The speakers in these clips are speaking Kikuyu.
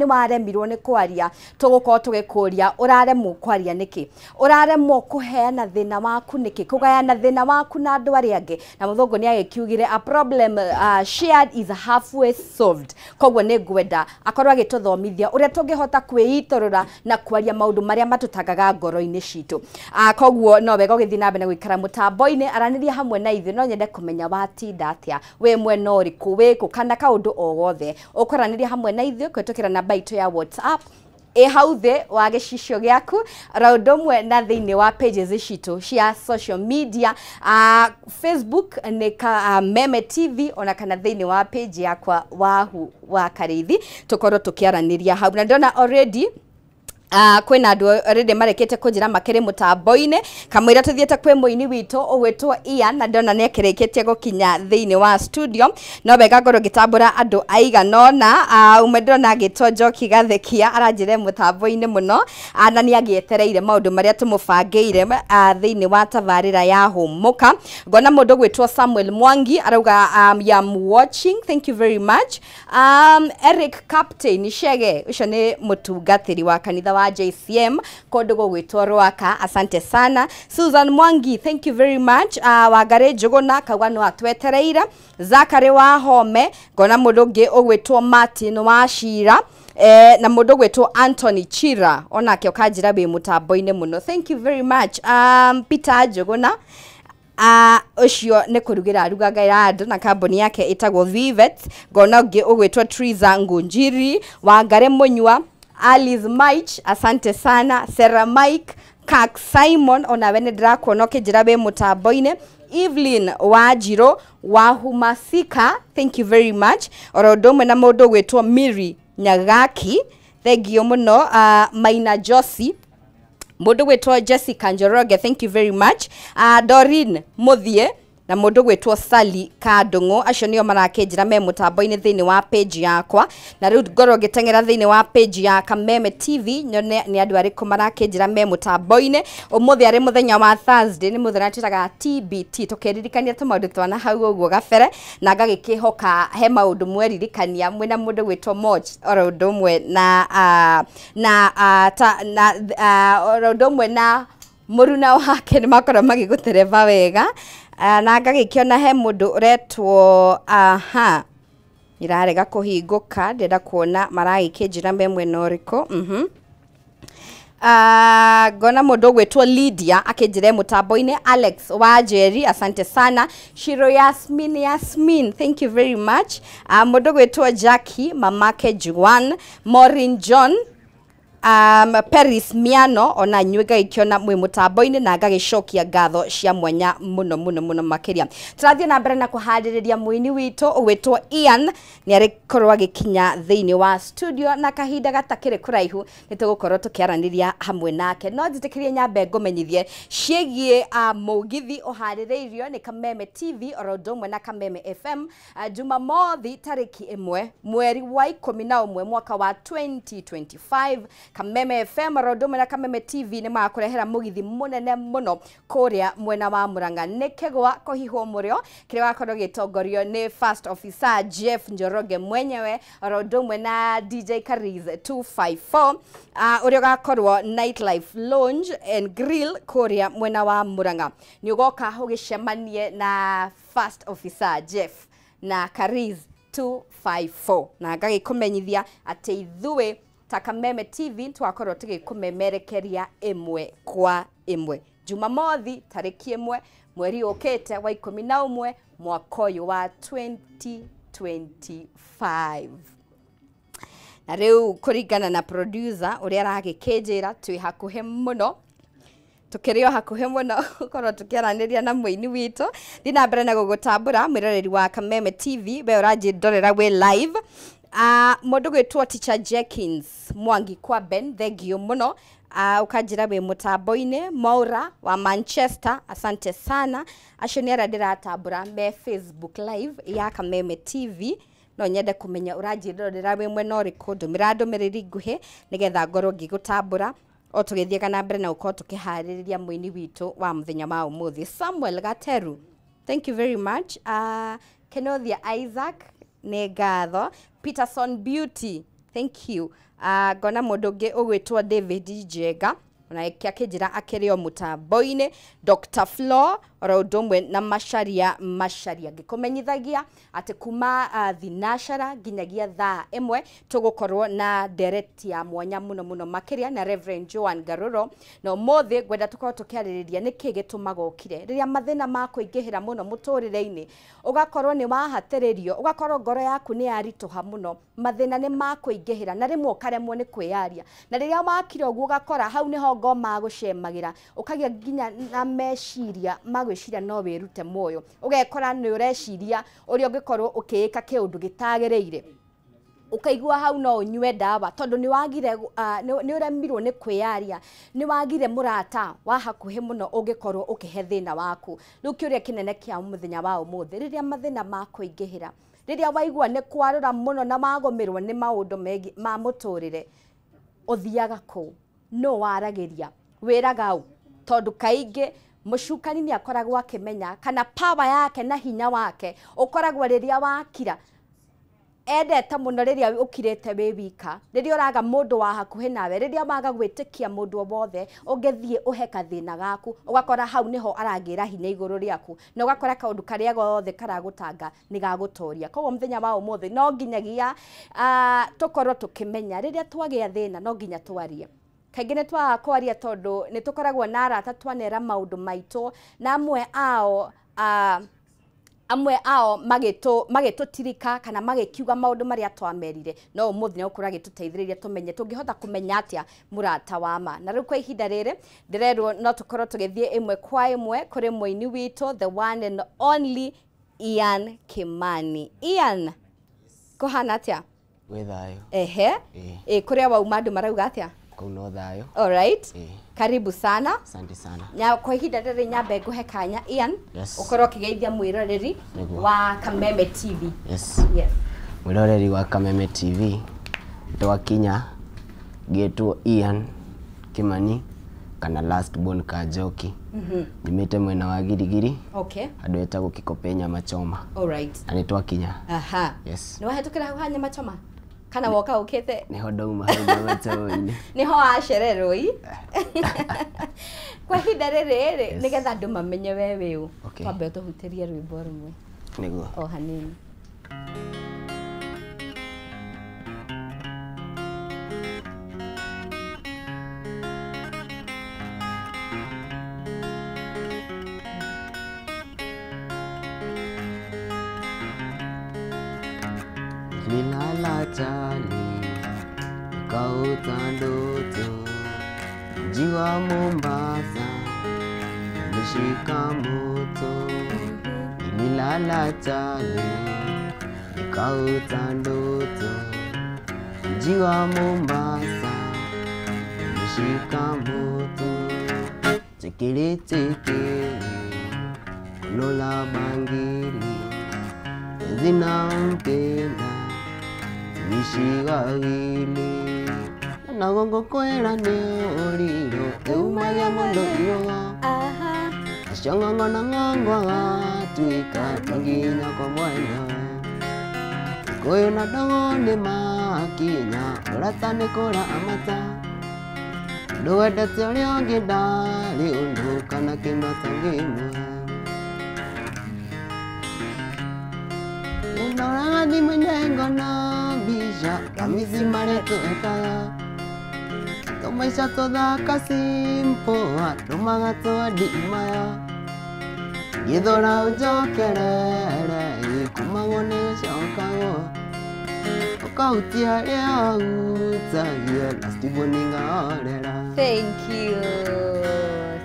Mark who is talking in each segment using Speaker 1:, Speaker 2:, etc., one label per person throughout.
Speaker 1: Nĩ waremirwo nĩ kwaria, tũgũkorwo tũgĩkũria ũraremwo kwaria nĩkĩ, ũraremwo kũheana thĩna waku nĩkĩ, kũgayana thĩna waku na andũ arĩa angĩ. Na mũthũngũ nĩ agĩkiugire, "A problem shared is halfway solved." Koguo nĩ ngwenda akorwo agĩtũthomithia ũrĩa tũngĩhota kwĩitũrũra na kwaria maũndũ marĩa matũtangaga ngoro-inĩ citũ. Koguo no wega ũgĩthiĩ na mbere na gũikara mũtambo-inĩ, aranĩria hamwe na ithuĩ. No nyende kũmenya watinda atĩa, wĩ mwena ũrĩkũ, wĩkũ, kana kaũndũ o gothe ũkwaranĩria hamwe na ithuĩ kũhĩtũkĩra namba itũ ya WhatsApp ĩ hau thĩ wa gĩcicio gĩaku, oro ũndũ ũmwe na thĩinĩ wa pages citũ cia social media, Facebook nĩ ka Meme TV, ona kana thĩinĩ wa page yakwa Wahu wa Karĩithi, tũkorwo tũkĩaranĩria hau. Na ndĩrona already kwĩna andũ already marekete kũnjĩra makĩrĩ mũtambo-inĩ kamũira tũthiĩte kwĩ mũini witũ ũgwĩtwo Ian, na ndĩrona nĩ akĩrĩkĩtie gũkinya thĩinĩ wa studio. No wega ngorwo ngĩtambũra andũ aigana ũna. Ũmwe ndĩrona agĩtwo Njoki Gathekia, aranjĩre mũtambo-inĩ mũno, na nĩ agĩetereire maũndũ marĩa tũmũbangĩire thĩinĩ wa tabarĩra ya Hũmũka. Ngona mũndũ ũgwĩtwo Samuel Mwangi arauga, "I am watching, thank you very much." Eric Captain Shege, ũcio nĩ mũtungatĩri wa kanitha wa JCM kũndũ gũgwĩtwo Rwaka, asante sana. Susan Mwangi, thank you very much. Wangari Njũgũna kauga no atwetereire. Zachary wa Home, ngona mũndũ ũngĩ ũgwĩtwo Martin wa Shira, na mũndũ ũgwĩtwo Anthony Chira onake ũkanjĩra wĩ mũtambo-inĩ mũno, thank you very much. Peter Njũgũna, ũcio nĩ kũrugĩra arugagĩra andũ na kambuni yake ĩtagwo Vivet. Ngona ũngĩ ũgwĩtwo Triza Ngunjiri, Wangare Mũnyua, Alice Mike, asante sana. Sarah Mike, Kak Simon, onawe nĩ ndĩrakuona ũkĩnjĩra wĩ mũtambo-inĩ. Evelyn Wanjirũ wa Humasika, thank you very much, oro ũndũ ũmwe na mũndũ ũgwĩtwo Miri Nyagaki, thengio mũno. Maina Josi, mũndũ gwĩtwo Jessica Njoroge, thank you very much. Dorin Muthie na mũndũ gwĩtwo Sally Kandũng'ũ, acio nĩo marakĩnjĩra me mũtambo-inĩ thĩinĩ wa page yakwa. Na rĩu ngorwo ngĩteng'era thĩinĩ wa page ya Kameme TV nyone nĩ andũ arĩkũ marakĩnjĩra me mũtambo-inĩ. Ũmũthĩ arĩ mũthenya wa Thursday, nĩ mũthenya twĩtaga TBT, tũkĩririkania tũmaũndũ twana hau ũguo gabere, na ngagĩkĩhoka he maũndũ mweririkania mwĩna mũndũ gwĩtwo Moch, oro ũndũ ũmwe na na ta, na oro ũndũ ũmwe na mũruna wake nĩ makorwo magĩgũtereba wega. Na ngagĩkĩona he mũndũ ũretwo, aha, irarega kũhingũka, ndĩrenda kuona maragĩkĩnjĩra me mwena ũrĩkũ. Ngona mũndũ ũgwĩtwo Lydia akĩnjĩra mũtambo-inĩ. Alex Wanjeri, asante sana. Shiro Yasmin, Yasmin, thank you very much. Mũndũ ũgwĩtwo Jackie mamake Juan, Maureen John, Paris Miano, ona inyuĩ ngagĩkĩona mwĩ mũtambo-inĩ na ngagĩcokia ngatho cia mwanya mũno mũno mũno makĩria. Tũrathiĩ na mbere na kũharĩrĩria mũini witũ ũgwĩtwo Ian, nĩ arĩkorwo agĩkinya thĩinĩ wa studio na kahinda gatakĩrĩ kũraihu nĩ tũgũkorwo tũkĩaranĩria hamwe nake. No njĩtĩkĩrie nyambe ngũmenyithie ciĩgiĩ mũgithi ũharĩrĩirio nĩ Kameme TV oro ũndũ ũmwe na Kameme FM, Jumamothi tarĩki 1 mweri wa 11 mwaka wa 2025. Kameme FM oro ũndũ ũmwe na Kameme TV nĩ magakũrehera mũgithi mũnene mũno kũrĩa mwena wa Murang'a, nĩ kĩgwa kũhihwo mũrĩo, kĩrĩa wakorwo gĩtongorio nĩ First Officer Jeff Njoroge mwenyewe oro ũndũ ũmwe na DJ Kariz 254, ũrĩa ũgakorwo Nightlife Lounge and Grill kũrĩa mwena wa Murang'a. Nĩ ũgoka ũgĩcemanie na First Officer Jeff na Kariz 254, na ngagĩkũmenyithia atĩ ithuĩ ta Kameme TV twakorwo tũgĩkũmemerekeria ĩmwe kwa ĩmwe Jumamothi tarĩki 1 mweri ũkĩte wa 11 mwaka ũyũ wa 2025. Na rĩu kũringana na producer ũrĩa aragĩkĩnjĩra, twĩ hakuhĩ mũno, tukĩrĩ o hakuhĩ mũno gũkorwo tũkĩaranĩria na mũini witũ. Thiĩ na mbere na gũgũtambũra, mwĩroreri wa Kameme TV, we ũranjĩndorera wĩ live. Mũndũ gwĩtwo Teacher Jenkins Mwangi kwa Ben, thengio mũno, ũkanjĩra wĩ mũtambo-inĩ. Maura wa Manchester, asante sana. Acio nĩ arĩa ndĩratambũra me Facebook Live ya Kameme TV. No nyende kũmenya ũranjĩrorera wĩ mwena ũrĩkũ, ndũmĩra ndũmĩrĩri nguhĩ nĩgetha ngorwo ngĩgũtambũra o tũgĩthiaga na mbere na gũkorwo tũkĩharĩrĩria mũini witũ wa mũthenya wa ũmũthĩ. Samuel Gateru, thank you very much. Kenothia Isaac, nĩ ngatho. Peterson Beauty, Thank you. Ngona mũndũ ũngĩ ũgwĩtwo David Njenga onake akĩnjĩra akĩrĩ o mũtambo-inĩ. Dr. Flo oro ũndũ ũmwe na Macharia Macharia, ngĩkũmenyithagia atĩ kuma thinashara nginyagia thaa 1 tũgũkorwo na ndereti ya mwanya mũno mũno makĩria na Reverend Joan Ngaruro. Na ũmũthĩ ngwenda tũkorwo tũkĩarĩrĩria nĩkĩ gĩtũmaga ũkire rĩrĩa mathĩna makũingĩhĩra mũno mũtũrĩre-inĩ, ũgakorwo nĩ wahatĩrĩrio, ũgakorwo ngoro yaku nĩ yaritũha mũno, mathĩna nĩ makũingĩhĩra na rĩmwe ũkaremwo nĩ kwĩyaria, na rĩrĩa wakira ũguo ũgakora hau nĩho ngoma gũcemagĩra, ũkagĩa nginya na meciria ma gwĩciria no wĩrute muoyo, ũgekora nĩ ũreciria ũrĩa ũngĩkorwo ũkĩĩka kĩũndũ gĩtagĩrĩire, ukaigua hau no ũnyue ndawa tondũ nĩ wagire nĩ ũremirwo nĩ kwĩyaria, nĩ wagire mũrata wa hakuhĩ mũno ũngĩkorwo ũkĩhe thĩna waku. Rĩu kĩũria kĩnene kĩa mũthenya wa ũmũthĩ, rĩrĩa mathĩna makũingĩhĩra, rĩrĩa waigua nĩ kwarũra mũno na wagũmĩrwo nĩ maũndũ megiĩ ma mũtũrĩre, ũthiaga kũ? No waragĩria wĩraga ũ? Tondũ kaingĩ mũcukani nĩ akoragwo akĩmenya kana power yake na hinya wake ũkoragwo rĩrĩa wakira. Endete mũno rĩrĩa ũkirĩte wĩ wika, rĩrĩa ũraga mũndũ wa hakuhĩ nawe, rĩrĩa waga gwĩtĩkia mũndũ o wothe ũngĩthiĩ ũhe kathĩna gaku, ũgakora hau nĩho aragĩra hinya igũrũ rĩaku, na ũgakora kaũndũ karĩa gothe karagũtanga nĩ gagũtoria. Koguo mũthenya wa ũmũthĩ no nginyagia tũkorwo tũkĩmenya rĩrĩa twagĩa thĩna no nginya twarie. Kaingĩ nĩ twagaga kwaria tondũ nĩ tũkoragwo na arata twanera maũndũ maitũ, na amwe ao magĩtũtirika kana magĩkiuga maũndũ marĩa twamerire. No ũmũthĩ nĩ ũkũra gĩtũteithĩrĩria tũmenye tũngĩhota kũmenya atĩa mũrata wa ma. Na rĩu kwa ihinda rĩrĩ ndĩrerwo no tũkorwo tũgĩthiĩ ĩmwe kwa ĩmwe kũrĩ mũini witũ, the one and only Ian Kimani. Ian, kũhana atĩa?
Speaker 2: Gwĩ thayũ.
Speaker 1: Ehe. Ĩ kũrĩa wauma andũ marauga atĩa?
Speaker 2: Kũu no thayũ.
Speaker 1: All right. Karibu sana.
Speaker 2: Asante sana.
Speaker 1: Nya kwa ihinda rĩrĩ nyambe ngũhe kanya Ian,
Speaker 2: Yes.
Speaker 1: ũkorwo ũkĩgeithia mwĩroreri wa Kameme TV.
Speaker 2: Yes.
Speaker 1: Yes.
Speaker 2: Mwĩroreri wa Kameme TV twakinya ngĩtwo Ian Kimani kana last born Kajoki. Nyumĩte mwena wa Girigiri.
Speaker 1: Okay.
Speaker 2: Handũ hetagwo Kikope nyama choma.
Speaker 1: All right.
Speaker 2: Na nĩ twakinya.
Speaker 1: Aha.
Speaker 2: Yes.
Speaker 1: Nĩ wahetũkĩra hau ha nyama choma? Kana woka ũkĩte?
Speaker 2: Nĩho ndauma hau nyama choma-inĩ.
Speaker 1: Nĩho wacererwo i. Kwa ihinda rĩrĩ rĩ, nĩgetha andũ mamenye we wĩ ũ, twambe tũhutĩrie rwĩmbo rũmwe.
Speaker 2: Nĩguo.
Speaker 1: O hanini.
Speaker 2: Nilala chali nikaota ndoto, mji wa Mombasa umeshika moto. Nilala chali nikaota ndoto, mji wa Mombasa umeshika moto. Chekele chekele kono la bangili, penzi nampenda tuishi wawili. Na gongo kwera nĩ ũrirũ ĩumagia mũndũ riũa, acio ng'ong'o na ng'ongo agatuĩka to nginya kwa mwanya. Gĩkũyũ na ndogo nĩ makinya, ũrata nĩ kũra amata. Ndũwendete ũrĩa ũngĩ ndarĩ ũndũ kana kĩndũ atangĩmũhe. Ndoraga thimũ-inĩ ngona mbica ya mĩciĩ marĩa twekaga, tũmaica tũthaka simple andũ magatũandimaya. Ngĩthũra ũnjokerere kumagwo nĩ gũcokagwo, ũkahutia harĩa hutagia last born ngahorera.
Speaker 1: Thank you.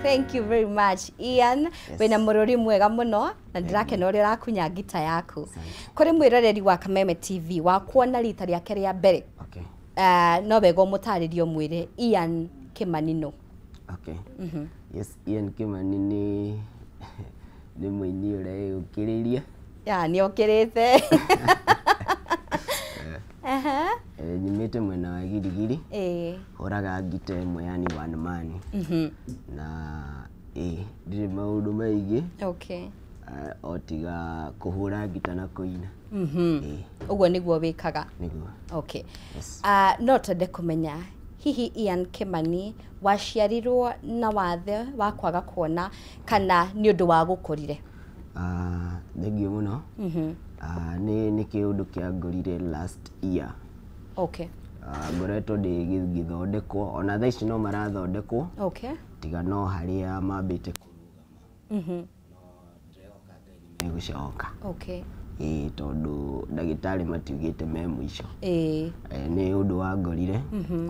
Speaker 1: Thank you very much Ian.
Speaker 2: Yes.
Speaker 1: Wĩna mũrũri mwega mũno na ndĩrakena ũrĩa ũrakunya ngita yaku. Kũrĩ mwĩroreri wa Kameme TV wa kuona rita rĩake rĩa mbere.
Speaker 2: Okay.
Speaker 1: No wega ũmũtarĩrie ũmwĩre Ian Kimani no.
Speaker 2: Okay. Yes, Ian Kimani nĩ mũini ũrĩa ũkĩrĩirie.
Speaker 1: Ya, nĩ okĩrĩte.
Speaker 2: Nyumĩte mwena wa Girigiri. Hũraga ngita ĩmwe yani one man. Na ndirĩ maũndũ maingĩ.
Speaker 1: Okay.
Speaker 2: O tiga kũhũra ngita na kũina.
Speaker 1: Ũguo nĩguo wĩkaga.
Speaker 2: Nĩguo.
Speaker 1: Okay.
Speaker 2: Yes.
Speaker 1: No twende kũmenya hihi Ian Kimani waciarirwo na wathe wa kwaga kuona kana nĩ ũndũ wa gũkũrire?
Speaker 2: Thengiũ mũno. Nĩ kĩũndũ kĩangorire last year.
Speaker 1: Okay.
Speaker 2: Ngoretwo ngĩthondekwo ona thaa ici no marathondekwo.
Speaker 1: Okay.
Speaker 2: Tiga no harĩa mambĩte kũrũgama. No ndĩrehoka Ngai nĩ megũcoka.
Speaker 1: Okay.
Speaker 2: Ĩĩ, tondũ ndagĩtarĩ matiugĩte me mũico. Nĩ ũndũ wangorire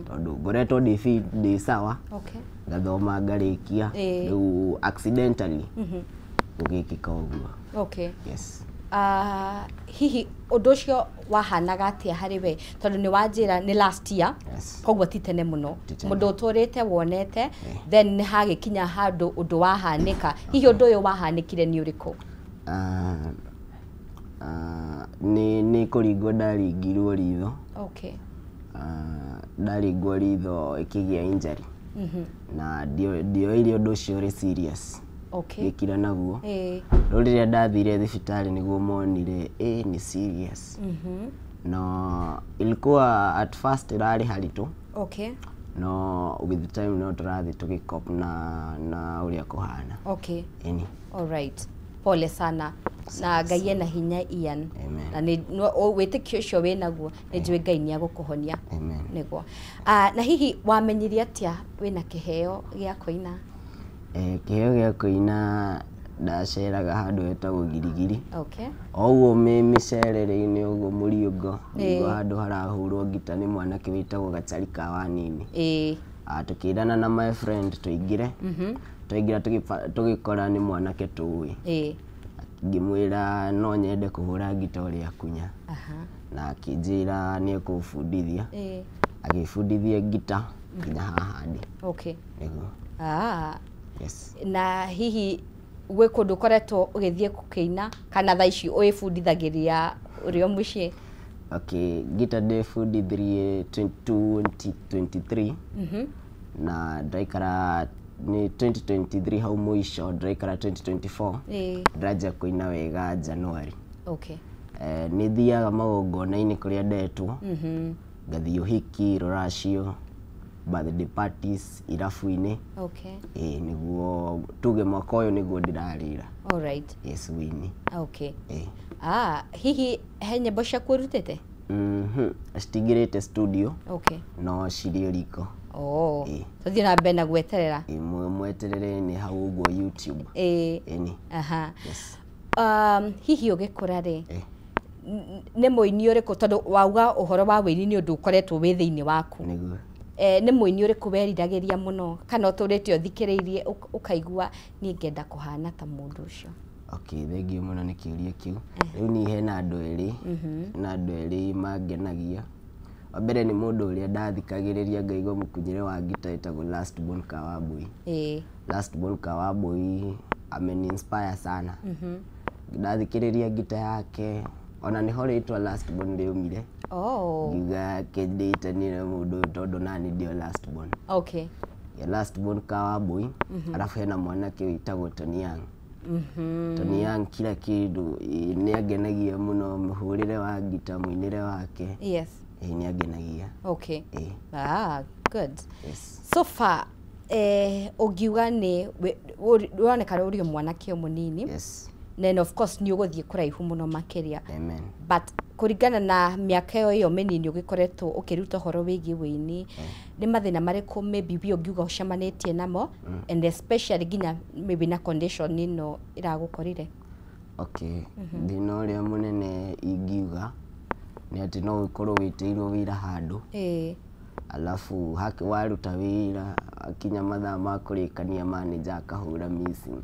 Speaker 2: tondũ ngoretwo ndĩ sawa.
Speaker 1: Okay.
Speaker 2: Ngathoma ngarĩkia. Rĩu accidentally gũgĩkĩka ũguo.
Speaker 1: Okay.
Speaker 2: Yes.
Speaker 1: Hihi ũndũ ũcio wahanaga atĩa harĩ we, tondũ nĩ wanjĩra nĩ last year?
Speaker 2: Yes.
Speaker 1: Koguo ti tene mũno.
Speaker 2: Ti tene.
Speaker 1: Mũndũ ũtũrĩte wonete, then nĩ hagĩkinya handũ ũndũ wahanĩka. Hihi ũndũ ũyũ wahanĩkire nĩ ũrĩkũ?
Speaker 2: Nĩ kũringwo ndaringirwo ritho.
Speaker 1: Okay.
Speaker 2: Ndaringwo ritho ĩkĩgĩa injury. Na ndioire ũndũ ũcio ũrĩ serious.
Speaker 1: Okay.
Speaker 2: Gĩkira naguo. Rĩu rĩrĩa ndathire thibitarĩ nĩguo monire nĩ serious. No ilikuwa at first ĩrarĩ haritũ.
Speaker 1: Okay.
Speaker 2: No with time no tũrathiĩ tũgĩcope na ũrĩa kũhana.
Speaker 1: Okay.
Speaker 2: Ĩni.
Speaker 1: All right. Pole sana. Na Ngai ena hinya, Ian.
Speaker 2: Amen.
Speaker 1: Na nĩ wĩtĩkio ũcio wĩnaguo, nĩ njũĩ Ngai nĩ agũkũhonia.
Speaker 2: Amen.
Speaker 1: Nĩguo. Na hihi wamenyire atĩa wĩna kĩheo gĩa kũina?
Speaker 2: Kĩheo gĩa kũina ndaceraga handũ hetagwo Girigiri.
Speaker 1: Okay.
Speaker 2: O ũguo mĩcerere-inĩ ũguo mũriũngo, nĩguo handũ harahũrwo ngita nĩ mwanake wĩtagwo Gachari ka Wanini. Tũkĩrana na my friend tũingĩre. Twaingĩra tũgĩkora nĩ mwanake tũĩ. Ngĩmwĩra no nyende kũhũra ngita ũrĩa kunya. Na akĩnjĩra nĩ ekũbundithia. Agĩbundithia ngita nginya haha ndĩ.
Speaker 1: Okay.
Speaker 2: Nĩguo. Yes.
Speaker 1: Na hihi gwĩ kũndũ ũkoretwo ũgĩthiĩ gũkĩina kana thaa ici wĩbundithagĩria ũrĩ o mũciĩ?
Speaker 2: Okay, ngita ndĩbundithirie 2023. Na ndaikara nĩ 2023 hau mũico, ndĩraikara 2024. Ndĩranjia kũina wega January.
Speaker 1: Okay.
Speaker 2: Nĩ thiaga magongona-inĩ kũrĩa ndetwo. Ngathiĩ ũhiki, rũracio, birthday parties, irabu-inĩ.
Speaker 1: Okay.
Speaker 2: Ĩĩ, nĩguo tuge mwaka ũyũ nĩguo ndĩrarĩra.
Speaker 1: All right.
Speaker 2: Yes, wĩini.
Speaker 1: Okay.
Speaker 2: Ĩĩ.
Speaker 1: Hihi he nyĩmbo ciaku ũrutĩte?
Speaker 2: Citingĩrĩte studio.
Speaker 1: Okay.
Speaker 2: No cirĩ riko.
Speaker 1: Oh.
Speaker 2: Ĩĩ.
Speaker 1: Tũthiĩ na mbere na gweterera.
Speaker 2: Ĩĩ, mweterere nĩ hau ũguo YouTube. Ĩni. Yes.
Speaker 1: Hihi ũgĩkũra rĩ, nĩ mũini ũrĩkũ, tondũ wauga ũhoro wa wĩini nĩ ũndũ ũkoretwo wĩ thĩinĩ waku?
Speaker 2: Nĩguo.
Speaker 1: Nĩ mũini ũrĩkũ weriragĩria mũno kana ũtũrĩte ũthikĩrĩirie ũkaigua niĩ ngenda kũhana ta mũndũ ũcio?
Speaker 2: Okay, thengiũ mũno nĩ kĩũria kĩu. Rĩu niĩ hena andũ erĩ, na andũ erĩ mangenagia. Wa mbere nĩ mũndũ ũrĩa ndathikagĩrĩria ngaigua mũkunyĩre wa ngita ĩtagwo Last Born Kawambui. Last Born Kawambui ameni inspire sana. Ndathikĩrĩria ngita yake, ona nĩho rĩtwa Last Born rĩaumire. Ngiuga kĩndĩtanire mũndũ ũyũ tondũ nani ndio Last Born.
Speaker 1: Okay.
Speaker 2: Ya Last Born Kawambui, alafu hena mwanake wĩtagwo Tony Young. Tony Young kila kĩndũ nĩ angenagia mũno, mũhũrĩre wa ngita, mũinĩre wake.
Speaker 1: Yes.
Speaker 2: Ĩĩ, nĩ angenagia.
Speaker 1: Okay.
Speaker 2: Ĩĩ.
Speaker 1: Good.
Speaker 2: Yes.
Speaker 1: So far, ũngiuga nĩ ũroneka ũrĩ o mwanake o mũnini.
Speaker 2: Yes.
Speaker 1: Then of course nĩ ũgũthiĩ kũraihu mũno makĩria.
Speaker 2: Amen.
Speaker 1: But kũringana na mĩaka ĩyo mĩnini ũgĩkoretwo ũkĩruta ũhoro wĩgiĩ wĩini, nĩ mathĩna marĩkũ maybe we ũngiuga ũcemanĩtie namo, and especially nginya maybe na condition ĩno ĩragũkorire?
Speaker 2: Okay. Thĩna ũrĩa mũnene ingiuga nĩ atĩ no ũkorwo wĩtĩirwo wĩra handũ. Alafu haki waruta wĩra akinya mathaa ma kũrĩkania manager akahũra missing.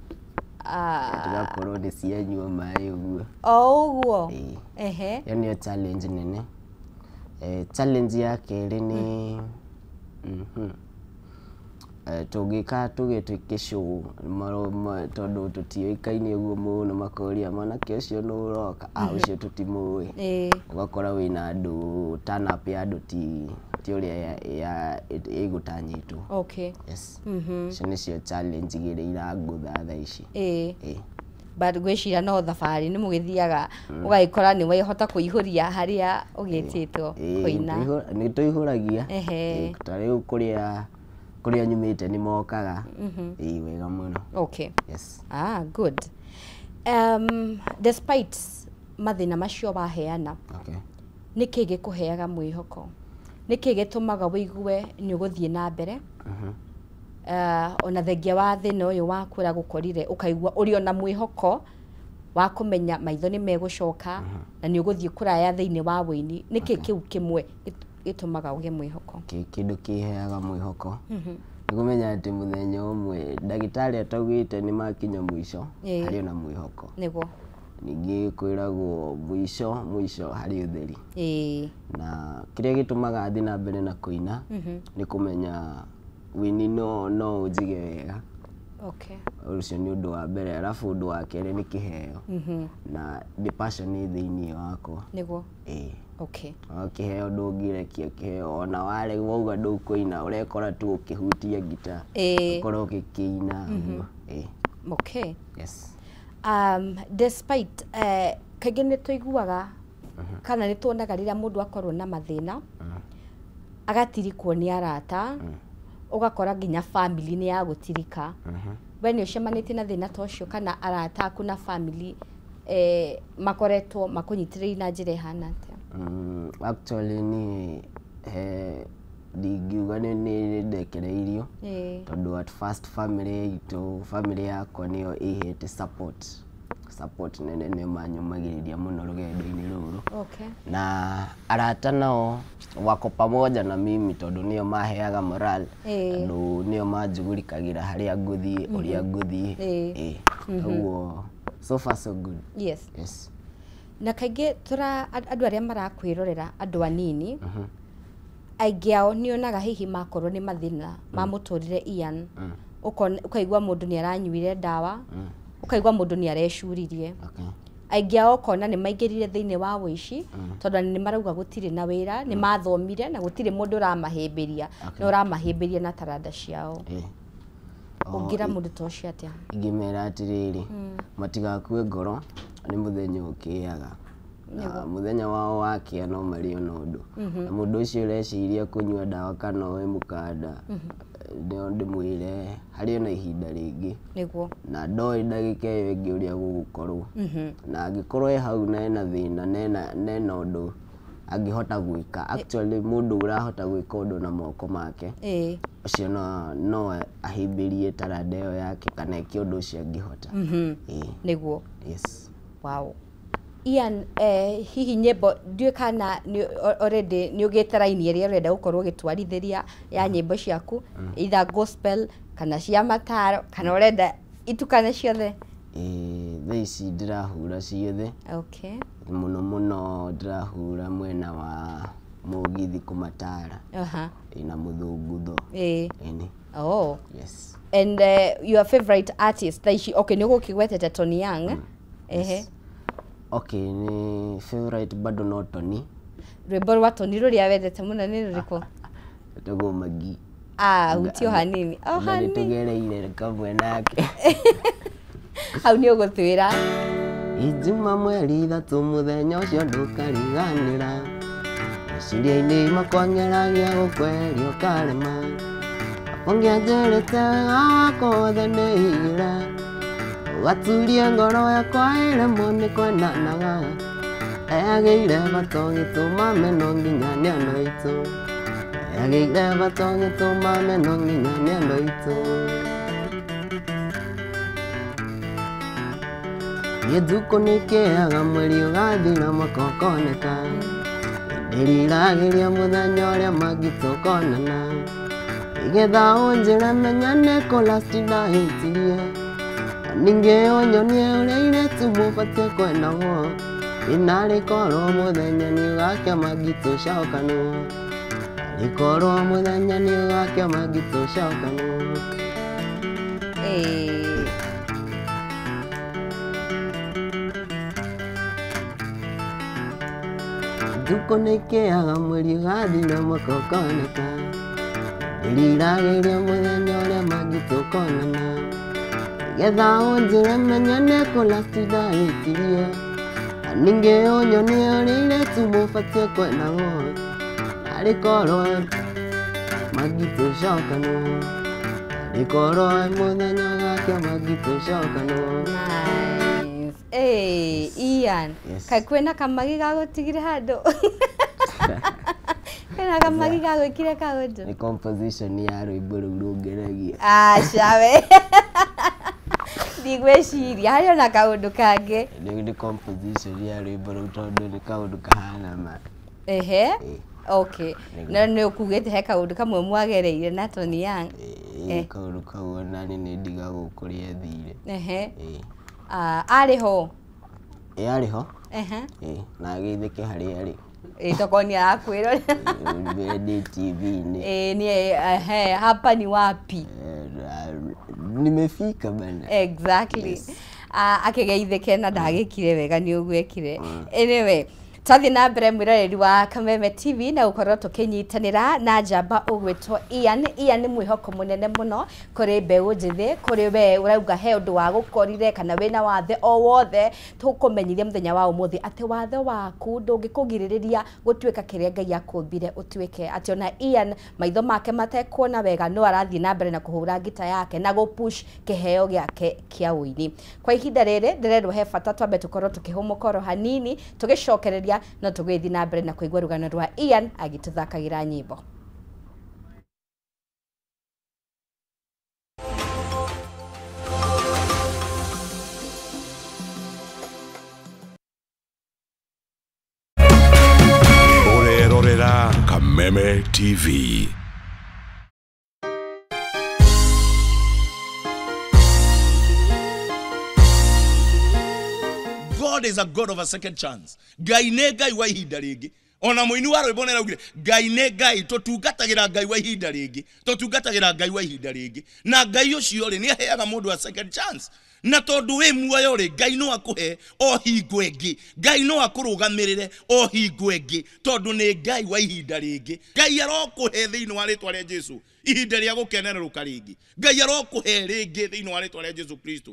Speaker 2: Tũgakorwo nĩ cianyua maĩ ũguo.
Speaker 1: O ũguo?
Speaker 2: Ĩĩ.
Speaker 1: Ehe.
Speaker 2: Ĩyo nĩyo challenge nene. Challenge ya kerĩ nĩ tũngĩka tuge twĩke show tondũ tũtiũĩkaine ũguo mũno, makoria mwanake ũcio nũ ũroka, ũcio tũtimũĩ. Ũgakora wĩna andũ turn up ya andũ ti ũrĩa ĩgũtanyĩtwo.
Speaker 1: Okay.
Speaker 2: Yes. Icio nĩcio challenge igĩrĩ irangũtha thaa ici.
Speaker 1: But ngwĩciria no thabarĩ nĩ mũgĩthiaga ũgagĩkora nĩ wahota kũihũria harĩa ũgĩtĩtwo kũina.
Speaker 2: Nĩ tũihũragia.
Speaker 1: Ehe.
Speaker 2: Ta rĩu kũrĩa nyumĩte nĩ mokaga. Ĩĩ, wega mũno.
Speaker 1: Okay.
Speaker 2: Yes.
Speaker 1: Ah, good. Despite mathĩna macio waheana,
Speaker 2: Okay.
Speaker 1: nĩkĩ gĩkũheaga mwĩhoko? Nĩkĩ gĩtũmaga wĩigue nĩ ũgũthiĩ na mbere? Ona thengia wa thĩna ũyũ waku ũrĩa gũkorire, ũkaigua ũrĩ ona mwĩhoko wa kũmenya maitho nĩ megũcoka na nĩ ũgũthiĩ kũraya thĩinĩ wa wũini. Nĩkĩ kĩu kĩmwe gĩtũmaga ũgĩe mwĩhoko?
Speaker 2: Kĩndũ kĩheaga mwĩhoko nĩ kũmenya atĩ mũthenya ũmwe ndagĩtarĩ ataugĩte nĩ makinya mũico, harĩ ona mwĩhoko.
Speaker 1: Nĩguo.
Speaker 2: Ningĩ kwĩragwo mũico mũico harĩ ũtheri. Na kĩrĩa gĩtũmaga thiĩ na mbere na kũina nĩ kũmenya wĩini no ũnjige wega.
Speaker 1: Okay.
Speaker 2: Ũcio nĩ ũndũ wa mbere. Alafu ũndũ wa kerĩ nĩ kĩheo, na nĩ passion ĩ thĩiniĩ wakwa.
Speaker 1: Nĩguo.
Speaker 2: Ĩĩ.
Speaker 1: Okay.
Speaker 2: O kĩheo ndũngĩrekia kĩheo, ona ware wauga ndũkũina ũrekora tu ũkĩhutia ngita, ũkorwo ũgĩkĩina ũguo. Ĩĩ.
Speaker 1: Okay.
Speaker 2: Yes.
Speaker 1: Despite kaingĩ nĩ tũiguaga kana nĩ tuonaga rĩrĩa mũndũ akorwo na mathĩna agatirikwo nĩ arata, ũgakora nginya family nĩ yagũtirika. We nĩ ũcemanĩtie na thĩna ta ũcio, kana arata aku na family makoretwo makũnyitĩrĩire na njĩra ĩhana atĩa?
Speaker 2: Actually ni ndingiuga nĩ ndekereirio, tondũ at first family itũ, family yakwa nĩyo ĩhete support nene, nĩo manyũmagĩrĩria mũno rũgendo-inĩ rũrũ.
Speaker 1: Okay.
Speaker 2: Na arata nao wako pamoja na mimi, tondũ nĩo maheaga moral, tondũ nĩo manjugurikagĩra harĩa ngũthiĩ, ũrĩa ngũthiĩ. Ĩĩ. Koguo so far so good.
Speaker 1: Yes.
Speaker 2: Yes.
Speaker 1: Na kaingĩ tũra andũ arĩa marakwĩrorera, andũ anini, aingĩ ao nĩ onaga hihi makorwo nĩ mathĩna ma mũtũrĩre, Ian, ũkaigua mũndũ nĩ aranyuire ndawa, ũkaigua mũndũ nĩ arecuririe.
Speaker 2: Okay.
Speaker 1: Aingĩ ao ũkona nĩ maingĩrire thĩinĩ wa wũici, tondũ nĩ marauga gũtirĩ na wĩra, nĩ mathomire na gũtirĩ mũndũ ũramahĩmbĩria, na ũramahĩmbĩria na taranda ciao. Ũngĩra mũndũ ta ũcio atĩa?
Speaker 2: Ingĩmera atĩrĩrĩ, matigakue ngoro, nĩ mũthenya ũkĩaga, na mũthenya wao wakĩa no marĩ ona ũndũ. Na mũndũ ũcio ũreciria kũnyua ndawa kana oe mũkanda, no ndĩmwĩre harĩ ona ihinda rĩngĩ,
Speaker 1: Nĩguo.
Speaker 2: na ndoĩ ndagĩka ĩyo ĩngĩ ũrĩa gũgũkorwo. Na angĩkorwo e hau na ena thĩna na ena ũndũ angĩhota gwĩka, actually mũndũ ũrahota gwĩka ũndũ na moko make, ũcio no ahĩmbĩrie taranda ĩyo yake kana eke ũndũ ũcio angĩhota. Ĩĩ.
Speaker 1: Nĩguo.
Speaker 2: Yes.
Speaker 1: Wow. Ian, hihi nyĩmbo ndiũĩ kana already nĩ ũgĩte raini ĩrĩa ũrenda gũkorwo ũgĩtwarithĩria ya nyĩmbo ciaku, either gospel kana cia mataro, kana ũrenda itukane ciothe?
Speaker 2: Ĩĩ, thaa ici ndĩrahura ciothe.
Speaker 1: Okay.
Speaker 2: Mũno mũno ndĩrahura mwena wa mũgithi kũmatara. Ĩĩ, na mũthũngũtho. Ĩni.
Speaker 1: Oh.
Speaker 2: Yes.
Speaker 1: And your favorite artist thaa ici? Okay, nĩ ũgũkĩgwetete Tony Young. Ehe.
Speaker 2: Yes. Okay, ni favorite bado no Tony.
Speaker 1: Rwĩmbo rwa Tony rũrĩa wendete mũno nĩ rũrĩkũ?
Speaker 2: Etagwo Magi.
Speaker 1: Ah, hutio hanini. O
Speaker 2: Na nĩ
Speaker 1: hanini.
Speaker 2: tũgereire kamwe nake.
Speaker 1: Hau nĩ ũgũtwĩra.
Speaker 2: Ijuma 3 mũthenya ũcio ndũkariganĩra, meciria-inĩ makwa ngeragia gũkweria ũkarema, ũngĩanjĩrĩte wega wakwa wothe nĩigĩre, ũgaturia ngoro yakwa ĩremwo nĩ kwendanaga, eyagĩire bata ũgĩtũma meno nginya nĩ andũ aitũ, eyagĩire bata ũgĩtũma meno nginya nĩ andũ aitũ. Gĩtukũ nĩkĩaga mweri ũgathira mwaka ũkoneka, ndĩriragĩria mũthenya ũrĩa mangĩtũkonana, nĩgetha ũnjĩre menya nĩkũ last ndahĩtirie, na ningĩ ũnyonie ũrĩa airĩtu mũbatiĩ kwendagwo, ĩnarĩkorwo mũthenya nĩ ũgakĩa mangĩtũcokanwo, arĩkorwo mũthenya nĩ ũgakĩa mangĩtũcokanwo.
Speaker 1: Ĩĩ.
Speaker 2: Thukũ nĩkĩaga mweri ũgathira mwaka ũkoneka, ndĩriragĩria mũthenya ũrĩa mangĩtũkonana, Getha ũnjĩre menye nĩ kũ last ndahĩtirie. Na ningĩ ũnyonie ũrĩa airĩtu mũbatiĩ kwendagwo. Narĩ korwo mangĩtũcokanwo. Narĩ korwo mũthenya gake mangĩtũcokanwo.
Speaker 1: Nice. Hey, Ian.
Speaker 2: Yes.
Speaker 1: Kaĩ kwĩna kamagi gagũtigire handũ? Kwĩna kamagi gagwĩkire kaũndũ?
Speaker 2: Nĩ composition ya rwĩmbo rũu rũngenagia.
Speaker 1: Aca we. Ndigwĩciria harĩ ona kaũndũ kangĩ.
Speaker 2: Nĩ composition ya rwĩmbo rũu tondũ nĩ kaũndũ kahana ma.
Speaker 1: Ehe.
Speaker 2: Ĩĩ.
Speaker 1: Okay. No nĩ ũkugĩte he kaũndũ kamwe mwagereire na Tony Young.
Speaker 2: Ĩĩ, kaũndũ kau ona niĩ nĩ ndigagwo kũrĩa athire.
Speaker 1: Ehe.
Speaker 2: Ĩĩ.
Speaker 1: Ah, arĩ ho.
Speaker 2: Ĩĩ arĩ ho.
Speaker 1: Ehe.
Speaker 2: Ĩĩ, na ageithĩke harĩa arĩ.
Speaker 1: Ĩĩ tokorwo nĩ arakwĩrora.
Speaker 2: Ĩĩ, ndĩ TV-inĩ.
Speaker 1: Ĩĩ nĩ ehe, hapa ni wapi?
Speaker 2: Nimefika bana.
Speaker 1: Exactly.
Speaker 2: Yes.
Speaker 1: Akĩgeithĩke na ndagĩkire wega nĩ ũguo ekire. Anyway, twathiĩ na mbere mwĩroreri wa Kameme TV na gũkorwo tũkĩnyitanĩra na njamba ũgwĩtwo Ian. Ian nĩ mwĩhoko mũnene mũno kũrĩ mbeũ njĩthĩ, kũrĩ we ũrauga he ũndũ wa gũkorire kana wĩna wathe o wothe, tũkũmenyithia mũthenya wa ũmũthĩ atĩ wathe waku ndũngĩkũgirĩrĩria gũtuĩka kĩrĩa Ngai akũmbire ũtuĩke. Atĩ ona Ian maitho make matekuona wega no arathiĩ na mbere na kũhũra ngita yake na gũpush kĩheo gĩake kĩa ũini. Kwa ihinda rĩrĩ ndĩrerwo he bata twambe tũkorwo tũkĩhũmũka oro hanini tũgĩcokereria no tũgĩthiĩ na mbere na kũigua rũgano rwa Ian agĩtũthakagĩra nyĩmbo.
Speaker 3: Ũrerorera Kameme TV.
Speaker 4: God is a God of a second chance. Ngai nĩ Ngai wa ihinda rĩngĩ. Ona mũini wa rwĩmbo nĩaraugire Ngai nĩ Ngai, tũtungatagĩra Ngai wa ihinda rĩngĩ, tũtungatagĩra Ngai wa ihinda rĩngĩ. Na Ngai ũcio rĩ nĩaheaga mũndũ a second chance. Na tondũ wĩ muoyo rĩ, Ngai no akũhe o hingo ĩngĩ, Ngai no akũrũgamĩrĩre o hingo ĩngĩ, tondũ nĩ Ngai wa ihinda rĩngĩ. Ngai arokũhe thĩinĩ wa rĩtwa rĩa Jesu ihinda rĩa gũkenererũka rĩngĩ. Ngai arokũhe rĩngĩ thĩinĩ wa rĩtwa rĩa Jesu Kristo.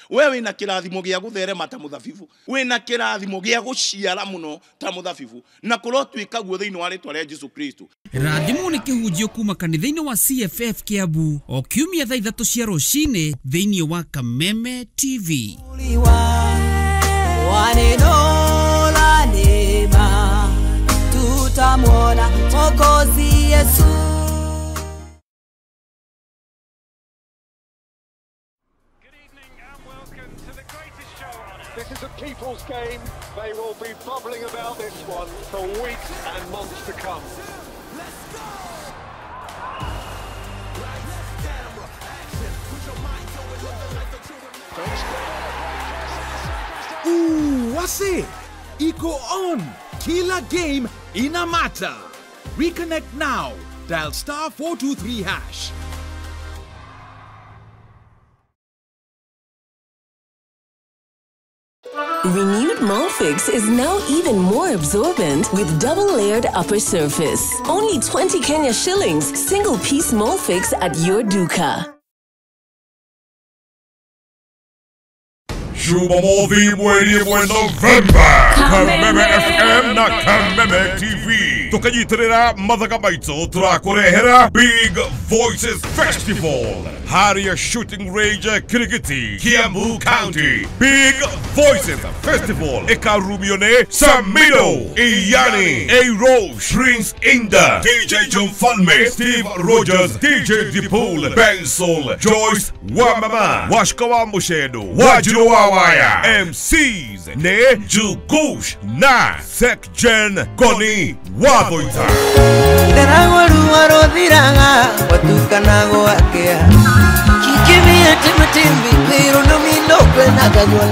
Speaker 4: We wĩna kĩrathimo gĩa gũtherema ta mũthabibu, wĩna kĩrathimo gĩa gũciara mũno ta mũthabibu, na kũrotuĩka guo thĩinĩ wa rĩtwa rĩa Jesu Kristo.
Speaker 5: Rathimwo nĩ kĩhunjio kuma kanitha-inĩ wa CFF Kiambu o kiumia thaa 3 cia rũcinĩ thĩinĩ wa Kameme TV.
Speaker 6: Tutamwona Mwokozi Yesu.
Speaker 7: This is a people's game. They will be bubbling about this one for weeks and months to come.
Speaker 8: Let's go! Lights, camera, action. Put your mind to it. Live the life that you remember.
Speaker 9: Ooh, wase! Iko on! Kila game inamata. Reconnect now. Dial *423#.
Speaker 10: Renewed Molfix is now even more absorbent with double-layered upper surface. Only 20 Kenya shillings, single-piece Molfix at your duka.
Speaker 3: Jumamothi mweri wa November. Kameme FM na Kameme TV. Tukanyitirira mathaga maitũ tũrakũrehera Big Voices Festival. Harrier Shooting Range Kirigiti, Kiambu County. Big Voices Festival. Ikarumio nĩ Samido, Iyani, A-Roche, Prince Inda, DJ John Falme, Steve Rogers, DJ Dipul, Benson, Joyce Wamama, Washko wa Mushedo, Wajiro Wawaya, MCs ne Jugush na Sekjen Goni Wathoita.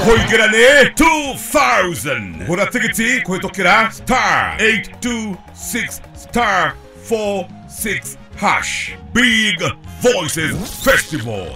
Speaker 3: Kũingĩra nĩ 2000. Gũra tigiti kũhĩtũkĩra *826 *46 #. Big Voices Festival.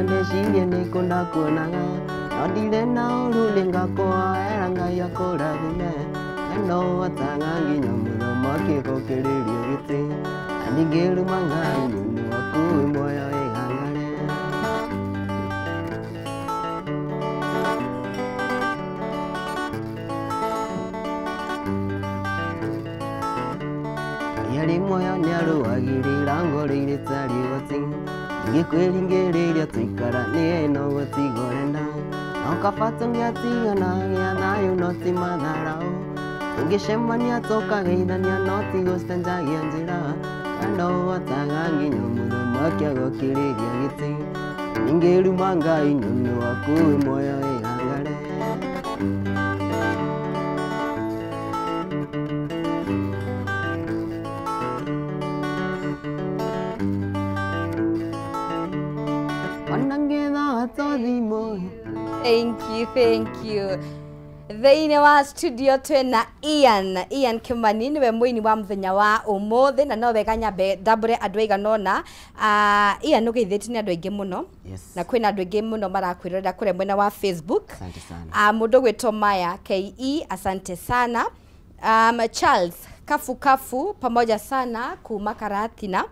Speaker 2: Ndecirie nĩ kũ ndakuonaga no ndirĩ na ũru nĩngakũhoera Ngai akũrathime na no ũhotaga nginya mũthamaki gũkĩrĩria gĩtĩ na ningĩruma Ngai nĩ ũndũ waku wĩ muoyo ĩgangare. Arĩ muoyo nĩarũagĩrĩra ngoro iria itarĩ ũgwati ingĩkwĩringĩrĩria tũikara nĩe no gũtigũrenda no kaba tũngĩatigana gĩa thayũ no ti matharaũ tũngĩcemania tũkageithania no ti gũcenjagia njĩra na no ũhotaga nginya mũthamaki agũkĩrĩria gĩtĩ ningĩruma Ngai nĩ ũndũ waku wĩ muoyo ĩgangare.
Speaker 1: Thank you, thank you. Thĩinĩ wa studio twĩna Ian Kimani nĩwe mũini wa mũthenya wa ũmũthĩ na no wega nyambe ndambũre andũ aigana ũna. Ian ũgeithĩtio nĩ andũ aingĩ mũno.
Speaker 2: Yes.
Speaker 1: Na kwĩna andũ aingĩ mũno marakwĩrorera kũrĩa mwena wa Facebook.
Speaker 2: Asante sana.
Speaker 1: Mũndũ ũgwĩtwo Maya KE, asante sana. Charles Kafu Kafu pamoja sana kuma Karatina.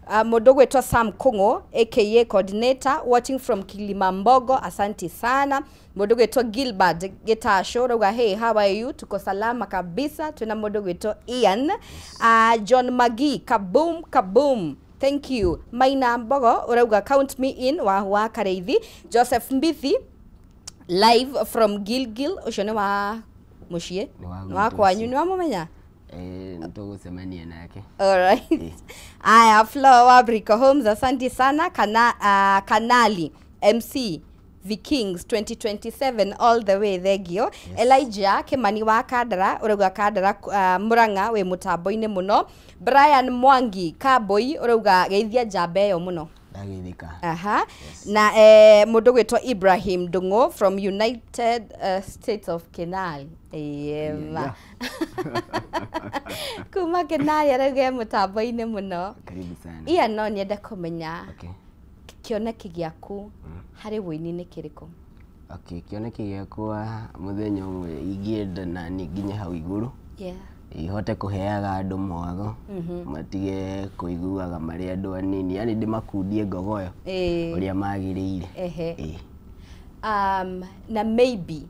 Speaker 1: Mũndũ ũgwĩtwo Sam Kung'o aka coordinator watching from Kilimambogo, asante sana. Mũndũ ũgwĩtwo Gilbert Gĩtasho rauga hey, how are you, tuko salama kabisa. Twĩna mũndũ ũgwĩtwo Ian. John Magi kaboom kaboom, thank you. Maina Mbogo ũrauga count me in wa Kareithi. Joseph Mbithi live from Gilgil, ũcio nĩ wa mũciĩ
Speaker 2: Nĩ
Speaker 1: nĩ wa kwanyu, nĩ wamũmenya?
Speaker 2: Nĩtũgũcemania nake.
Speaker 1: Alright. Aya, Flo wa Brico Homes, asante sana. Kanali MC Vikings 2027 all the way, thengio. Yes. Elijah Kimani wa Kandara ũrauga Kandara Murang'a wĩ mũtambo-inĩ mũno. Brian Mwangi Kaboi ũrauga geithia njamba ĩyo mũno.
Speaker 2: Ndageithĩka.
Speaker 1: Aha. Yes. Na mũndũ gwĩtwo Ibrahim Ndung'u from United States of Kenal. Yeah. Kuma Kenal arauga mũtambo-inĩ mũno.
Speaker 2: Karibu sana.
Speaker 1: Ian, no nyende kũmenya
Speaker 2: Okay.
Speaker 1: kĩoneki gĩaku harĩ wũini nĩ kĩrĩkũ?
Speaker 2: Okay, kĩoneki gĩakwa mũthenya ũmwe ingĩenda na niĩ nginye hau igũrũ.
Speaker 1: Yeah.
Speaker 2: Ihote kũheaga andũ mwago matige kũiguaga marĩ andũ anini, yani ndĩmakundie ngogoyo ũrĩa magĩrĩire.
Speaker 1: Ehe. Na maybe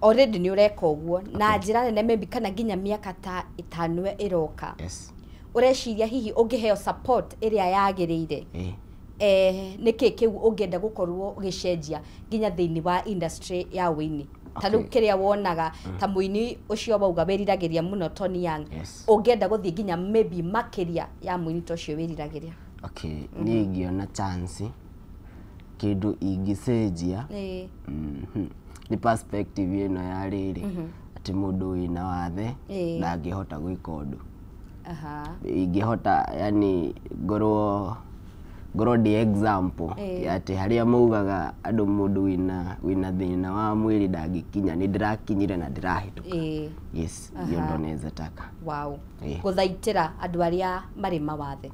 Speaker 1: already nĩ ũreka ũguo na njĩra nene maybe kana nginya mĩaka ta 5 ĩroka.
Speaker 2: Yes.
Speaker 1: Ũreciria hihi ũngĩheo support ĩrĩa yagĩrĩire nĩkĩ kĩu ũngĩenda gũkorwo ũgĩcenjia nginya thĩinĩ wa industry ya wũini? Ta rĩu kĩrĩa wonaga ta mũini ũcio wauga wĩriragĩria mũno Tony Young.
Speaker 2: Yes.
Speaker 1: Ũngĩenda gũthiĩ nginya maybe makĩria ya mũini ta ũcio wĩriragĩria?
Speaker 2: Okay, niĩ ingĩona chance kĩndũ ingĩcenjia nĩ perspective ĩno ya rĩrĩ atĩ mũndũ wĩna wathe ndangĩhota gwĩka ũndũ. Ingĩhota yani ngorwo ndĩ example ya atĩ harĩa maugaga andũ mũndũ wĩna thĩna wa mwĩrĩ ndangĩkinya, nĩ ndĩrakinyire na ndĩrahĩtũka. Yes, hiyo ndo naweza taka.
Speaker 1: Wow. Gũthaitĩra andũ arĩa marĩ mawathe.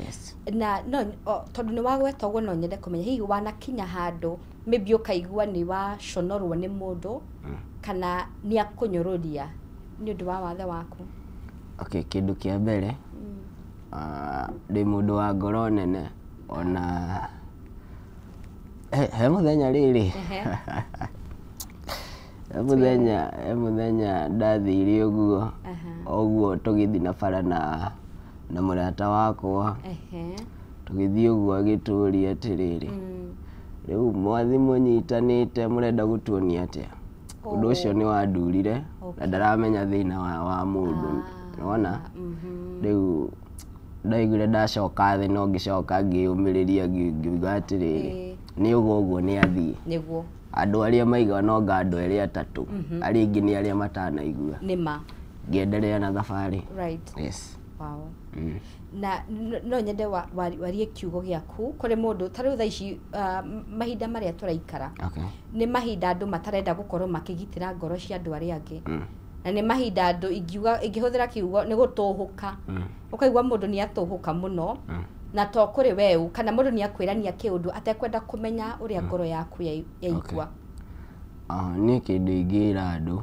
Speaker 2: Yes.
Speaker 1: Na no tondũ nĩ wagweta ũguo no nyende kũmenya hihi wanakinya handũ maybe ũkaigua nĩ waconorwo nĩ mũndũ kana nĩ akũnyũrũria nĩ ũndũ wa wathe waku?
Speaker 2: Okay, kĩndũ kĩa mbere ndĩ mũndũ wa ngoro nene ona he mũthenya rĩrĩ he mũthenya ndathire ũguo ũguo tũgĩthiĩ na bara na mũrata wakwa tũgĩthiĩ ũguo agĩtũria atĩrĩrĩ rĩu mwathi mũnyitanĩte mũrenda gũtuonia atĩa? Ũndũ ũcio nĩ wandurire na ndaramenya thĩna wa mũndũ nĩwona rĩu ndaiguire ndacoka thĩ no ngĩcoka ngĩyũmĩrĩria ngiuga atĩrĩrĩ nĩ ũguo ũguo nĩ athiĩ
Speaker 1: nĩguo
Speaker 2: andũ arĩa maigua no nga andũ erĩ atatũ arĩa aingĩ nĩ arĩa matanaigua
Speaker 1: nĩma
Speaker 2: ngĩenderea na thabarĩ.
Speaker 1: Right.
Speaker 2: Yes.
Speaker 1: Wow. Na no nyende warie kiugo gĩaku kũrĩ mũndũ ta rĩu thaa ici mahinda marĩa tũraikara nĩ mahinda andũ matarenda gũkorwo makĩgitĩra ngoro cia andũ arĩa angĩ na nĩ mahinda andũ ingiuga ingĩhũthĩra kiugo nĩ gũtũhũka ũkaigua mũndũ nĩ atũhũka mũno Na to kũrĩ we kana mũndũ nĩ akwĩrania kĩũndũ atekwenda kũmenya ũrĩa ngoro yaku yaigua.
Speaker 2: Niĩ kĩndũ ingĩra andũ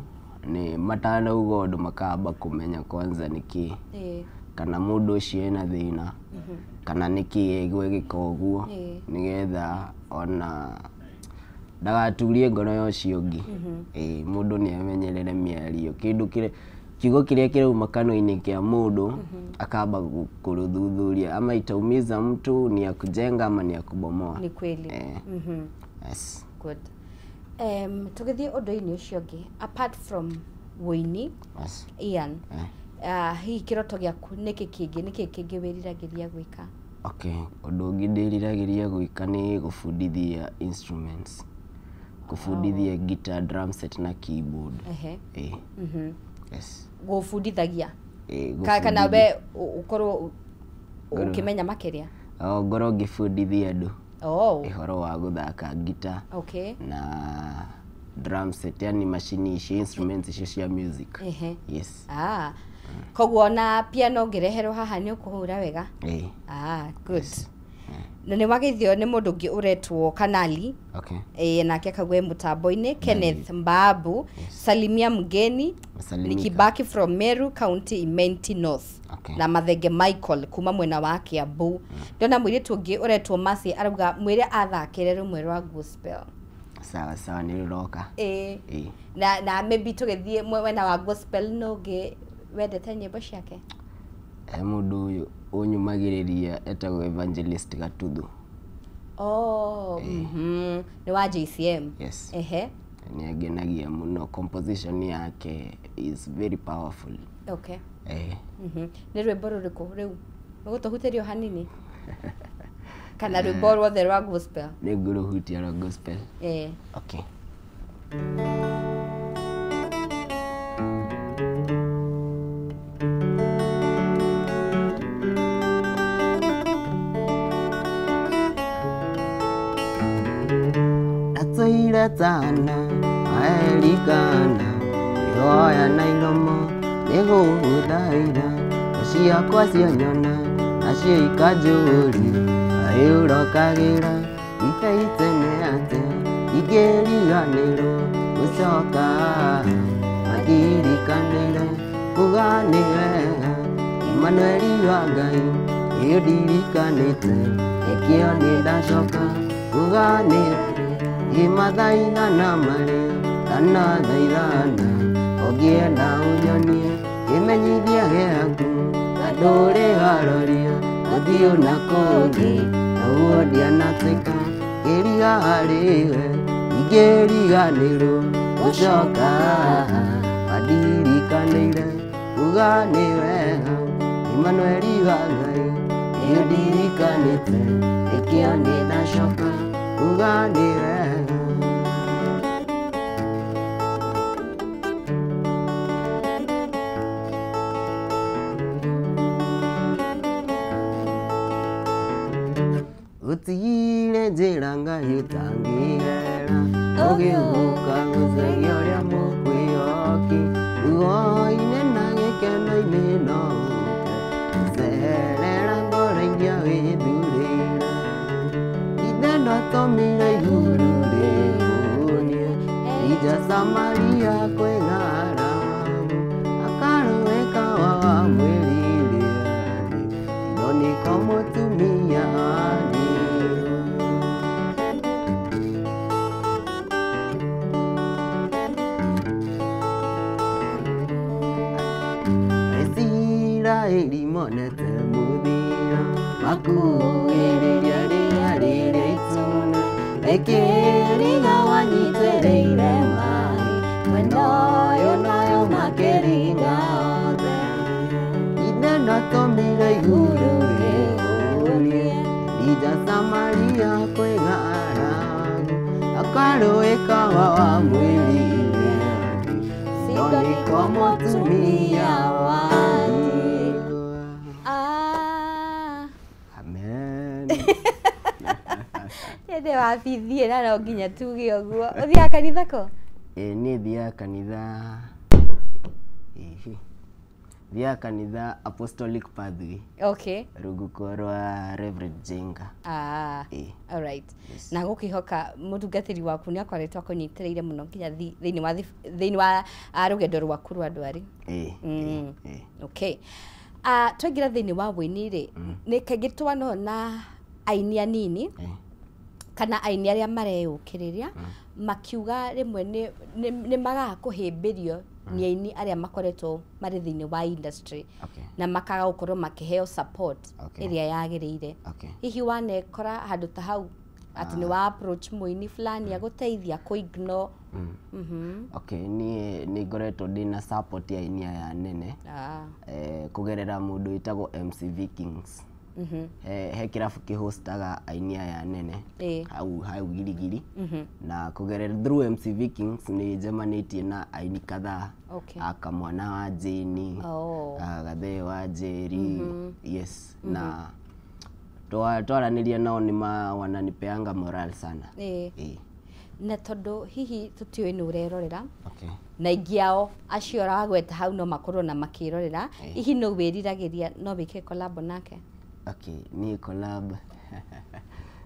Speaker 2: nĩ matanauga ũndũ makamba kũmenya kwanza nĩkĩ kana mũndũ ũcio ena thĩna kana nĩkĩ egwĩka ũguo nĩgetha ona ndagaturie ngoro ya ũcio ũngĩ. Mũndũ nĩ amenyerere mĩario kĩndũ kĩrĩa kiugo kĩrĩa kĩrauma kanua-inĩ kĩa mũndũ akamba kũrũthuthuria ama itaumiza mtu ni ya kujenga ama ni ya kubomoa.
Speaker 1: Ni kweli.
Speaker 2: Yes.
Speaker 1: Good. Tũgĩthiĩ ũndũ-inĩ ũcio ũngĩ apart from wũini.
Speaker 2: Yes.
Speaker 1: Ian, hihi kĩroto gĩaku nĩkĩ kĩngĩ nĩkĩ kĩngĩ wĩriragĩria gwĩka?
Speaker 2: Okay, ũndũ ũngĩ ndĩriragĩria gwĩka nĩ gũbundithia instruments. Gũbundithia guitar, drum set na keyboard. Yes.
Speaker 1: Gũbundithagia? Kana we ũkorwo ũkĩmenya makĩria?
Speaker 2: Ngorwo ngĩbundithia andũ ũhoro wa gũthaka guitar na drum set, yani macini icio instruments icio cia music. Yes.
Speaker 1: Koguo ona piano ũngĩreherwo haha nĩ ũkũhũra wega? Good. Na nĩ wageithio nĩ mũndũ ũngĩ ũretwo Kanali. Nake akauga mũtambo-inĩ Kenneth Mbabu. Salimia mgeni Nikibaki from Meru County Imenti North. Na Mathenge Michael kuma mwena wa Kiambu. Ndona mũirĩtu ũngĩ ũretwo Mercy arauga mwĩre athakĩre rũmwe rwa gospel.
Speaker 2: Sawa sawa nĩ rũroka.
Speaker 1: Na maybe tũgĩthiĩ mwena wa gospel no ũngĩ wendete nyĩmbo ciake?
Speaker 2: Mũndũ ũyũ ũnyumagĩrĩria etagwo Evangelist Gatuthu.
Speaker 1: Nĩ wa JCM.
Speaker 2: Yes. Nĩ angenagia mũno, composition yake is very powerful.
Speaker 1: Okay. Nĩ rwĩmbo rũrĩkũ rĩu? Ũgũtũhutĩria o hanini? Kana rwĩmbo ruothe rwa gospel?
Speaker 2: Nĩ ngũrũhutia rwa gospel. Okay. Tana aerikana ihoya na iromo nĩgũgũthaitha ciakwa cianyona nacio ikanjũria kaĩ ũrokagĩra itaitene atĩa ingĩriganĩrwo gũcoka mandirikanĩre kuga nĩ wega Emmanueli wa Ngai ĩndirikanĩte nĩkĩo nĩ ndacoka kuga nĩ imathaithana marĩa ndanathaithana ũngĩenda ũnyonie kĩmenyithia gĩaku na ndũrĩ waroria ũthiũ na kũngĩ noguo ndianatĩka ngĩriga harĩwe ingĩriganĩrwo gũcoka wandirikanĩire kuga nĩ wega Emmanueli wa Ngai ĩndirikanĩte nĩkĩo nĩ ndacoka kuga nĩ wega. Gũtigire njĩra Ngai ũtangĩgera ũgĩũka gũcaria ũrĩa mũkwĩhoki ruo-inĩ na gĩkeno-inĩ no ũke gũcerera ngoro iria wĩthurĩire ithe ndatũmire igũrũ rĩhũnie Elija Samaria kwĩ ng'aragu akarũĩka wa mwĩrire Sidoni kwa mũtumia wa ndigwa. Isiraeli monete mũthiro makuhĩrĩria rĩrĩa rĩrĩa itune rĩkĩriga wanyitĩrĩire maĩ mwena ũyũ nayo makĩringa othe ithe ndatũmire igũrũ rĩhũnie Elija Samaria kwĩ ng'aragu akarũĩka wa wamwĩrire Sidoni kwa mũtumia wa ndigwa. Amen.
Speaker 1: Ende wabithie na no nginya tuge ũguo. Ũthiaga kanitha kũ?
Speaker 2: Niĩ thiaga kanitha Thiaga kanitha Apostolic Pathway.
Speaker 1: Okay.
Speaker 2: Rungu rwa Reverend Jenga.
Speaker 1: Ah, all right. Na gũkĩhoka mũtungatĩri waku nĩ akoretwo akũnyitĩrĩire mũno nginya thĩinĩ wa rũgendo rwaku rwa ndwari. Okay. Twaingĩra thĩinĩ wa wũini rĩ, nĩ kaingĩ twanona aini anini kana aini arĩa mareyũkĩrĩria makiuga rĩmwe nĩ magaga kũhĩmbĩrio nĩ aini arĩa makoretwo marĩ thĩinĩ wa industry na makaga gũkorwo makĩheo support ĩrĩa yagĩrĩire. Hihi wanekora handũ ta hau atĩ nĩ wa approach mũini fulani agũteithia kũ ignore?
Speaker 2: Okay, niĩ nĩ ngoretwo ndĩna support ya aini aya nene kũgerera mũndũ wĩtagwo MC Vikings. He kĩrabu kĩhostaga aini aya nene hau Girigiri, na kũgerera through MC Vikings nĩ njemanĩtie na aini kadhaa, Kamwana wa Jane, Gathee wa Njeri, yes, na twaranĩria nao nĩ wananipeanga moral sana.
Speaker 1: Na tondũ hihi tũtiũĩ nĩ ũrerorera na aingĩ ao acio ũragweta hau no makorwo na makĩrorera, hihi no wĩriragĩria no wĩke collab nake?
Speaker 2: Okay, niĩ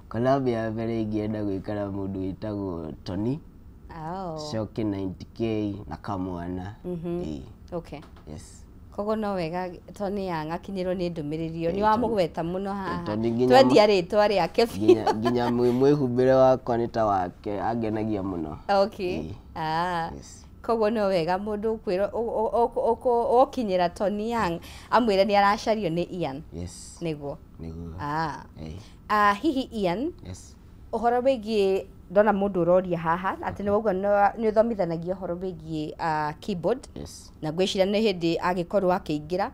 Speaker 2: collab ya mbere ingĩenda gwĩka na mũndũ wĩtagwo Tony, Shoki 90K na Kamwana.
Speaker 1: Okay.
Speaker 2: Yes.
Speaker 1: Koguo no wega Tony Young akinyĩrwo nĩ ndũmĩrĩri ĩyo, nĩ wamũgweta mũno haha,
Speaker 2: twendia
Speaker 1: rĩtwa rĩake biũ.
Speaker 2: Nginya mwĩhumbĩre wakwa nĩ ta wake, angenagia mũno.
Speaker 1: Okay. Koguo no wega mũndũ ũkwĩrwo ũkinyĩra Tony Young amwĩre nĩ aracario nĩ Ian.
Speaker 2: Yes.
Speaker 1: Nĩguo.
Speaker 2: Nĩguo.
Speaker 1: Hihi Ian,
Speaker 2: yes,
Speaker 1: ũhoro wĩgiĩ ndona mũndũ ũroria haha atĩ nĩ wauga nĩ ũthomithanagia ũhoro wĩgiĩ keyboard.
Speaker 2: Yes.
Speaker 1: Na ngwĩciria nĩ hĩndĩ agĩkorwo akĩingĩra,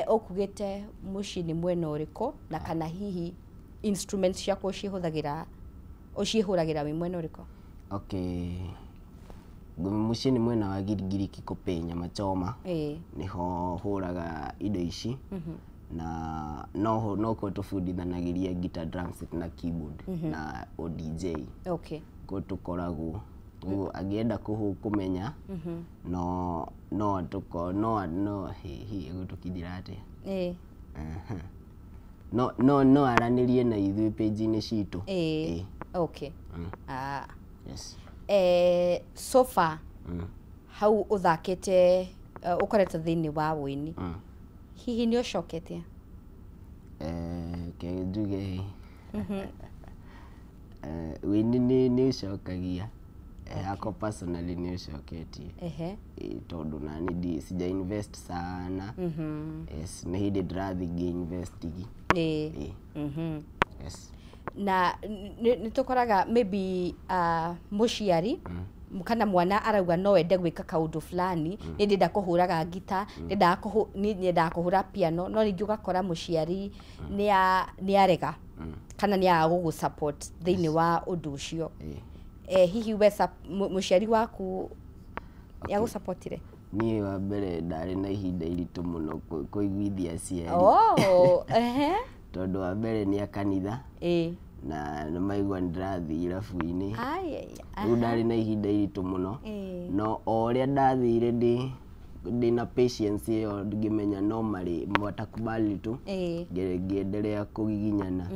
Speaker 1: ũkugĩte mũciĩ nĩ mwena ũrĩkũ na kana hihi instruments ciaku ũcihũthagĩra ũcihũragĩra wĩ mwena ũrĩkũ?
Speaker 2: Okay. Mũciĩ nĩ mwena wa Girigiri Kikopey nyama choma. Nĩho hũraga indo ici. Na no kuo tũbundithanagĩria guitar, drum set na keyboard na o DJ.
Speaker 1: Okay.
Speaker 2: Kuo tũkoragwo. Ũguo angĩenda kũmenya no no tũko no no hihi egũtũkinyĩra atĩa? No no no aranĩrie na ithuĩ page-inĩ citũ.
Speaker 1: Okay.
Speaker 2: Yes.
Speaker 1: So far hau ũthakĩte ũkoretwo thĩinĩ wa wũini, hihi nĩ ũcoketie?
Speaker 2: Ke njuge wĩini nĩ ũcokagia, hakwa personally nĩ ũcoketie, tondũ nani sija invest sana. Yes, nĩ hĩndĩ ndĩrathiĩ ngĩ invest. Yes.
Speaker 1: Na nĩ tũkoraga maybe mũciari kana mwana arauga no ende gwĩka kaũndũ fulani, nĩ ndĩrenda kũhũraga ngita, nyendaga kũhũra piano, no rĩngĩ ũgakora mũciari nĩ arega kana nĩ aga gũgũ support thĩinĩ wa ũndũ ũcio. Hihi we mũciari waku nĩ agũsupportire?
Speaker 2: Niĩ wa mbere ndarĩ na ihinda iritũ mũno kũiguithia aciari. Tondũ wa mbere nĩ a kanitha na nĩ maigua nĩ ndĩrathiĩ irabu-inĩ. Rĩu ndarĩ na ihinda iritũ mũno, no o ũrĩa ndathire ndĩna patience ĩyo ngĩmenya no marĩ matakubali tu, ngĩendelea kũgiginyana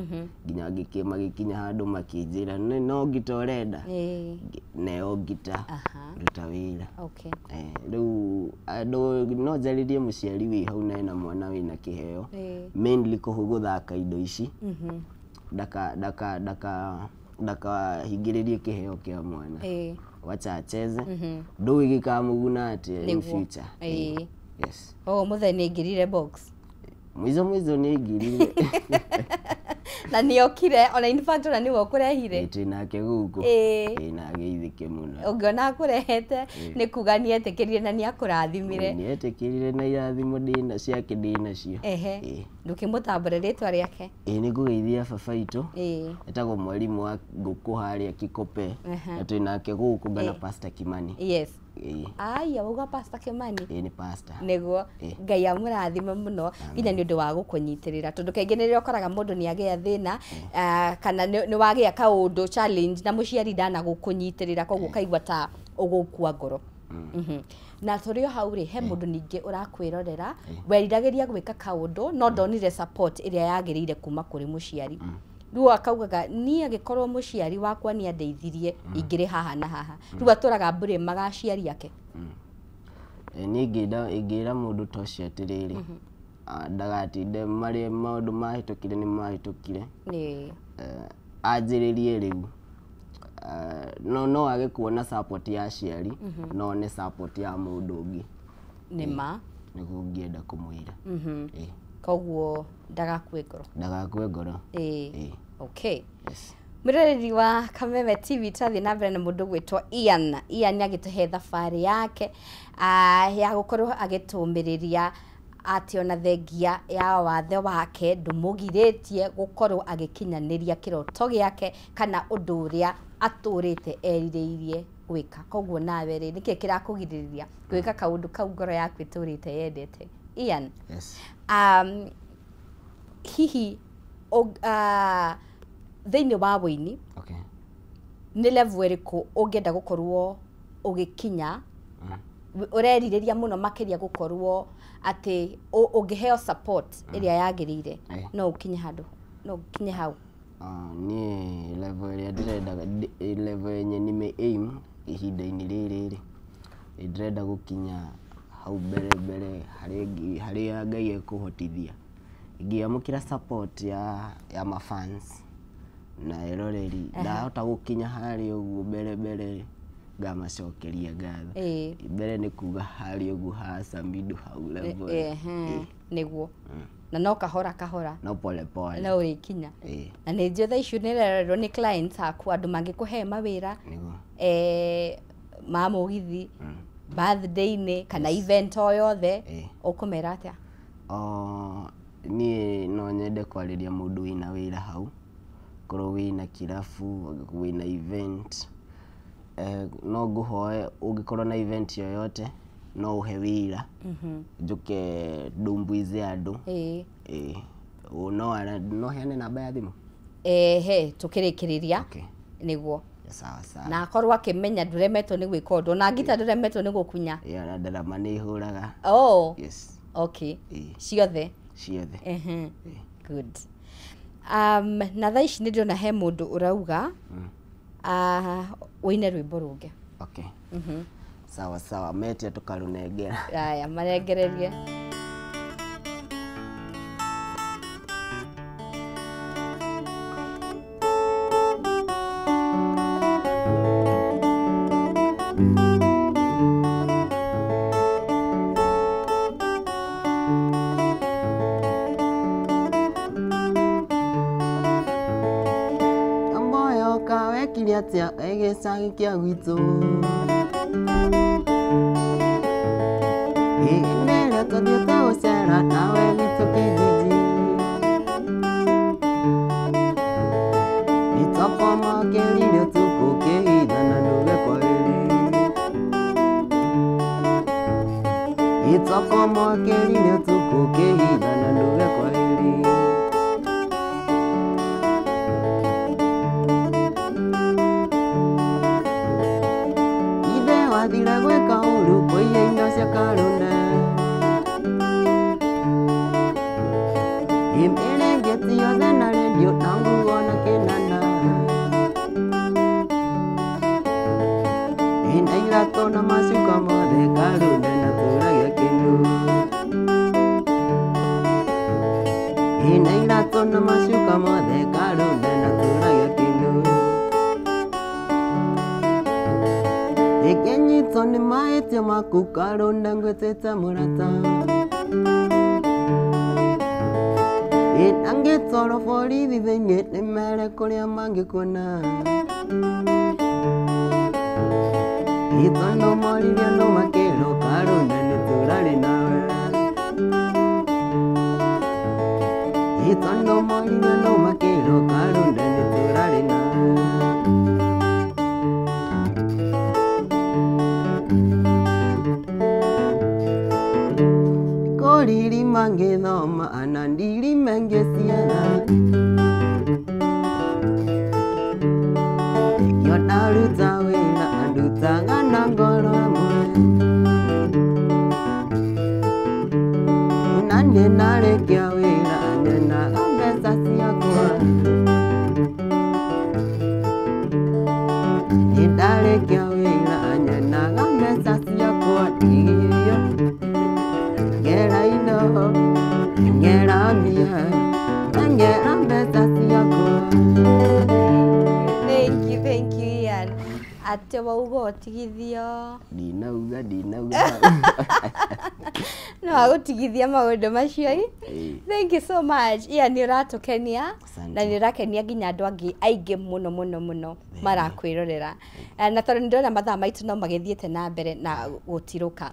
Speaker 2: nginya magĩkinya handũ makĩnjĩra no ngita ũrenda, neo ngita ruta wĩra. Rĩu andũ no njarĩrie mũciari wĩ hau na ena mwana wĩna kĩheo, mainly gũthaka indo ici, ndakahingĩrĩrie kĩheo kĩa mwana, wacha acheze, ndũĩ gĩkamũguna atĩa in future. Yes.
Speaker 1: Mũthee nĩ aingĩrire box.
Speaker 2: Mwizo mwizo nĩ aingĩrire.
Speaker 1: Na nĩ okire, ona in fact ona nĩwe ũkũrehire.
Speaker 2: Twĩ nake gũkũ. Na ageithĩke mũno.
Speaker 1: Ũngĩona akũrehete nĩ kuga nĩ etĩkĩrire na nĩ akũrathimire.
Speaker 2: Nĩ etĩkĩrire na irathimo ndĩna ciake ndĩnacio.
Speaker 1: Ndũkĩmũtambũre rĩtwa rĩake.
Speaker 2: Nĩ ngũgeithia baba witũ. Etagwo mwarimũ wa ngũkũ harĩa Kikopey. Na twĩ nake gũkũ ngana Pastor Kimani.
Speaker 1: Yes. Aya wauga Pastor Kimani?
Speaker 2: Nĩ pastor.
Speaker 1: Nĩguo. Ngai amũrathime mũno nginya nĩ ũndũ wa gũkũnyitĩrĩra, tondũ kaingĩ nĩ rĩrĩa ũkoraga mũndũ nĩ agĩa thĩna kana nĩ wagĩa kaũndũ challenge na mũciari ndanagũkũnyitĩrĩra, koguo ũkaigua ta ũgũkua ngoro. Na tũrĩ o hau rĩ, he mũndũ ningĩ ũrakwĩrorera weriragĩria gwĩka kaũndũ no ndonire support ĩrĩa yagĩrĩire kuma kũrĩ mũciari. Rĩu akaugaga niĩ angĩkorwo mũciari wakwa nĩ andeithirie ingĩrĩ haha na haha. Rĩu atũraga mbũrĩmaga aciari ake.
Speaker 2: Niĩ ingĩra mũndũ ta ũcio atĩrĩrĩ, ndagatinde marĩa maũndũ mahĩtũkire nĩ mahĩtũkire. Anjĩrĩrie rĩu. No age kuona support ya aciari, no one support ya mũndũ ũngĩ.
Speaker 1: Nĩ ma.
Speaker 2: Nĩguo ngĩenda kũmwĩra.
Speaker 1: Koguo ndagakue ngoro.
Speaker 2: Ndagakue ngoro.
Speaker 1: Okay.
Speaker 2: Yes.
Speaker 1: Mwĩroreri wa Kameme TV, tũrathiĩ na mbere na mũndũ gwĩtwo Ian. Ian agĩtũhe thabarĩ yake ya gũkorwo agĩtũmĩrĩria atĩ ona thengia ya wathe wake ndũmũgirĩtie gũkorwo agĩkinyanĩria kĩroto gĩake kana ũndũ ũrĩa atũrĩte erirĩirie gwĩka. Koguo nawe rĩ, nĩkĩ kĩrakũgirĩrĩria gwĩka kaũndũ kau ngoro yaku ĩtũrĩte yendete? Ian.
Speaker 2: Yes.
Speaker 1: Hihi thĩinĩ wa wũini nĩ level ĩrĩkũ ũngĩenda gũkorwo ũgĩkinya, ũrerirĩria mũno makĩria gũkorwo atĩ ũngĩheo support ĩrĩa yagĩrĩire no ũkinye handũ, no ũkinye hau?
Speaker 2: Niĩ level ĩrĩa ndĩrendaga, level yenye nime aim ihinda-inĩ rĩrĩ rĩ, ndĩrenda gũkinya hau mbere mbere harĩa Ngai ekũhotithia. Ingĩamũkĩra support ya mafans na eroreri, ndahota gũkinya harĩa ũguo mbere mbere ngamacokeria ngatho. Mbere nĩ kuga harĩa ũguo ha Samidoh hau level.
Speaker 1: Nĩguo. Na no kahora kahora.
Speaker 2: No pole pole.
Speaker 1: No ũrĩkinya. Na nĩ njũĩ thaa ici nĩ ũrerorerwo nĩ clients aku, andũ mangĩkũhe mawĩra ma mũgithi, birthday-inĩ kana event o yothe, ũkũmera atĩa?
Speaker 2: Niĩ no nyende kwarĩria mũndũ wĩna wĩra hau, korwo wĩna kĩrabu, wĩna event, no ngũhoe ũngĩkorwo na event yoyote no ũhe wĩra, njũke ndumbuize andũ. No heane namba ya thimũ?
Speaker 1: He, tũkĩrĩkĩrĩria. Nĩguo.
Speaker 2: Sawa sawa.
Speaker 1: Na akorwo akĩmenya ndũremetwo nĩ gwĩka ũndũ, ona ngita ndũremetwo nĩ gũkunya.
Speaker 2: Ona ndarama nĩ ihũraga. Yes.
Speaker 1: Okay. Ciothe?
Speaker 2: Ciothe.
Speaker 1: Good. Na thaa ici nĩ ndĩrona he mũndũ ũrauga ũine rwĩmbo rũngĩ.
Speaker 2: Okay. Sawa sawa, metia tũkarũnengera.
Speaker 1: Aya, marengererie.
Speaker 2: Atia egĩcagi kĩa gwitũ hĩndĩ ĩrĩa twathiĩte gũcera nawe gwitũ kijiji nĩtwakomakĩrire ũtukũ kĩhithana nuge kwaheri nĩtwakomakĩrire ũtukũ kĩhithana nuge kwaheri. Wathire gwĩka ũru kũiya indo cia karũnda ĩmĩrĩngĩti yothe na rendio na nguo na kĩnanda ĩna iratũ na macuka mothe karũnda na tũragia kĩndũ ĩna iratũ na macuka mothe karũnda na tũragia kĩndũ. Ĩkĩnyitwo nĩ mahĩtia maku karũnda ngwĩtĩte mũrata ĩnangĩtwarwo borithi thĩinĩ nĩmere kũrĩa mangĩkuona ĩtondũ moririe andũ makĩrwo karũnda nĩ tũrarĩ nawe ĩtondũ moririe andũ makĩrwo karũnda nĩ tũrarĩ nawe. Kũririma ngĩthoma ana ndirime ngĩciara Nĩkĩo ndaruta wĩra andutaga na ngoro ĩmwe. Tigithio ngera indo ngera mbia ngera mbeca ciakwa.
Speaker 1: Thank you Ian. Atĩ wauga ũtigithio.
Speaker 2: Ndinauga ndinauga.
Speaker 1: No agũtigithia maũndũ macio ĩ. Thank you so much Ian, nĩ ũratũkenia na nĩ ũrakenia nginya andũ angĩ aingĩ mũno mũno mũno marakwĩrorera. Na tondũ nĩ ndĩrona mathaa maitũ no magĩthiĩte na mbere na gũtirũka,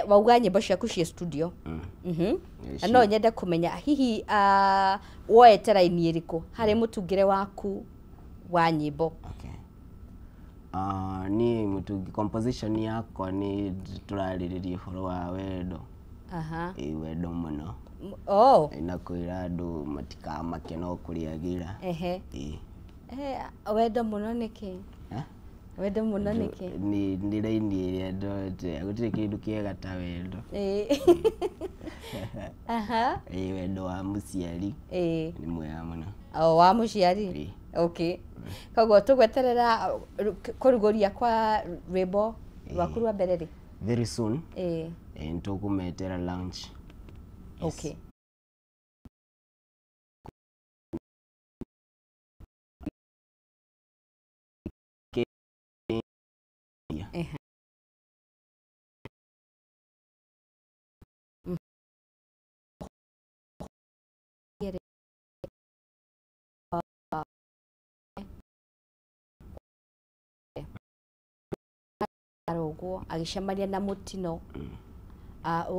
Speaker 1: wauga nyĩmbo ciaku ciĩ studio. Na no nyende kũmenya hihi woete raini ĩrĩkũ harĩ mũtungĩre waku wa nyĩmbo?
Speaker 2: Niĩ mũtungi composition yakwa nĩ tũrarĩrĩria ũhoro wa wendo. Ĩĩ, wendo mũno.
Speaker 1: Oh.
Speaker 2: Na kwĩra andũ matikamake no kũrĩagĩra. Ĩĩ.
Speaker 1: Wendo mũno nĩkĩ? Wendo mũno nĩkĩ?
Speaker 2: Nĩ raini ĩrĩa ndonete gũtirĩ kĩndũ kĩega ta wendo. Ĩĩ, wendo wa mũciari nĩ mwega mũno.
Speaker 1: O wa mũciari? Okay. Koguo tũgweterera kũrugũria kwa rwĩmbo rwaku rwa mbere rĩ?
Speaker 2: Very soon. Ĩĩ, nĩtũkũmetera launch.
Speaker 1: Okay. Ũguo agĩcemania na mũtino,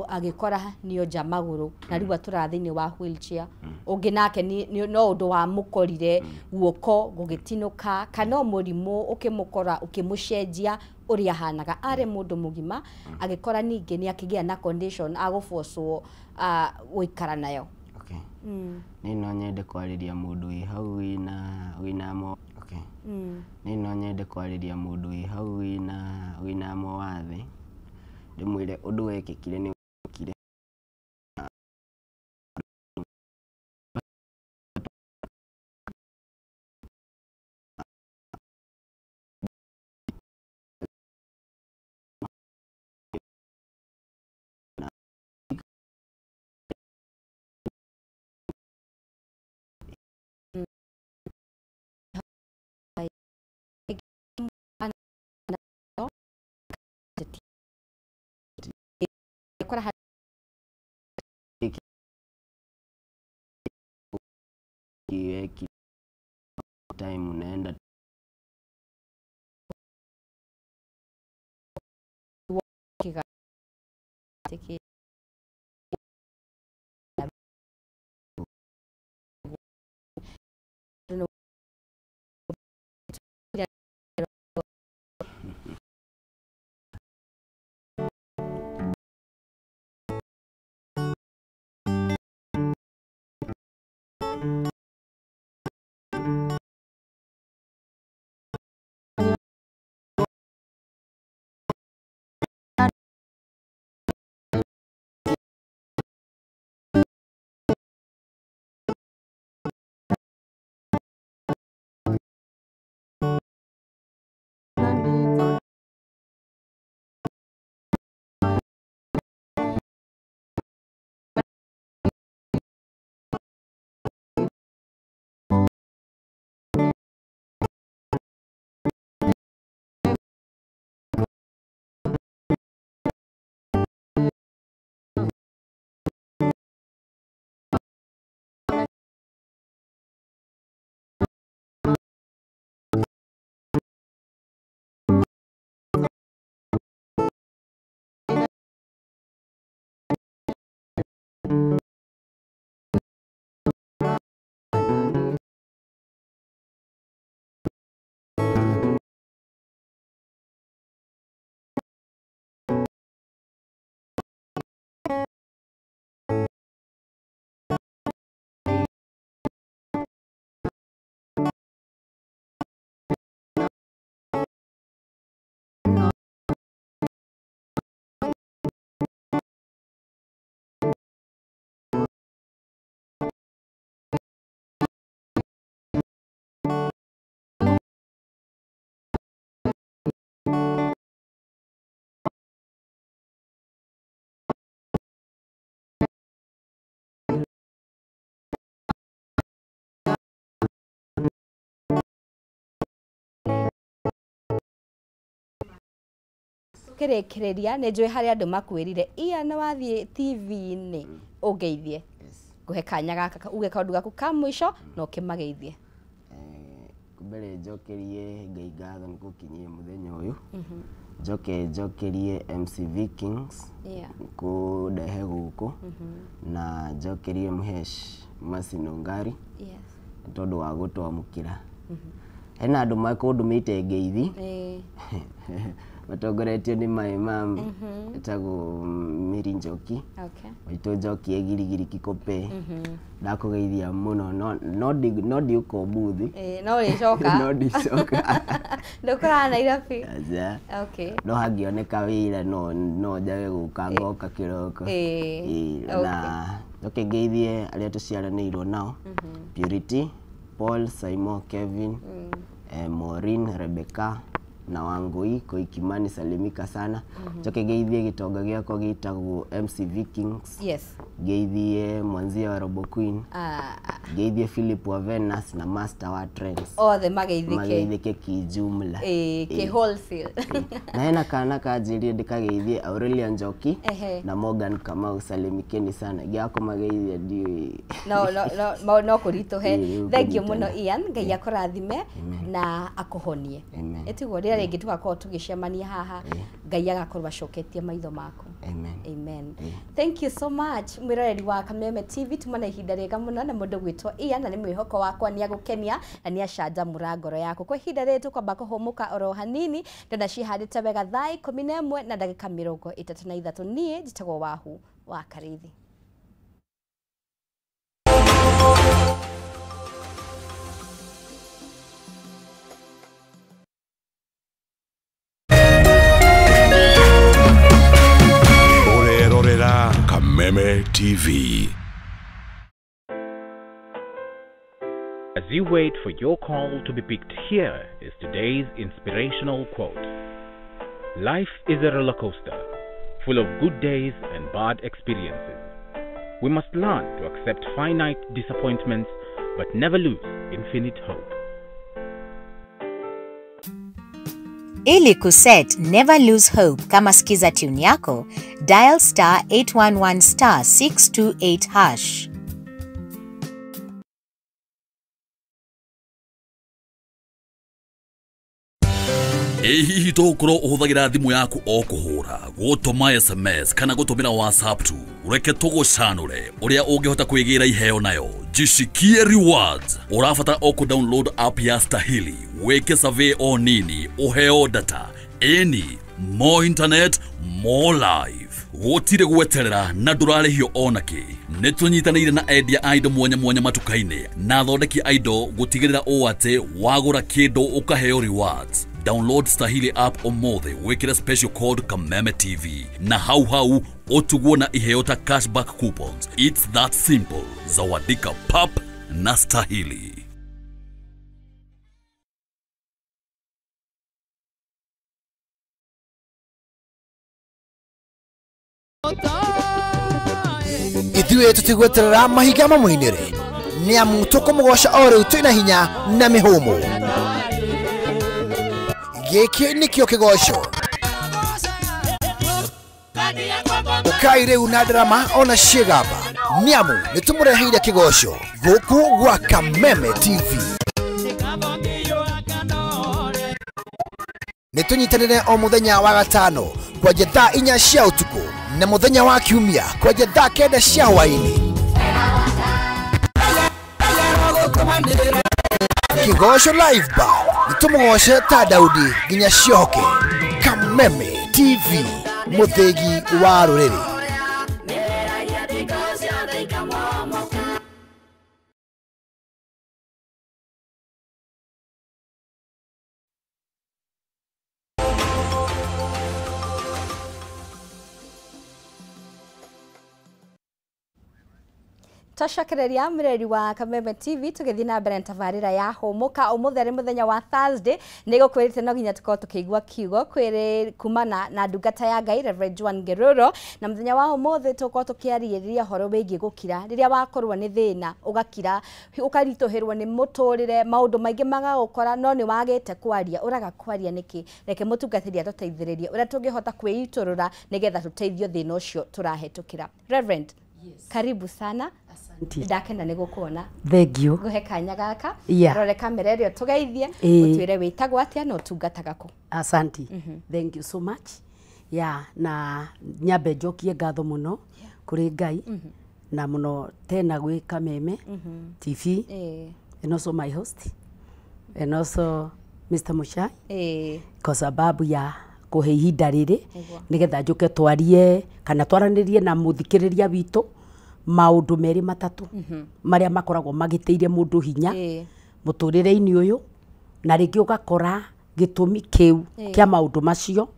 Speaker 1: agĩkora nĩ onja magũrũ na rĩu atũraga thĩinĩ wa wheelchair. Ũngĩ nake no ũndũ wa mũkorire guoko gũgĩtinũka kana o mũrimũ ũkĩmũkora ũkĩmũcenjia ũrĩa ahanaga arĩ mũndũ mũgima, agĩkora ningĩ nĩ akĩgĩa na condition agũbocwo gũikara nayo.
Speaker 2: Niĩ no nyende kwarĩria mũndũ wĩ hau wĩna mo. Niĩ no nyende kwarĩria mũndũ wĩ hau wĩna mawathe, ndĩmwĩre ũndũ wekĩkire nĩ wekĩkire. Time unaenda
Speaker 1: Tũkĩrĩkĩrĩria nĩ njũĩ harĩ andũ makwĩrire Ian wathiĩ TV-inĩ ũngeithie. Ngũhe kanya gaka uge kaũndũ gaku ka mũico na ũkĩmageithie.
Speaker 2: Mbere njokerie Ngai ngatho nĩ gũkinyia mũthenya ũyũ. Njoke njokerie MC Vikings kũndehe gũkũ na njokerie Mhesh Masinongari nĩ tondũ wa gũtwamũkĩra. Hena andũ makũndũmĩte ngeithi matongoretio nĩ my mom etagwo Mary Njoki. Maitũ Njoki e Girigiri Kikope. Ndakũgeithia mũno no ndiũka ũmũthĩ.
Speaker 1: No ũrĩcoka.
Speaker 2: No ndicoka.
Speaker 1: Ndũkũraga Nairobi.
Speaker 2: Aca. No hangĩoneka wĩra no njage gũka ngoka kĩroko. Na njoke ngeithie arĩa tũciaranĩirwo nao. Purity, Paul, Simon, Kevin, Maureen, Rebecca na Wangui Koikimani, salimika sana. Njoke ngeithie gĩtonga gĩakwa gĩtagwo MC Vikings. Ngeithie Mwanzia wa Robo Queen. Ngeithie Philip wa Venus na Master wa Trends.
Speaker 1: Othe mageithike.
Speaker 2: Mageithike kijumla.
Speaker 1: Ki wholesale.
Speaker 2: Na hena kana kanjĩrie ndĩkageithie Aurelia Njoki na Morgan Kamau, salimikeni sana. Gĩakwa mageithia ndiũĩ.
Speaker 1: No no kũritũhe. Thank you mũno Ian, Ngai akũrathime na akũhonie. Ĩtiguo rĩrĩa rĩngĩ tũgakorwo tũgĩcemania haha Ngai agakorwo acoketie maitho maku.
Speaker 2: Amen.
Speaker 1: Amen. Thank you so much mwiroreri wa Kameme TV, tumana ihinda rĩega mũno na mũndũ gwĩtwo Ian, na nĩ mwĩhoko wakwa nĩ agũkenia na nĩ acanjamũra ngoro yaku. Kwa ihinda rĩrĩ tũkwamba kũhũmũka oro hanini, ndona cihandĩte wega thaa 11 na ndagĩka 33. Niĩ njĩtagwo Wahu wa Karithi.
Speaker 3: Kameme TV.
Speaker 11: As you wait for your call to be picked, here is today's inspirational quote. Life is a roller coaster, full of good days and bad experiences. We must learn to accept finite disappointments, but never lose infinite hope.
Speaker 12: Ili kuset Never Lose Hope kama skiza tune yako, dial star 811 star 628 hash.
Speaker 13: Ĩ hihi tũgũkorwo ũhũthagĩra thimũ yaku o kũhũra, gũtũma SMS kana gũtũmĩra WhatsApp tu? Reke tũgũcanũre ũrĩa ũngĩhota kwĩgĩra iheo nayo. Jishikie rewards. Ũrabatara o kũ-download app ya Stahili, wĩke survey o nini, ũheo data. Ĩni, more internet, more life. Gũtirĩ gweterera na ndũrarĩhio onakĩ. Nĩ tũnyitanĩire na endia a indo mwanya mwanya matuka-inĩ na athondeki a indo gũtigĩrĩra ũũ atĩ wagũra kĩndũ ũkaheo rewards. Download Stahili app ũmũthĩ, wĩkĩre special code Kameme TV na hau hau ũtugwo na iheo ta cashback coupons. It's that simple. Zawadika pap na Stahili.
Speaker 14: Ithuĩ tũtigweterera mahiga mamũinĩre nĩ amu tũkũmũgoca o rĩu twĩna hinya na mĩhũmũ. Gĩkĩ nĩkĩo kĩgoco. Ũkai rĩu na ndarama ona ciĩgamba nĩ amu nĩ tũmũreheire kĩgoco gũkũ gwa Kameme TV. Nĩ tũnyitanĩre o mũthenya wa gatano kwanja thaa 4 cia ũtukũ na mũthenya wa kiumia kwanja thaa 9 cia hwaĩ-inĩ. Kĩgoco Live Bar nĩ tũmũgoce ta Daudi nginya ciohoke. Kameme TV, mũthĩgi wa rũrĩrĩ.
Speaker 1: Twacokereria mũreri wa Kameme TV tũgĩthiĩ na mbere na tabarĩra ya Hũmũka. Ũmũthĩ arĩ mũthenya wa Thursday, nĩ gũkwĩrĩte no nginya tũkorwo tũkĩigua kiugo kwĩrĩ kumana na ndungata ya Ngai Reverend Joan Ngeruro. Na mũthenya wa ũmũthĩ tũkorwo tũkĩarĩrĩria ũhoro wĩgiĩ gũkira. Rĩrĩa wakorwo nĩ thĩna ũgakira, ũkaritũhĩrwo nĩ mũtũrĩre, maũndũ maingĩ magagũkora, no nĩ wagĩte kwaria. Ũraga kwaria nĩkĩ? Reke mũtungatĩri atũteithĩrĩrie ũrĩa tũngĩhota kwĩitũrũra nĩgetha tũteithio thĩna ũcio tũrahĩtũkĩra. Reverend, yes. Karibu sana.
Speaker 15: Asante.
Speaker 1: Ndakena nĩ gũkuona.
Speaker 15: Thank you.
Speaker 1: Nguhe kanya gaka.
Speaker 15: Yeah.
Speaker 1: Rore kamera ĩrĩa tũgeithie, ũtwĩre wĩtagwo atĩa na ũtungataga kũ.
Speaker 15: Asante. Thank you so much. Yeah, na nyambe njokie ngatho mũno kũrĩ Ngai na mũno tena gwĩ Kameme TV and also my host and also Mr. Muchai kwa sababu ya kũhe ihinda rĩrĩ nĩgetha njũke twarie kana twaranĩrie na mũthikĩrĩria witũ maũndũ merĩ matatũ marĩa makoragwo magĩtĩire mũndũ hinya mũtũrĩre-inĩ ũyũ, na rĩngĩ ũgakora gĩtũmi kĩu kĩa maũndũ macio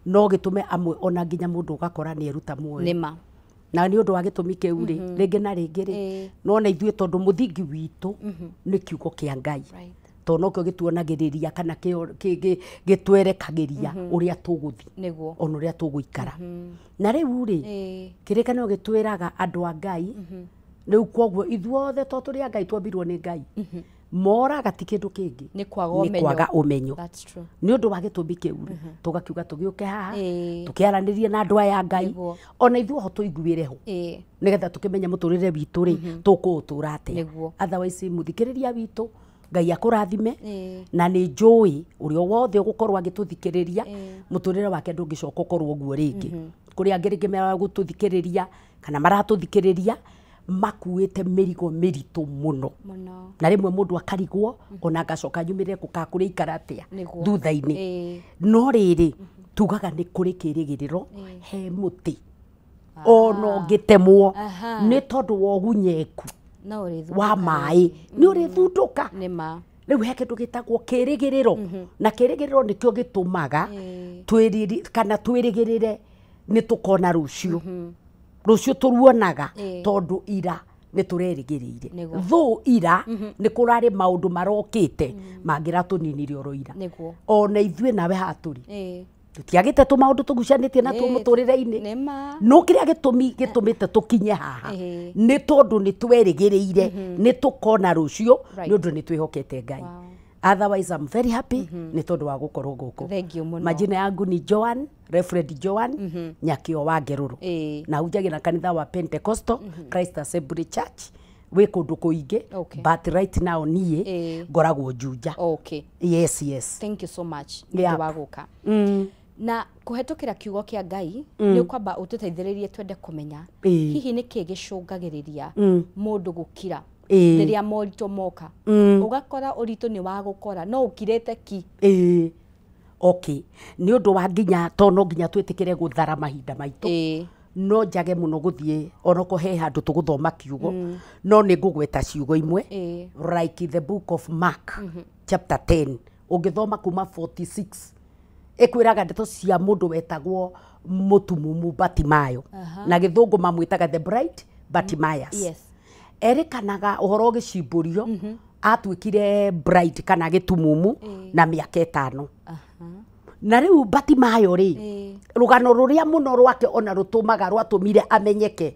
Speaker 15: no gĩtũme amwe ona nginya mũndũ ũgakora nĩ eruta muoyo.
Speaker 1: Nĩma.
Speaker 15: Na nĩ ũndũ wa gĩtũmi kĩu rĩ, rĩngĩ na rĩngĩ rĩ, no na ithuĩ tondũ mũthingi witũ nĩ kiugo kĩa Ngai, tondũ nokĩo gĩtuonagĩrĩria kana gĩtwerekagĩria ũrĩa tũgũthiĩ ona ũrĩa tũgũikara. Na rĩu rĩ, kĩrĩkanĩro gĩtwĩraga andũ a Ngai, rĩu koguo ithuothe to tũrĩ a Ngai, twombirwo nĩ Ngai, moraga ti kĩndũ kĩngĩ,
Speaker 1: nĩ kwaga
Speaker 15: ũmenyo. Nĩ ũndũ wa gĩtũmi kĩu rĩ, tũgakiuga tũgĩũke haha tũkĩaranĩrie na andũ aya a Ngai, ona ithuĩ ho tũiguĩre ho nĩgetha tũkĩmenye mũtũrĩre witũ rĩ tũkũũtũra atĩa. Otherwise mũthikĩrĩria witũ Ngai akũrathime, na nĩ njũĩ ũrĩa wothe ũgũkorwo agĩtũthikĩrĩria mũtũrĩre wake ndũngĩcoka ũkorwo ũguo rĩngĩ. Kũrĩ angĩ rĩngĩ maragũtũthikĩrĩria kana maratũthikĩrĩria makuĩte mĩrigo mĩritũ mũno, na rĩmwe mũndũ akarigwo ona agacoka nyumĩrĩre kũ kũrĩ ikara atĩa thutha-inĩ. No rĩrĩ, tugaga nĩ kũrĩ kĩrĩgĩrĩro he mũtĩ ona ũngĩtemwo nĩ tondũ wa ũgunyeku wa maĩ nĩ ũrĩthundũka. Rĩu he kĩndũ gĩtagwo kĩrĩgĩrĩro, na kĩrĩgĩrĩro nĩkĩo gĩtũmaga kana twĩrĩgĩrĩre nĩ tũkona rũciũ. Rũciũ tũruonaga tondũ ira nĩ tũrerĩgĩrĩire. Thũ ira nĩ kũrarĩ maũndũ marokĩte mangĩratũninire oro ira. Ona ithuĩ nawe haha tũrĩ tũtiagĩte tũmaũndũ tũgucanĩtie natuo mũtũrĩre-inĩ, no kĩrĩa gĩtũmi gĩtũmĩte tũkinye haha nĩ tondũ nĩ twerĩgĩrĩire nĩ tũkona rũciũ, nĩ ũndũ nĩ twĩhokete Ngai. Otherwise I'm very happy nĩ tondũ wa gũkorwo gũkũ. Majina yangu ni Joan, Reverend Joan Nyakio wa Ngeruro, na hunjagira kanitha wa Pentecostal Christ Assembly Church wĩ kũndũ kũingĩ, but right now niĩ ngoragwo Juja. Yes, yes.
Speaker 1: Thank you so much nĩ ũndũ wa gũka. Na kũhetũkĩra kiugo kĩa Ngai nĩ ũkwamba ũtũteithĩrĩrie twende kũmenya hihi nĩkĩ gĩcũngagĩrĩria mũndũ gũkira rĩrĩa moritũ moka. Ũgakora ũritũ nĩ wa gũkora no ũkirĩte ki.
Speaker 15: Okay, nĩ ũndũ wa nginya to no nginya twĩtĩkĩre gũthara mahinda maitũ. No njage mũno gũthiĩ onoko he handũ tũgũthoma kiugo, no nĩ ngũgweta ciugo imwe like the book of Mark chapter 10 ũngĩthoma kuma 46 ĩkwĩraga ndeto cia mũndũ wetagwo mũtumumu Bartimayo, na gĩthũngũ mamwĩtaga the bright Bartimaeus. Erĩkanaga ũhoro ũgĩcimbũrio atuĩkire bright kana gĩtumumu na mĩaka 5. Na rĩu Bartimayo rĩ, rũgano rũrĩa mũno rwake ona rũtũmaga rwatũmire amenyeke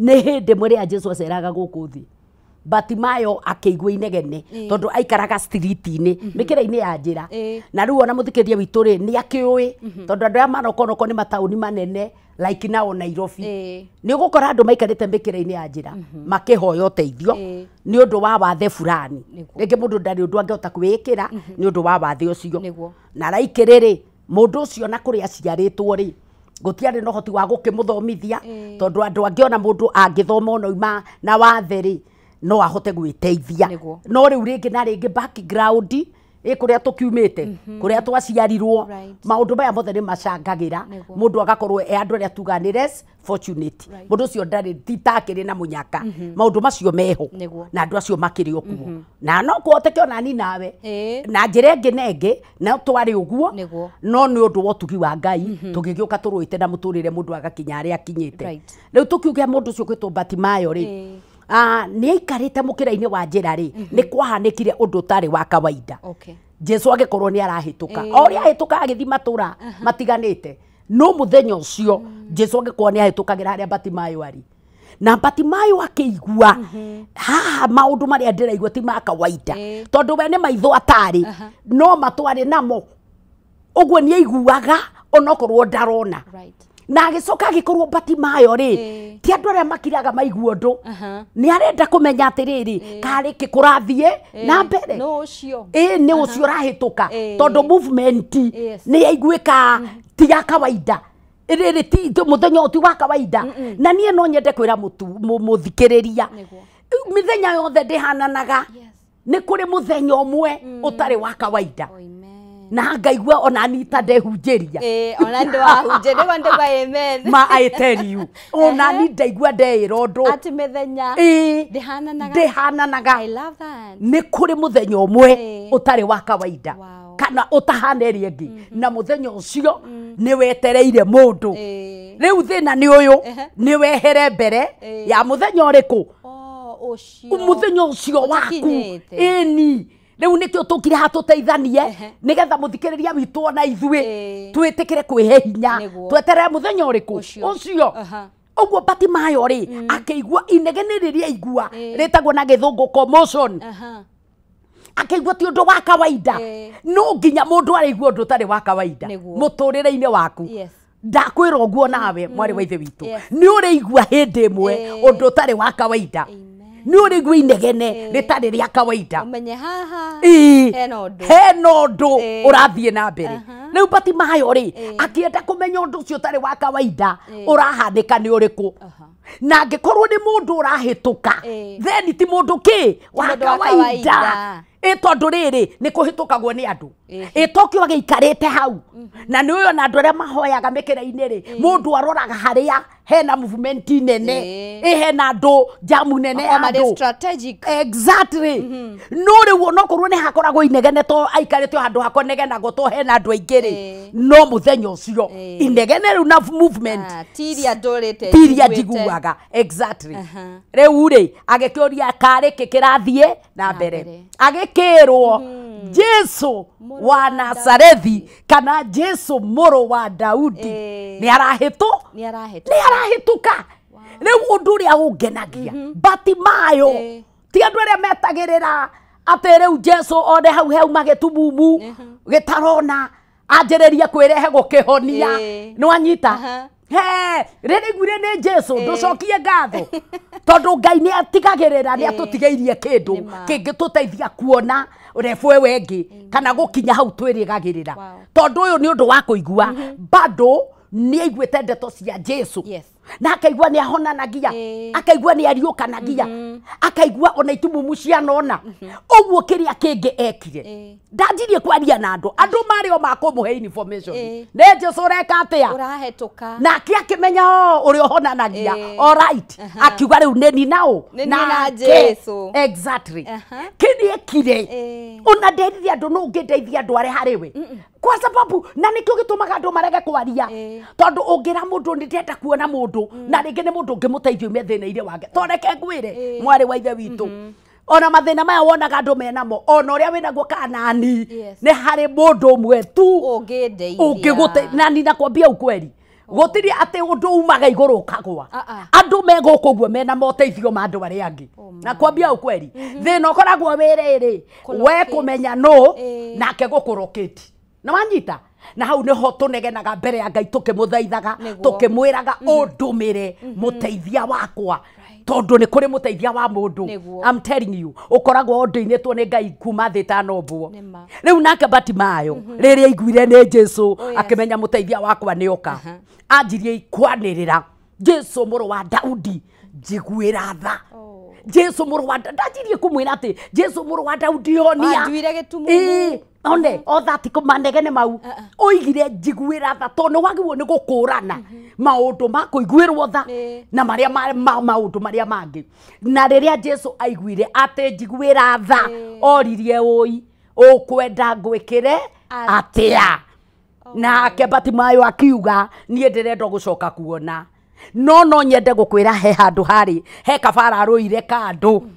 Speaker 15: nĩ hĩndĩ ĩmwe rĩrĩa Jesũ aceraga gũkũ thĩ. Bartimayo akĩigua inegene tondũ aikaraga street-inĩ mĩkĩra-inĩ ya njĩra, na rĩu ona mũthikĩrĩria witũ rĩ nĩ akĩũĩ tondũ andũ aya manokonoko nĩ mataũni manene like now Nairobi, nĩ ũgũkora andũ maikarĩte mĩkĩra-inĩ ya njĩra makĩhoya ũteithio nĩ ũndũ wa wathe fulani. Rĩngĩ mũndũ ndarĩ ũndũ angĩhota kwĩĩkĩra nĩ ũndũ wa wathe ũcio, na raikĩrĩ rĩ mũndũ ũcio na kũrĩa aciarĩtwo rĩ gũtiarĩ na ũhoti wa gũkĩmũthomithia tondũ andũ angĩ ona mũndũ angĩthoma ona oima na wathe rĩ no ahote gwĩteithia. No rĩu rĩngĩ na rĩngĩ background ĩ kũrĩa tũkiumĩte, kũrĩa twaciarirwo, maũndũ maya mothe nĩ macangagĩra mũndũ agakorwo e andũ arĩa tugaga nĩ less fortunate. Mũndũ ũcio ndarĩ ti ta akĩrĩ na mũnyaka, maũndũ macio meho na andũ acio makĩrĩ o kuo, na no kũhoteke ona ni nawe na njĩra ĩngĩ na ĩngĩ no twarĩ ũguo, no nĩ ũndũ wa ũtugi wa Ngai tũgĩgĩũka tũrũĩte na mũtũrĩre mũndũ agakinya harĩa akinyĩte. Rĩu tũkiuge mũndũ ũcio gwĩtwo Bartimayo rĩ, Nĩ aikarĩte mũkĩra-inĩ wa njĩra rĩ, nĩ kwahanĩkire ũndũ ũtarĩ wa kawaida. Jesu agĩkorwo nĩ arahĩtũka, o ũrĩa ahĩtũka agĩthiĩ matũra matiganĩte, no mũthenya ũcio Jesu agĩkorwo nĩ ahĩtũkagĩra harĩa Batimayo arĩ, na Batimayo akĩigua haha maũndũ marĩa ndĩraigua ti ma kawaida, tondũ we nĩ maitho atarĩ no matwarĩ namo, ũguo nĩ aiguaga onokorwo ndarona. Na agĩcoka agĩkorwo Batimayo rĩ, ti andũ arĩa makiraga maigua ũndũ, nĩ arenda kũmenya atĩrĩrĩ, karĩ kĩ kũrathiĩ na mbere, ĩ nĩ ũcio ũrahĩtũka, tondũ movement nĩ yaiguĩka ti ya kawaida, rĩrĩ ti mũthenya ũyũ ti wa kawaida. Na niĩ no nyende kwĩra mũthikĩrĩria, mĩthenya yothe ndĩhananaga, nĩ kũrĩ mũthenya ũmwe ũtarĩ wa kawaida, na ngaigua ona nita ndehunjĩria.
Speaker 1: Ona ndĩwahunjĩria ndĩgwa amen.
Speaker 15: Ma I tell you, ona ni ndaigua ndeĩra ũndũ
Speaker 1: atĩ mĩthenya ndĩhananaga. I love that.
Speaker 15: Nĩ kũrĩ mũthenya ũmwe ũtarĩ wa kawaida, kana ũtahana ĩrĩa ĩngĩ, na mũthenya ũcio nĩ wetereire mũndũ. Rĩu thĩna nĩ ũyũ, nĩ wehere mbere ya mũthenya ũrĩkũ, mũthenya ũcio waku. Ĩni rĩu nĩkĩo tũkire haha tũteithanie, nĩgetha mũthikĩrĩria witũ ona ithuĩ twĩtĩkĩre kwĩhe hinya, tweterere mũthenya ũrĩkũ ũcio. Ũguo Batimayo rĩ, akĩigua inegene rĩrĩa aigua rĩtagwo na gĩthũngũ commotion, akĩigua ti ũndũ wa kawaida. No nginya mũndũ araigua ũndũ ũtarĩ wa kawaida mũtũrĩre-inĩ waku. Ndakwĩra ũguo nawe mwarĩ wa ithe witũ, nĩ ũrĩigua hĩndĩ ĩmwe ũndũ ũtarĩ wa kawaida, nĩ ũrĩigua inegene rĩtarĩ rĩa kawaida,
Speaker 1: ũmenye haha hena
Speaker 15: ũndũ ũrathiĩ na mbere. Rĩu Batimayo rĩ, akĩenda kũmenya ũndũ ũcio ũtarĩ wa kawaida ũrahanĩka nĩ ũrĩkũ, na angĩkorwo nĩ mũndũ ũrahĩtũka, then ti mũndũ kĩ wa kawaida. Ĩ tondũ rĩrĩ nĩ kũhĩtũkagwo nĩ andũ, ĩ tokĩo agĩikarĩte hau, na nĩ ũyũ ona andũ arĩa mahoyaga mĩkĩra-inĩ rĩ, mũndũ aroraga harĩa hena movement nene, ĩ hena andũ jamu nene ya andũ. Exactly. No rĩu onokorwo nĩ hakoragwo inegene, to aikarĩte o handũ hakonegenagwo to hena andũ aingĩ rĩ, no mũthenya ũcio inegene rĩu na movement
Speaker 1: ti iria ndũrĩte,
Speaker 15: ti iria njiguaga. Exactly. Rĩu rĩ, agĩkĩũria karĩ kĩ kĩrathiĩ na mbere, agĩkĩrwo Jesu wa Nazarethi kana Jesu mũrũ wa Daudi nĩ arahĩtũka. Rĩu ũndũ ũrĩa ũngenagia, Batimayo ti andũ arĩa metagĩrĩra atĩ rĩu Jesu one hau hauma gĩtumumu gĩtarona anjĩrĩrie kwĩrehe gũkĩhonia, nĩ wanyita? He rĩrĩa aiguire nĩ Jesu, ndũcokie ngatho, tondũ Ngai nĩ atigagĩrĩra nĩ atũtigĩirie kĩndũ kĩngĩtũteithia kuona rebu ĩyo ĩngĩ, kana gũkinya hau twĩrĩgagĩrĩra, tondũ ũyũ nĩ ũndũ wa kũigua bado nĩ aiguĩte ndeto cia Jesu, na akaigua nĩ ahonanagia, akaigua nĩ ariũkanagia, akaigua ona itumumu cianona. Ũguo kĩrĩa kĩngĩ ekire, ndanjirie kwaria na andũ, andũ marĩ o makũmũhe information, nĩ Jesu ũreka atĩa,
Speaker 1: ũrahĩtũka,
Speaker 15: nake akĩmenya ũrĩa ũhonanagia. All right, akiuga rĩu nĩ ni naũ
Speaker 1: na Jesu.
Speaker 15: Exactly. Kĩrĩa ekire, ona nderire andũ, no ũngĩndeithia andũ arĩa harĩ we, kwa sababu na nĩkĩo gĩtũmaga andũ marege kwaria, tondũ ũngĩra mũndũ nĩ ndĩrenda kuona mũndũ, na rĩngĩ nĩ mũndũ ũngĩmũteithia ume thĩna-inĩ wake. To reke ngwĩre mwarĩ wa ithe witũ, ona mathĩna maya wonaga andũ menamo, ona ũrĩa wĩnaguo kana nani, nĩ harĩ mũndũ ũmwe tu ũngĩgũteithia. Nani nakwambia ukweli, gũtirĩ atĩ ũndũ umaga igũrũ ũkagwa, andũ me gũkũ ũguo mena moteithio ma andũ arĩa angĩ. Nakwambia ukweli, thĩna ũkoragwo wĩ rĩrĩ, we kũmenya nũ nake gũkũrokĩti, na wanyita? Na hau nĩho tũnegenaga mbere ya Ngai tũkĩmũthaithaga, tũkĩmwĩraga ũndũmĩre mũteithia wakwa, tondũ nĩ kũrĩ mũteithia wa mũndũ. I'm telling you, ũkoragwo ũndũ-inĩtwo nĩ Ngai kuma thĩ ĩtanombwo. Rĩu nake Batimayo rĩrĩa aiguire nĩ Jesu, akĩmenya mũteithia wakwa nĩ oka, anjirie kwanĩrĩra, Jesu mũrũ wa Daudi, njiguĩra tha. Jesu mũrũ wa ndanjirie kũmwĩra atĩ Jesu mũrũ wa Daudi honia. One otha ti manegene mau, oigire njiguĩra tha, tondũ nĩ wagĩrĩirwo nĩ gũkũrana maũndũ ma kũiguĩrwo tha na marĩa maũndũ marĩa mangĩ. Na rĩrĩa Jesu aiguire atĩ njiguĩra tha, oririe ũi, ũkwenda ngwĩkĩre atĩa? Nake Batimayo akiuga niĩ ndĩrenda gũcoka kuona. No no nyende gukwira he handu hari he kabara aruire kandu.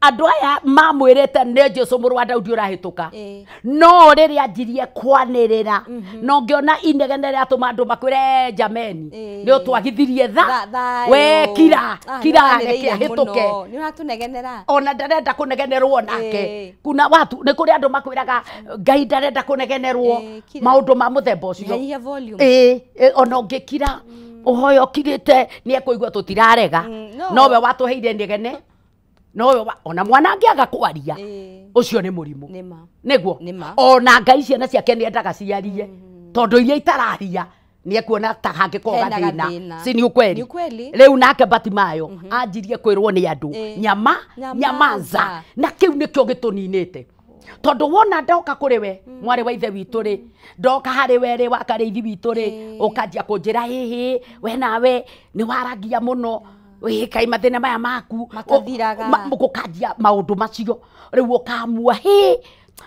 Speaker 15: Andu aya mamwirite ni Jesu mũrũ wa Daudi ũrahĩtũka. No rĩrĩa anjirie kwanĩrĩra no ngĩona inegene rĩatũma andũ makwĩre jameni nĩ ũtwagithirie tha we kira kira reke ahĩtũke
Speaker 1: nĩ ũratũnegenera
Speaker 15: ona ndarenda kũnegenerwo nake. Kuna watu nĩ kũrĩ andũ makwĩraga Ngai ndarenda kũnegenerwo maũndũ ma mũthemba ũcio. Ona ũngĩkira ũhoya ũkirĩte nĩ ekũigua tũtirarega nowe watũheire inegene no ona mwana angĩaga kwaria ucio ni murimu niguo ona Ngai ciana ciake ni endaga ciarie tondu iria itararia ni ekuona ta hangikorwo gathina si ni ukweli riu nake Batimayo anjirie kwirwo ni andu nyama nyamanza na kiu nikio gituninite tondu wona ndoka kuri we mwari wa ithe witu ri ndoka hari we ri wakarĩithi witu ri ukanjia kunjira hihi we nawe ni waragia muno wĩ mathĩna maya maku
Speaker 1: makathiraga
Speaker 15: gũkanjia maũndũ macio rĩu ũkamua hĩ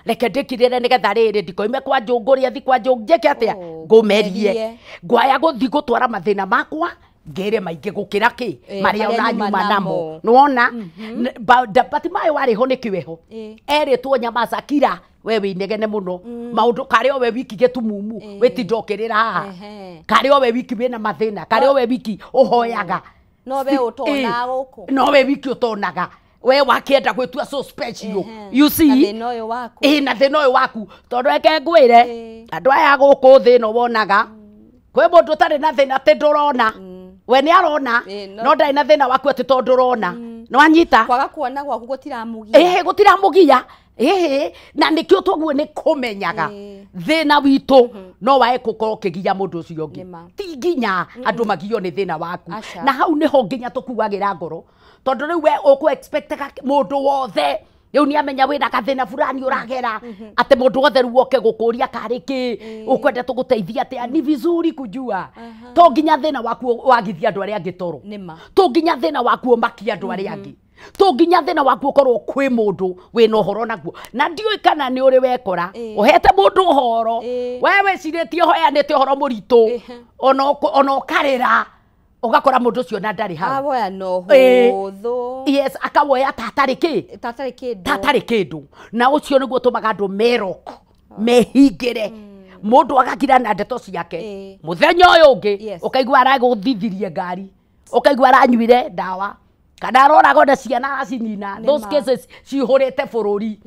Speaker 15: reke ndĩkirĩre nĩgetha rĩrĩ ndikoime kwa njũngũrĩa thi kwa njũngũ njĩke atĩa ngũmerie ngwaya gũthi gũtwara mathĩna makwa ngĩre maingĩ gũkĩra kĩ marĩa ũranyuma namo nĩwona Batimayo warĩ ho nĩkĩo eho erĩtwo nyamaza kira we wĩ inegene mũno maũndũ karĩ o we wiki gĩtumumu wĩtinda ũkĩrĩra haha karĩ o we wiki wĩna mathĩna karĩ o we wiki ũhoyaga
Speaker 1: no we utonaga guku
Speaker 15: no we wiki utonaga we wakienda gwitua so special you see
Speaker 1: na thina uyu waku
Speaker 15: na thina uyu waku tondu reke ngwire andu aya guku thi no wonaga kwi mundu utari na thina ati ndurona we ni arona no ndari na thina waku ati tondu ndurona no anyita
Speaker 1: kwaga kuona gwaku gutiramugia
Speaker 15: gutiramugia na nikio twaguo ni kumenyaga thina witu no wae gukorwo kigia mundu ucio ungi ti nginya andu magio ni thina waku na hau niho nginya tukuagira ngoro tondu riu we uku expectaga mundu wothe riu ni amenya wina gathina fulani uragera ati mundu wothe riu oke gukuria kari ki ukwenda tuguteithia atia ni vizuri kujua to nginya thina waku wagithia andu aria angi toro to nginya thina waku umakia andu aria angi to nginya thina waku ukorwo kwi mundu wina uhoro naguo na ndiui kana ni uri wekora uhete mundu uhoro we wicirĩtie ũheanĩte ũhoro mũritũ ona ũkarĩra ũgakora mũndũ ũcio na ndarĩ hau
Speaker 1: awoya no hũthũ
Speaker 15: yes akawoya ta hatarĩ kĩ
Speaker 1: ta hatarĩ
Speaker 15: kĩndũ na ũcio nĩguo ũtũmaga andũ merok mehingĩre mũndũ agakira na ndeto ciake mũthenya ũyũ ũngĩ ũkaigua aragũthithirie ngari ũkaigua aranyuire ndawa kana aroragwo na ciana acinina those cases cihũrĩte bũrũri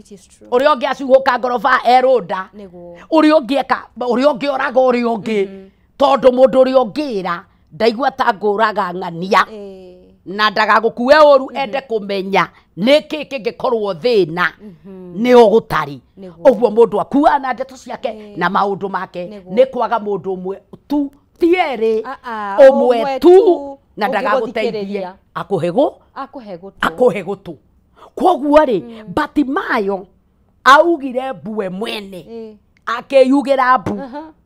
Speaker 15: ũrĩa ũngĩ acuhũka ngoroba erũnda ũrĩa ũngĩ eka ũrĩa ũngĩ oraga ũrĩa ũngĩ tondũ mũndũ ũrĩa ũngĩra ndaigua ta ngũraga ng'ania na ndagagũkue ũru ende kũmenya nĩkĩ kĩngĩkorwo thĩna nĩ ũgũtarĩ ũguo mũndũ akua na ndeto ciake na maũndũ make nĩ kwaga mũndũ ũmwe tu ti erĩ ũmwe tu na ndagagũteithie akuhe gũtũ koguo rĩ Batimayo augire mbue mwene akĩyugĩra mbu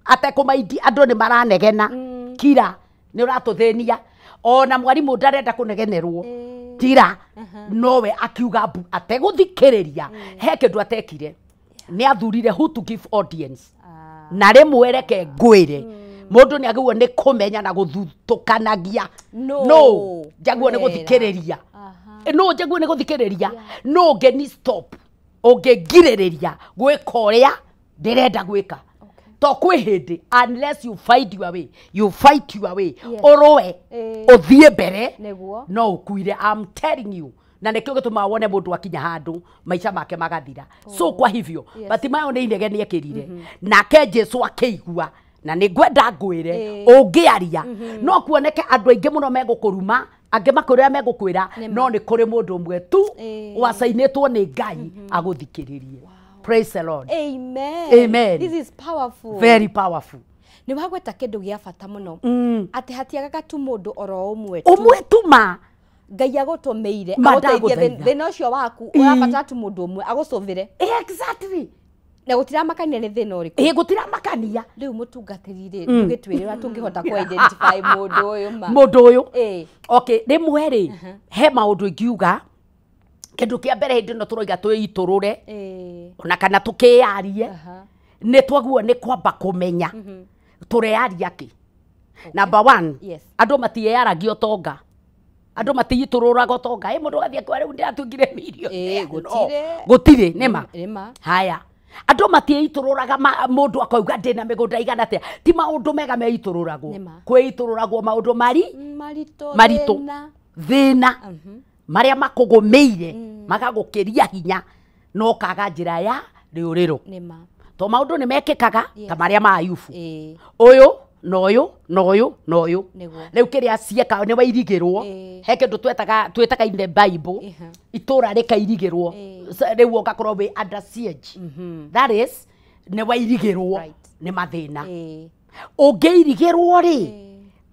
Speaker 15: atekũmaindi andũ nĩ maranegena kira nĩ ũratũthĩnia ona mwarimũ ndarenda kũnegenerwo kira nowe akiuga mbu ategũthikĩrĩria he kĩndũ atekire nĩ athurire who to give audience na rĩmwe reke ngwĩre mundu ni agĩrĩirwo nĩ kũmenya na gũthutũkanagia no njagĩrĩirwo nĩ gũthikĩrĩria no njagĩrĩirwo nĩ gũthikĩrĩria no ũngĩni stop ũngĩngirĩrĩria gwĩka ũrĩa ndĩrenda gwĩka to kwĩ hĩndĩ unless you find your way you fight your way ũrũe ũthiĩ mbere no ũkuire I'm telling you na nĩkĩo gĩtũmaga wone mũndũ akinya handũ maica make magathira so kwa hivyo Batimayo nĩ inegene ekĩrire nake Jesu akĩigua na nĩ ngwenda ngwĩre ũngĩaria no kuoneke andũ aingĩ mũno megũkũruma angĩ makwĩra megũkwĩra no nĩ kũrĩ mũndũ ũmwe tu wacainĩtwo nĩ Ngai agũthikĩrĩrie. Praise the Lord.
Speaker 1: Amen.
Speaker 15: Amen.
Speaker 1: This is powerful.
Speaker 15: Very powerful.
Speaker 1: Nĩ wagweta kĩndũ gĩa bata mũno atĩ hatiagaga tu mũndũ oro ũmwe tu
Speaker 15: ũmwe tu ma
Speaker 1: Ngai agũtũmĩire agũteithie thĩna ũcio waku ũrabatara tu mũndũ ũmwe agũcũvĩre.
Speaker 15: Exactly.
Speaker 1: Na gũtiramakania nĩ thĩna ũrĩkũ.
Speaker 15: Gũtiramakania.
Speaker 1: Rĩu mũtungatĩri rĩ ndũgĩtwĩre ũrĩa tũngĩhota kũ identify mũndũ ũyũ ma
Speaker 15: mũndũ ũyũ. Okay, rĩmwe rĩ he maũndũ ingiuga kĩndũ kĩa mbere hĩndĩ ĩno tũroiga twĩitũrũre ona kana tũkĩyarie nĩ twaguo nĩ kwamba kũmenya tũrearia kĩ Number one,
Speaker 1: Yes.
Speaker 15: andũ matiĩyaragia ũtonga, andũ matiitũrũraga ũtonga. Ĩ mũndũ agathiĩ akauga rĩu ndĩratuĩkire millionaire.
Speaker 1: Ĩ, gũtirĩ.
Speaker 15: No, gũtirĩ nĩma.
Speaker 1: Nĩma.
Speaker 15: Haya, andũ matiĩitũrũraga, mũndũ akauga ndĩna mĩgũnda igana atĩa, ti maũndũ mega meitũrũragwo.
Speaker 1: Nĩma.
Speaker 15: Kwĩitũrũragwo maũndũ mari
Speaker 1: Maritũ.
Speaker 15: Maritũ.
Speaker 1: Thĩna.
Speaker 15: Thĩna marĩa makũgũmĩire, magagũkĩria hinya, no kaga njĩra ya rĩũrĩro.
Speaker 1: Nĩma.
Speaker 15: To maũndũ nĩ mekĩkaga ta marĩa ma Ayubu,
Speaker 1: Ĩ.
Speaker 15: ũyũ na ũyũ na ũyũ na ũyũ.
Speaker 1: Nĩguo.
Speaker 15: Rĩu kĩrĩa cieka nĩ wairigĩrwo.
Speaker 1: Ĩ.
Speaker 15: He kĩndũ twĩtaga in the Bible,
Speaker 1: Iha.
Speaker 15: itũra rĩkairigĩrwo. Rĩu ũgakorwo wĩ under siege, that is nĩ wairigĩrwo nĩ mathĩna.
Speaker 1: Ĩ.
Speaker 15: Ũngĩirigĩrwo rĩ,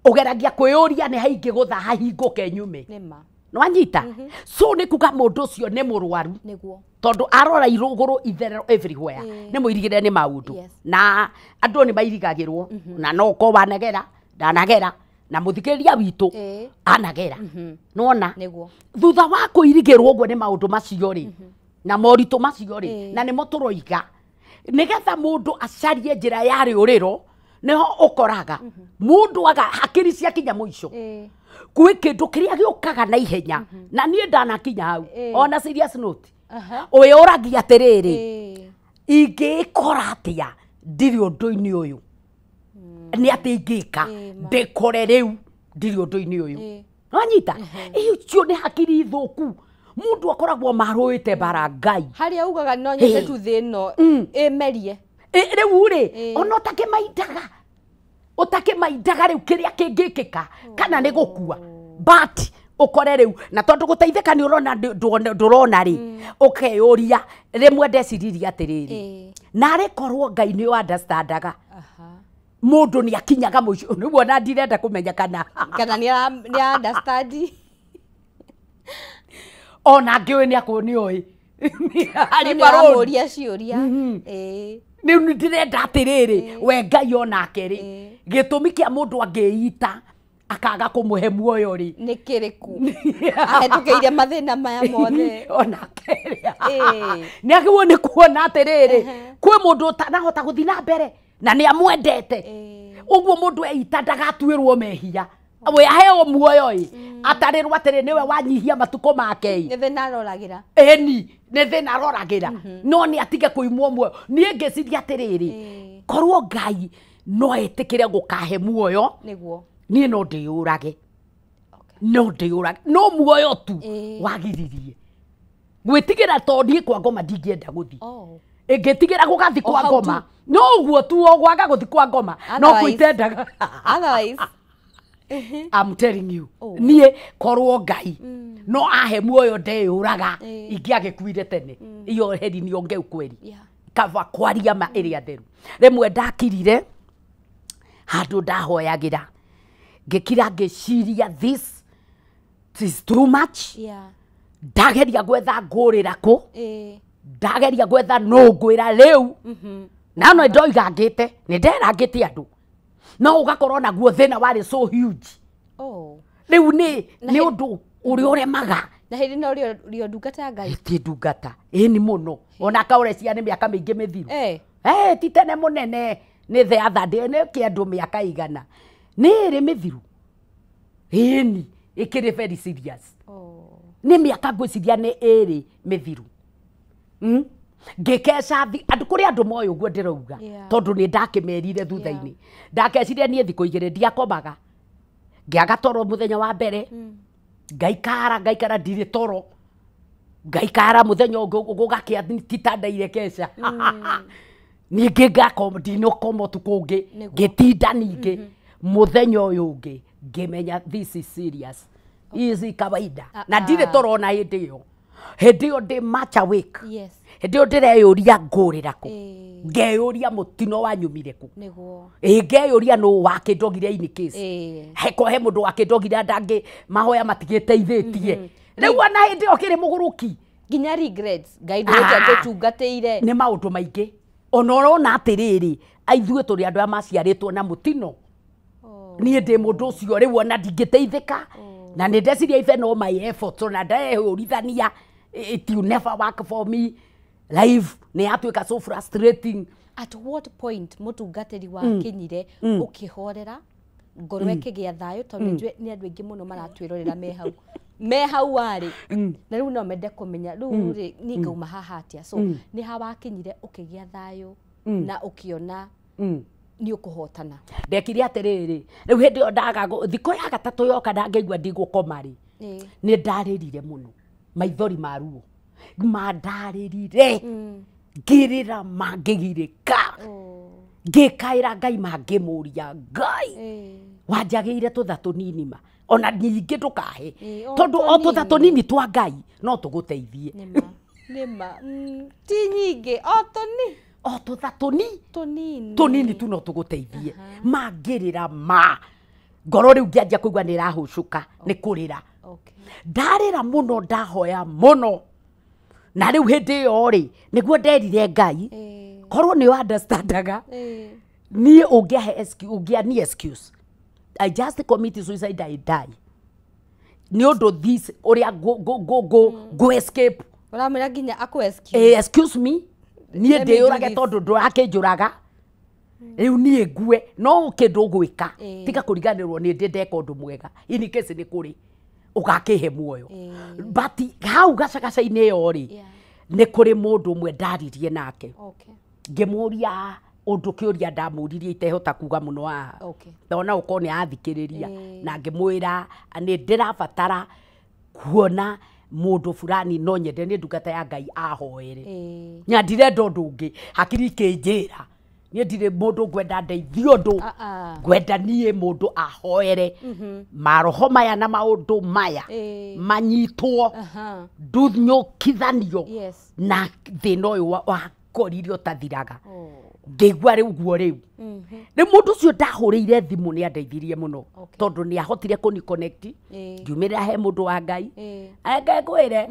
Speaker 15: ũgeragia kwĩyũria nĩ haingĩgũtha hahingũke nyume.
Speaker 1: Nĩma.
Speaker 15: Nĩwanyita? So nĩ kuga mũndũ ũcio nĩ mũrwaru,
Speaker 1: Nĩguo.
Speaker 15: tondũ arora irũgũrũ itherero everywhere nĩ mũirigĩre nĩ maũndũ. Na andũ nĩ mairigagĩrwo, na no ũkorwo wanagera ndanagera na mũthikĩrĩria witũ anagera, nona
Speaker 1: Nĩguo.
Speaker 15: thutha wa kũirigĩrwo ũguo nĩ maũndũ macio rĩ, na moritũ macio rĩ, na nĩmo tũroiga nĩgetha mũndũ acarie njĩra ya rĩũrĩro, nĩho ũkoraga mũndũ aga hakiri ciakinya mũico, kwĩ kĩndũ kĩrĩa gĩũkaga na ihenya, na niĩ ndanakinya hau. Ona serious note, ũyũragia atĩrĩrĩ, ingĩĩkora atĩa ndirĩ ũndũ-inĩ ũyũ, nĩ atĩ ingĩka ndĩkore rĩu ndirĩ ũndũ-inĩ ũyũ? Nĩwanyita? Icio nĩ hakiri thũku, mũndũ akoragwo marũĩte mbara Ngai.
Speaker 1: Harĩa ugaga no nyende tu thĩ ĩno ĩmerie.
Speaker 15: Rĩu rĩ, ona ũtakĩmaindaga, ũtakĩmaindaga rĩu kĩrĩa kĩngĩkĩka kana nĩ gũkua, but ũkore rĩu na tondũ gũteithĩka nĩ ũrona ndũrona rĩ, ũkeyũria rĩmwe ndeciririe atĩrĩrĩ, narĩ korwo Ngai nĩ understandaga mũndũ nĩ akinyaga mũico nĩguo, na ndirenda kũmenya kana
Speaker 1: kana nĩ understand.
Speaker 15: Ona ngĩũĩ nĩ akorwo nĩ oĩ
Speaker 1: Nĩ aramũria ciũria. Ĩ.
Speaker 15: Rĩu nĩ ndĩrenda atĩrĩrĩ, we Ngai onake rĩ, gĩtũmi kĩa mũndũ angĩita akaga kũmũhe muoyo rĩ,
Speaker 1: Nĩ kĩrĩkũ ahĩtũkĩire mathĩna maya mothe?
Speaker 15: Onake rĩ, nĩ agĩrĩirwo nĩ kuona atĩrĩrĩ, kwĩ mũndũ ũtanahota gũthiĩ na mbere na nĩ amwendete ũguo. Mũndũ eita ndagatuĩrwo mehia, we aheo muoyo ĩ, atarĩrwo atĩrĩ nĩwe wanyihia matukũ make ĩ.
Speaker 1: Nĩ thĩna aroragĩra.
Speaker 15: Ĩni nĩ thĩna aroragĩra, no nĩ atige kũimwo muoyo. Niĩ ngĩciria atĩrĩrĩ, korwo Ngai no etĩkĩre gũkahe muoyo,
Speaker 1: Nĩguo.
Speaker 15: niĩ no ndĩyũrage, no ndĩyũrage, no muoyo tu wagiririe gwĩtigĩra, tondũ niĩ kwa ngoma ndingĩenda gũthiĩ. Ĩngĩtigĩra gũgathi
Speaker 1: O
Speaker 15: kwa
Speaker 1: hau
Speaker 15: ngoma, no ũguo tu, o gwaga gũthi kwa ngoma no
Speaker 1: Otherwise-
Speaker 15: kũitendaga.
Speaker 1: Otherwise.
Speaker 15: I'm telling you, niĩ korwo Ngai no ahe muoyo ndeyũraga, ingĩagĩkuire tene. Iyo heri nionge ukweli, kaba kwaria ma ĩrĩa theru. Rĩmwe ndakirire handũ ndahoyagĩra, ngĩkira ngĩciria, this is too much. Ndageria gwetha ngũrĩra kũ, ndageria gwetha nũ ngwĩra rĩu, na no ndoigangĩte, nĩ nderangĩte andũ, no ũgakorwo naguo thĩna warĩ so huge. Rĩu nĩ nĩ ũndũ ũrĩa ũremaga.
Speaker 1: Na hĩndĩ no rĩo ndungata ya Ngai.
Speaker 15: Ti ndungata ĩni mũno, ona kaũrecia nĩ mĩaka mĩingĩ mĩthiru. Eh, ti tene mũnene, nĩ the other day nĩ kĩandũ mĩaka igana nĩ ĩrĩ mĩthiru, ĩni ĩkĩrĩ very serious. Nĩ mĩaka ngwĩciria nĩ ĩrĩ mĩthiru. Ngĩkeca andũ, kũrĩ andũ moĩ ũguo ndĩrauga, tondũ nĩ ndakĩmerire thutha-inĩ. Ndakecire niĩ thikũ 2 ndiakomaga, ngĩaga toro mũthenya wa mbere, ngaikara ngaikara ndirĩ toro, ngaikara mũthenya ũngĩ gũgakĩa titandaire keca, ningĩ ngakoma, ndinakoma ũtukũ ũngĩ. Ngĩtinda ningĩ mũthenya ũyũ ũngĩ, ngĩmenya this is serious, hii si kawaida, na ndirĩ toro ona hĩndĩ ĩyo. Hĩndĩ ĩyo ndĩ much awake. Hĩndĩ ĩyo ndĩreyũria ngũrĩra kũ, ngeyũria mũtino wanyumire kũ. Ĩ ngeyũria nũ wakĩndogire in case heko he mũndũ wakĩndogire, ndangĩ mahoya matigĩteithĩtie rĩu, ona hĩndĩ ĩyo kĩrĩ mũgũrũki.
Speaker 1: Nginya regrets, Ngai ndũrĩte ngũtungatĩire.
Speaker 15: Nĩ maũndũ maingĩ, ona ũrona atĩrĩrĩ, aithuĩ tũrĩ andũ arĩa maciarĩtwo na mũtino. Niĩ ndĩ mũndũ ũcio rĩu ona ndingĩteithĩka, na nĩ ndeciria even all my efforts, ona ndehũrithania, it will never work for me. Life nĩ yatuĩka so frustrating.
Speaker 1: At what point mũtungatĩri wakinyire, ũkĩhorera Ngoro ĩkĩgĩa thayũ, tondũ nĩ njũĩ nĩ andũ aingĩ mũno maratwĩrorera me hau, me hau warĩ, na rĩu no mende kũmenya rĩu rĩ, niĩ ngauma haha atĩa? So nĩ ha wakinyire ũkĩgĩa thayũ na ũkĩona nĩ ũkũhotana?
Speaker 15: Ndekire atĩrĩrĩ, rĩu hĩndĩ ĩyo ndaga thikũ ya gatatũ yoka ndangĩigua ndigũkoma rĩ, nĩ ndarĩrire mũno, maithori ma ruo mandarĩrire, ngĩrĩra mangĩgirĩka, ngĩkaĩra Ngai, mangĩmũria Ngai, wanjagĩire tũtha tũnini ma ona nyingĩ ndũkahe,
Speaker 1: o
Speaker 15: tondũ o tũtha
Speaker 1: tũnini.
Speaker 15: Tũnini twa Ngai no tũgũteithie.
Speaker 1: Nĩma nĩma, ti nyingĩ, o tũni
Speaker 15: o tũtha tũni
Speaker 1: tũnini.
Speaker 15: Tũnini tu no tũgũteithie. Mangĩrĩra ma ngoro rĩu ngĩanjia kũigua nĩ ĩrahũcũka nĩ kũrĩra. Ndarĩra mũno, ndahoya mũno, na rĩu hĩndĩ ĩyo rĩ, nĩguo nderire Ngai, korwo nĩ understandaga niĩ, ũngĩahe excuse, ũngĩani excuse, I just commit suicide, I die, nĩ ũndũ this ũrĩa ngũ escape.
Speaker 1: Ũramwĩra nginya akũ excuse.
Speaker 15: Eh, excuse me, niĩ
Speaker 1: Let me do
Speaker 15: ndĩyũrage
Speaker 1: this.
Speaker 15: tondũ ndũrakĩnjũraga rĩu, niĩ ngue no kĩndũ ũgwĩka, tiga kũriganĩrwo nĩ ndĩ ndeka ũndũ mwega, in case nĩ kũrĩ ũgakĩhe muoyo. But hau gacagaca-inĩ ĩyo rĩ, nĩ kũrĩ mũndũ ũmwe ndaririe nake, ngĩmũria ũndũ kĩũria ndamũririe itehota kuga mũno haha, ndona ũkorwo nĩ athikĩrĩria, na ngĩmwĩra nĩ ndĩrabatara kuona mũndũ fulani, no nyende nĩ ndungata ya Ngai ahoere, na ndirenda ũndũ ũngĩ. Hakiri ikĩnjĩra niĩ ndirĩ mũndũ ngwenda ndeithio ũndũ,
Speaker 1: Ah, ah.
Speaker 15: ngwenda niĩ mũndũ ahoere maroho maya na maũndũ maya manyitwo, ndunyũkithanio na thĩna ũyũ wakorire ũtathiraga. Ngĩigua rĩu guo rĩu rĩu mũndũ ũcio ndahũrĩire thimũ nĩ andeithirie mũno, tondũ nĩ ahotire kũni connect, ngiumĩrĩra he mũndũ wa Ngai. Ngai ngwĩre,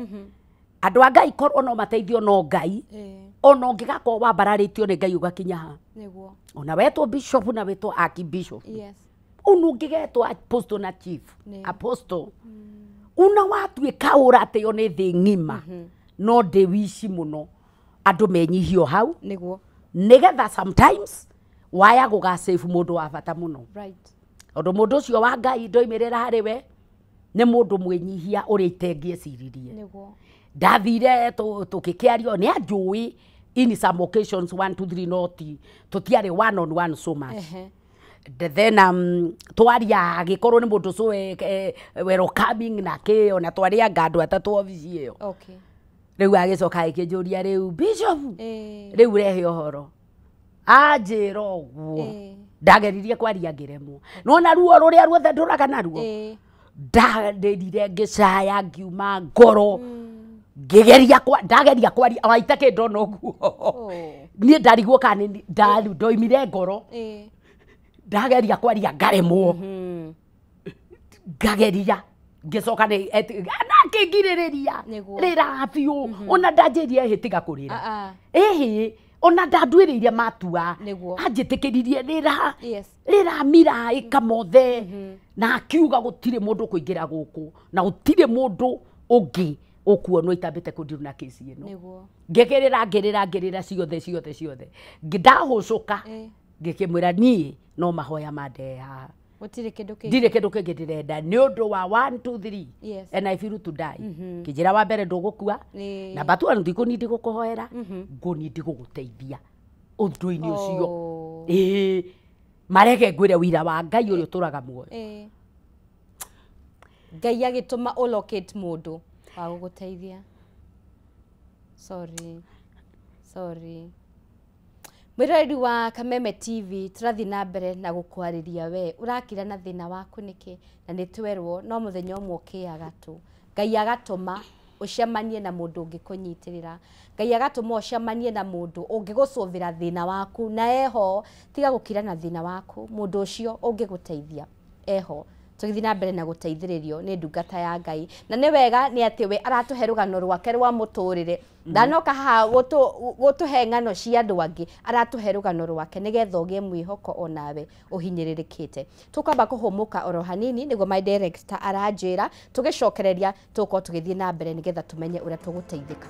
Speaker 15: andũ a Ngai korwo no mateithio no Ngai, ona ũngĩgakorwo wambararĩtio nĩ Ngai ũgakinya ha,
Speaker 1: Nĩguo.
Speaker 15: ona wetwo bishop na wetwo archbishop, una ũngĩgetwo apostle na chief apostle, una watuĩka ũratĩo nĩ thĩ ng'ima, no ndĩ wici mũno andũ menyihio hau,
Speaker 1: Nĩguo.
Speaker 15: nĩgetha sometimes waya gũgasave mũndũ wa bata mũno, tondũ mũndũ ũcio wa Ngai ndoimĩrĩra harĩ we nĩ mũndũ mwĩnyihia ũrĩa itengĩeciririe.
Speaker 1: Nĩguo.
Speaker 15: Ndathire tũgĩkĩario, nĩ anjũĩ in some occasions, 1 2 3, not tũtiarĩ one on one so much. Then twaria, agĩkorwo nĩ mũndũ so welcoming na kĩ, ona twarĩanga andũ atatũ obici ĩyo. Rĩu agĩcoka agĩkĩnjũria, rĩu bishop, rĩu rehe ũhoro, anjĩra ũguo. Ndageririe kwaria ngĩremwo, nona ruo rũrĩa ruothe ndũraga naruo, ndarĩrire ngĩcaya ngiuma ngoro, ngĩgeria ndageria kwaria waita kĩ ndona ũguo, niĩ ndarigwo kana ndoimire ngoro. Ndageria kwaria ngaremwo, ngageria ngĩcoka nĩ nakĩngirĩrĩria, rĩra biũ, ona ndanjĩrie ĩhĩ tiga kũrĩra.
Speaker 1: Ah, ah.
Speaker 15: Ĩhĩ ona ndanduĩrĩire matua,
Speaker 1: Nĩguo.
Speaker 15: anjĩtĩkĩririe rĩra, rĩra mira ĩka mothe, na akiuga gũtirĩ mũndũ ũkũingĩra gũkũ na gũtirĩ mũndũ ũngĩ ũkuonwo itambĩte kũndirũ na kĩci ĩno. Ngĩkĩrĩra ngĩrĩra ngĩrĩra ciothe ciothe ciothe, ndahũcũka, ngĩkĩmwĩra niĩ no mahoya mandehe haha.
Speaker 1: Gũtirĩ kĩndũ kĩngĩ.
Speaker 15: Ndirĩ kĩndũ kĩngĩ ndĩrenda nĩ ũndũ wa 1 2 3 and I feel to die. Kĩnjĩra wa mbere ndũgũkua, namba tu ndikũni ndigũkũhoera, ngũni ndigũgũteithia ũndũ-inĩ ũcio. Ĩĩ, marege ngwĩre wĩira wa Ngai ũrĩa ũtũraga muoyo.
Speaker 1: Ngai agĩtũma ũlocate mũndũ wa gũgũteithia. Sorry, sorry. Mwĩroreri wa Kameme TV, tũrathiĩ na mbere na gũkwarĩria we ũrakira na thĩna waku nĩkĩ, na nĩ twerwo no mũthenya ũmwe ũkĩaga tu Ngai agatũma ũcemanie na mũndũ ũngĩkũnyitĩrĩra, Ngai agatũma ũcemanie na mũndũ ũngĩgũcũvĩra thĩna waku, na eho tiga gũkira na thĩna waku, mũndũ ũcio ũngĩgũteithia eho. Tũgĩthiĩ na mbere na gũteithĩrĩrio nĩ ndungata ya Ngai, na nĩ wega nĩ atĩ we aratũhe rũgano rwake rwa mũtũrĩre, ndanoka haha gũtũhe ng'ano cia andũ angĩ, aratũhe rũgano rwake nĩgetha ũgĩe mwĩhoko onawe ũhinyĩrĩrĩkĩte. Tũkwamba kũhũmũka oro hanini nĩguo my director aranjĩra, tũgĩcokereria tũgũkorwo tũgĩthiĩ na mbere nĩgetha tũmenye ũrĩa tũgũteithĩka.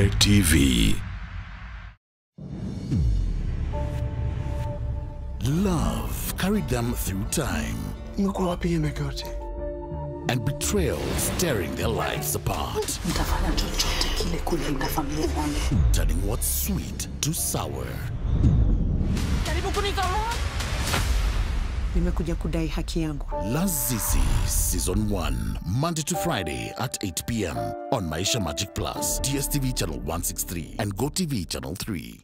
Speaker 3: Kameme TV. Love carried them through time. And betrayal tearing their lives apart. Turning what's sweet to sour.
Speaker 16: Nimekuja kudai haki yangu.
Speaker 3: Lazizi Season 1, Monday to Friday at 8 p.m. on Maisha Magic Plus, DSTV Channel 163 and GoTV Channel 3.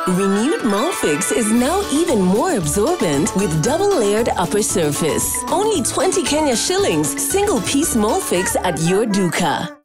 Speaker 10: Renewed Molfix is now even more absorbent with double-layered upper surface. Only 20 Kenya shillings, single-piece Molfix at your duka.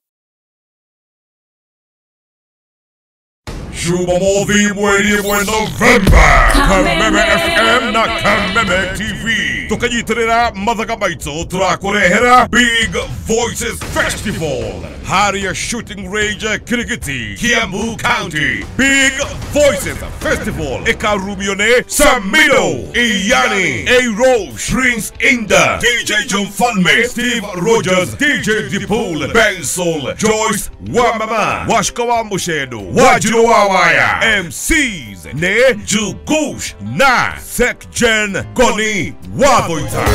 Speaker 17: Jumamothi mweri mwe November Kameme FM na Kameme TV tukanyitirira mathaga maitũ tũrakũrehera Big Voices Festival Harrier Shooting Range Kirigiti Kiambu County. Big Voices Festival ikarumio nĩ Samido Iyani A Rose Prince Inda DJ John Falme Steve Rogers DJ Dipul Benson Joyce Wamama Washka wa Mushedo Wajiro wa Waya MCs ne Jugush na Sekjen Goni Wathoita.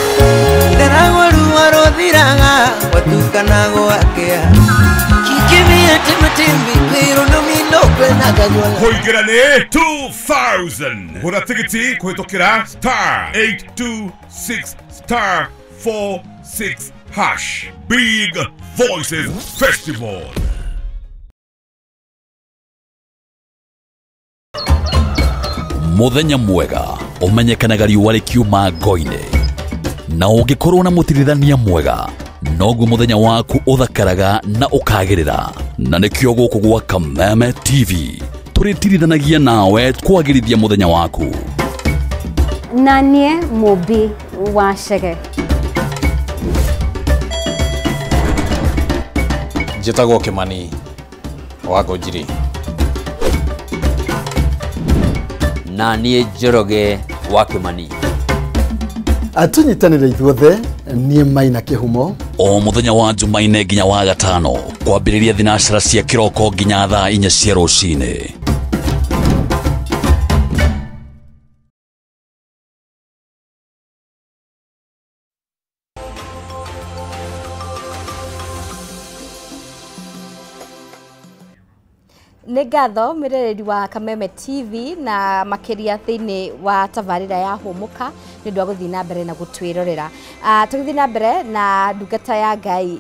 Speaker 17: Kũingĩra nĩ 2000 gũra tigiti kũhĩtũkĩra star 826 star 46 hash. Big Voices Festival.
Speaker 13: Muthenya mwega umenyekanaga riũa rĩkiuma ngo-inĩ, na ũngĩkorwo na mũtirithania mwega noguo muthenya waku uthakaraga na ukagirira. Na nikio guku gwa Kameme TV turitirithanagia nawe kwagirithia muthenya waku.
Speaker 1: Na nie Mũmbi wa Chege.
Speaker 18: Njĩtagwo Kimani wa Ngũnjiri.
Speaker 19: Na niĩ Njoroge wa Kimani.
Speaker 14: Atunyitanĩre ithuothe niĩ Maina Kĩhumo.
Speaker 13: O muthenya wa Jumaine nginya wa gatano kwambĩrĩria thinacara cia kĩroko nginya thaa 4 cia rũcinĩ.
Speaker 1: Nĩ ngatho mwĩroreri wa Kameme TV na makĩria thĩinĩ wa tabarĩra ya Hũmũka nĩ ũndũ wa gũthiĩ na mbere na gũtwĩrorera. Tũgĩthiĩ na mbere na ndungata ya Ngai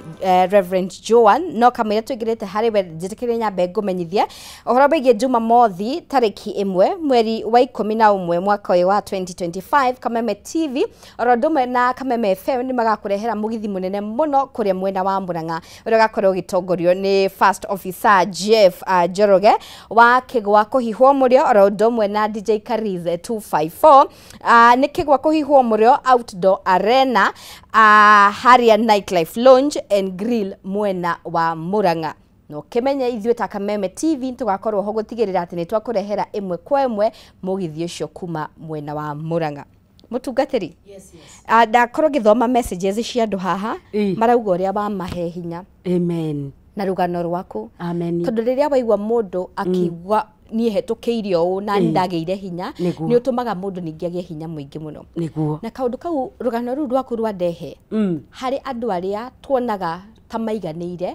Speaker 1: Reverend Joan, no kamũira tũingĩrĩte harĩ we njĩtĩkĩrie nyambe ngũmenyithie ũhoro wĩgiĩ Jumamothi tarĩki 1 mweri wa 11 mwaka ũyũ wa 2025. Kameme TV oro ũndũ ũmwe na Kameme FM nĩ magakũrehera mũgithi mũnene mũno kũrĩa mwena wa Murang'a ũrĩa ũgakorwo ũgĩtongorio nĩ First Officer Jeff Njoroge wa Kĩgwa kũhihwo mũrĩo oro ũndũ ũmwe na DJ Kariz 254. Nĩ Kĩgwa kũhihwo mũrĩo Outdoor Arena, Harrier Nightlife Lounge and Grill mwena wa Murang'a. No kĩmenye ithuĩ ta Kameme TV tũgakorwo ho gũtigĩrĩra atĩ nĩ twakũrehera ĩmwe kwa ĩmwe mũgithi ũcio kuma mwena wa Murang'a. Mũtungatĩri, yes, yes. Ndakorwo ngĩthoma messages cia andũ haha marauga ũrĩa wamahe hinya.
Speaker 15: Amen.
Speaker 1: Na rũgano rwaku.
Speaker 15: Amen.
Speaker 1: Tondũ rĩrĩa waigua mũndũ akiuga niĩ hetũkĩire ũũ na ndagĩire hinya, nĩ ũtũmaga mũndũ ningĩ agĩe hinya mũingĩ mũno.
Speaker 15: Nĩguo.
Speaker 1: Na kaũndũ kau rũgano rũu rwaku rwa ndehe harĩ andũ arĩa tuonaga ta maiganĩire,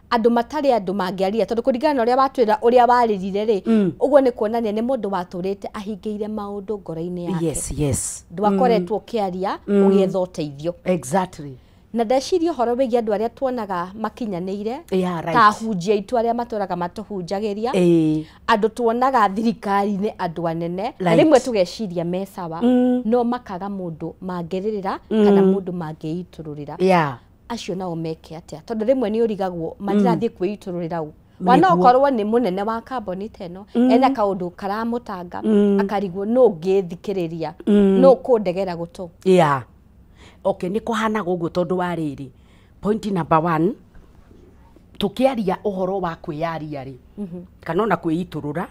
Speaker 1: andũ matarĩ andũ mangĩaria, tondũ kũringana na ũrĩa watwĩra ũrĩa warĩrire rĩ, ũguo nĩ kuonania nĩ mũndũ watũrĩte ahingĩire maũndũ ngoro-inĩ yake.
Speaker 15: Yes, yes.
Speaker 1: Ndwakoretwo ũkĩaria ũgĩetha ũteithio.
Speaker 15: Exactly.
Speaker 1: Na ndeciria ũhoro wĩgiĩ andũ arĩa tuonaga makinyanĩire,
Speaker 15: yeah, right.
Speaker 1: ta ahunjia aitũ arĩa matũraga matũhunjagĩria, andũ tuonaga thirikari-inĩ andũ anene, na rĩmwe tũgeciria me sawa, no makaga mũndũ mangĩrĩrĩra kana mũndũ mangĩitũrũrĩra.
Speaker 15: Yeah.
Speaker 1: Acio nao meke atĩa? Tondũ rĩmwe nĩ ũrigagwo matirathiĩ kwĩitũrũrĩra ũ. Wana okorwo nĩ mũnene wa kambuni ta ĩno, ena kaũndũ karamũtanga, akarigwo nũ ngĩthikĩrĩria, nũ kũndegera gũtũ.
Speaker 15: Yeah. Okay, nĩ kũhanaga ũguo tondũ wa rĩrĩ. Point number 1, tũkĩaria ũhoro wa kwĩyaria rĩ, kana ona kwĩitũrũra,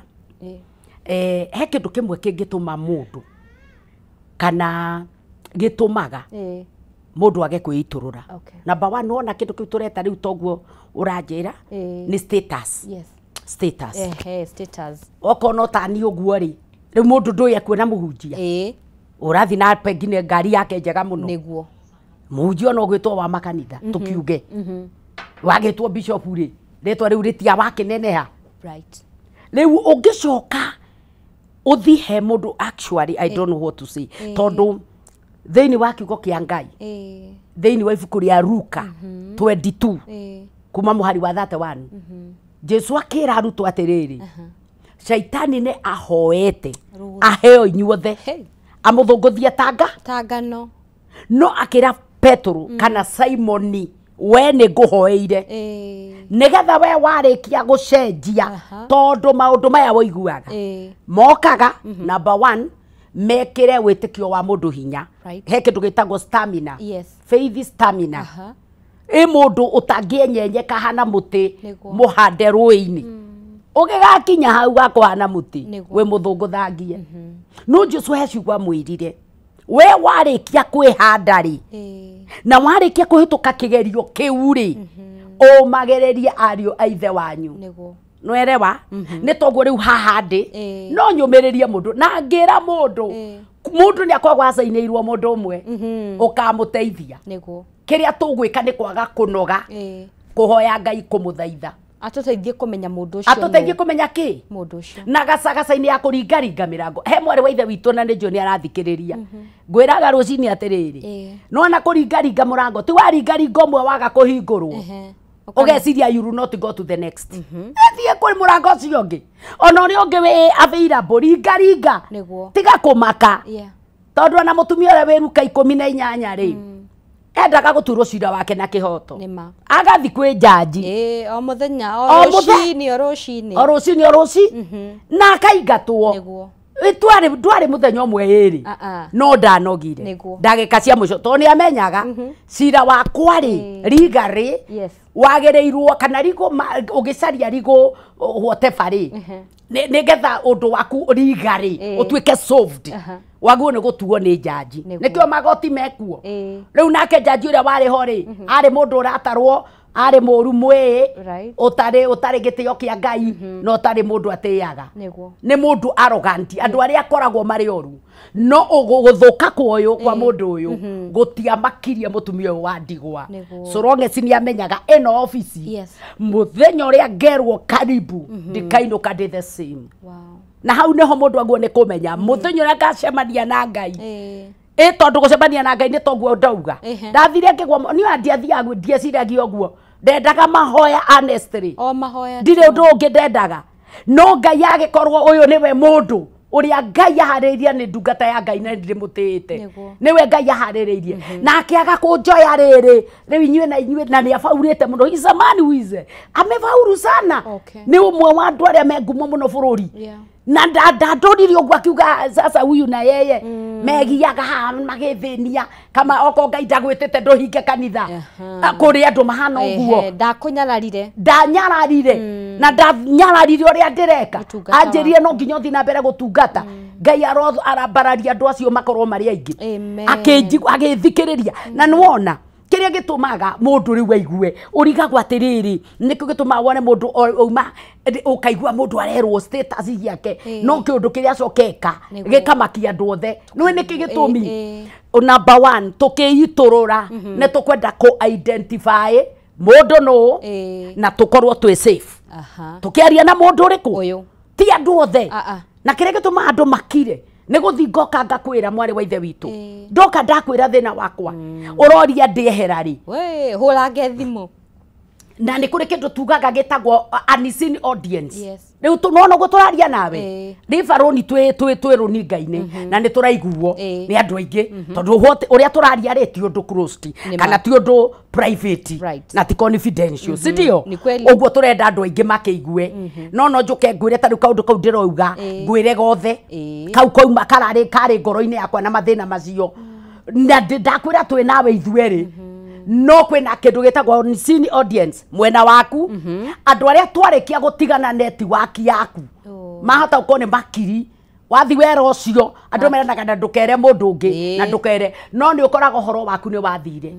Speaker 15: he kĩndũ kĩmwe kĩngĩtũma mũndũ kana gĩtũmaga Mũndũ age kwĩitũrũra. Number 1 wona kĩndũ kĩu tũreta rĩu toguo ũranjĩra nĩ status.
Speaker 1: Yes.
Speaker 15: Status.
Speaker 1: Ehe, status.
Speaker 15: Okorwo no ta niĩ ũguo rĩ, rĩu mũndũ ndũĩ ekuona mũhunjia. Ũrathiĩ na pengine ngari yake njega mũno.
Speaker 1: Nĩguo.
Speaker 15: Mũhunjia ona ũgwĩtwo wa makanitha tũkiuge. Wagĩtwo bishop rĩ, rĩtwa rĩu rĩtia wakĩneneha.
Speaker 1: Right.
Speaker 15: Rĩu ũngĩcoka ũthi he mũndũ actually I don't know what to say tondũ thĩinĩ wa kiugo kĩa Ngai thĩinĩ wa ibuku rĩa Luka 22 kuma mũhari wa 31 Jesu akĩra arutwo atĩrĩrĩ, Shaitani nĩ ahoete aheo inyuothe amũthũngũthie tanga
Speaker 1: ngano
Speaker 15: no akĩra Petero kana Simoni we nĩ ngũhoeire nĩgetha we warĩkia gũcenjia tondũ maũndũ maya woiguaga mokaga number 1 mekĩre wĩtĩkio wa mũndũ hinya. He kĩndũ gĩtagwo stamina.
Speaker 1: Yes.
Speaker 15: Faith stamina. Ĩ mũndũ ũtangĩenyenyeka hana mũtĩ mũhande rũĩ-inĩ ũgĩgakinya hau gakũhana mũtĩ wĩ mũthũngũthangie. No Jesu he ciugo amwĩrire we warĩkia kwĩhanda rĩ na warĩkia kũhĩtũka kĩgerio kĩu rĩ ũmagĩrĩrie ariũ a ithe wanyu. Nĩwerewa nĩ toguo rĩu haha ndĩ no nyũmĩrĩrie mũndũ na ngĩra mũndũ mũndũ nĩ akoragwo acainĩirwo mũndũ ũmwe ũkamũteithia. Kĩrĩa tũgwĩka nĩ kwaga kũnoga kũhoya Ngai kũmũthaitha
Speaker 1: atũteithie kũmenya mũndũ ũcio,
Speaker 15: atũteithie kũmenya kĩ
Speaker 1: mũndũ ũcio
Speaker 15: na gacagaca-inĩ ya kũringaringa mĩrango. He mwarĩ wa ithe witũ na nĩ njũĩ nĩ arathikĩrĩria ngwĩraga rũcinĩ atĩrĩrĩ, nona kũringaringa mũrango ti waringaringa ũmwe waga kũhingũrwo ũgeciria you will not go to the next. Thiĩ kũrĩ mũrango ũcio ũngĩ ona ũrĩa ũngĩ wĩ available ringaringa tiga kũmaka tondũ ona mũtumia ũrĩa wĩ Luka 18 rĩ endaga gũturwo cira wake na kĩhoto agathi kwĩ njanji
Speaker 1: o mũthenya o rũcinĩ o rũcinĩ
Speaker 15: o rũcinĩ o rũci na akaingatwo. Ndwarĩ mũthenya ũmwe ĩrĩ no ndanogire ndagĩka cia mũico tondũ nĩ amenyaga cira wakwa rĩ riga rĩ wagĩrĩirwo kana rigo ũgĩcaria rigo whatever rĩ nĩgetha ũndũ waku riga rĩ ũtuĩke solved waguo nĩ gũtuo nĩ njanji nĩkĩo magoti mekuo. Rĩu nake njanji ũrĩa warĩ ho rĩ arĩ mũndũ ũratarwo arĩ mũru mwĩĩ ũtarĩ gĩtĩo kĩa Ngai na ũtarĩ mũndũ atĩaga nĩ mũndũ arrogant andũ arĩa akoragwo marĩ oru no gũthũka kwa ũyũ kwa mũndũ ũyũ gũtiamakirie mũtumia ũyũ wa ndigwa so long as nĩ amenyaga ĩno obici mũthenya ũrĩa ngerwo karibu ndikainũka ndĩ the same. Na hau nĩho mũndũ aguo nĩ kũmenya mũthenya ũrĩa ngacemania na Ngai ĩ tondũ gũcemania na Ngai nĩ toguo ndauga ndathire ngĩgwa niĩ ndiathiaga ndieciragia ũguo ndendaga mahoya honestly
Speaker 1: o mahoya
Speaker 15: ndirĩ ũndũ ũngĩ ndendaga no Ngai agĩkorwo ũyũ nĩwe mũndũ ũrĩa Ngai aharĩrĩirie nĩ ndungata ya Ngai na ndĩmũtĩĩte nĩwe Ngai aharĩrĩirie na akĩaga kũnjoya rĩrĩ rĩu inyuĩ na inyuĩ na nĩ abaurĩte mũno. He's a man who is amefaulu sana nĩ ũmwe wa andũ arĩa me ngumo mũno bũrũri na ndandorire ũguo akiuga sasa huyu na yeye megiaga haha magĩthĩnia kama oko Ngai ndagwĩtĩte ndũhinge kanitha kũrĩ andũ mahana ũguo
Speaker 1: ndakũnyararire
Speaker 15: ndanyararire na ndanyararire ũrĩa ndĩreka anjĩrire no nginya ũthiĩ na mbere gũtungata Ngai arambararia andũ acio makorwo marĩ aingĩ agĩthikĩrĩria na nĩwona kĩrĩa gĩtũmaga mũndũ rĩu aigue ũrigagwo atĩrĩrĩ nĩkĩo gĩtũmaga wone mũndũ auma ũkaigua mũndũ arerwo status ciake no kĩũndũ kĩrĩa acokeka gĩkamakia andũ othe nĩũĩ nĩkĩ gĩtũmi number 1 tũkĩitũrũra nĩ tũkwenda kũ identify mũndũ nũ na tũkorwo twĩ safe tũkĩaria na mũndũ ũrĩkũ ti andũ othe na kĩrĩa gĩtũmaga andũ makire nĩ gũthi ngoka ngakwĩra mwarĩ wa ithe witũ ndoka ndakwĩra thĩna wakwa ũroria ndĩehera rĩ
Speaker 1: hũrange thimũ
Speaker 15: na nĩ kũrĩ kĩndũ tugaga gĩtagwo unseen audience rĩu nona ũguo tũraria nawe rĩbarũni twĩ rũninga-inĩ na nĩ tũraiguo nĩ andũ aingĩ tondũ ũrĩa tũraria rĩ ti ũndũ closed kana ti ũndũ private na ti confidential si ndio ũguo tũrenda andũ aingĩ makĩigue no no njũke ngwĩre ta rĩu kaũndũ kau ndĩrauga ngwĩre gothe kau kauma kararĩ karĩ ngoro-inĩ yakwa na mathĩna macio na ndakwĩra twĩ nawe ithuerĩ no kwĩna kĩndũ gĩtagwo unseen audience mwena waku andũ arĩa twarĩkia gũtigana network yaku mahota gũkorwo nĩ makiri Wathi wera ũcio andũ meranaga na ndũkere mũndũ ũngĩ na ndũkere, no nĩ ũkoraga ũhoro waku nĩ wathire.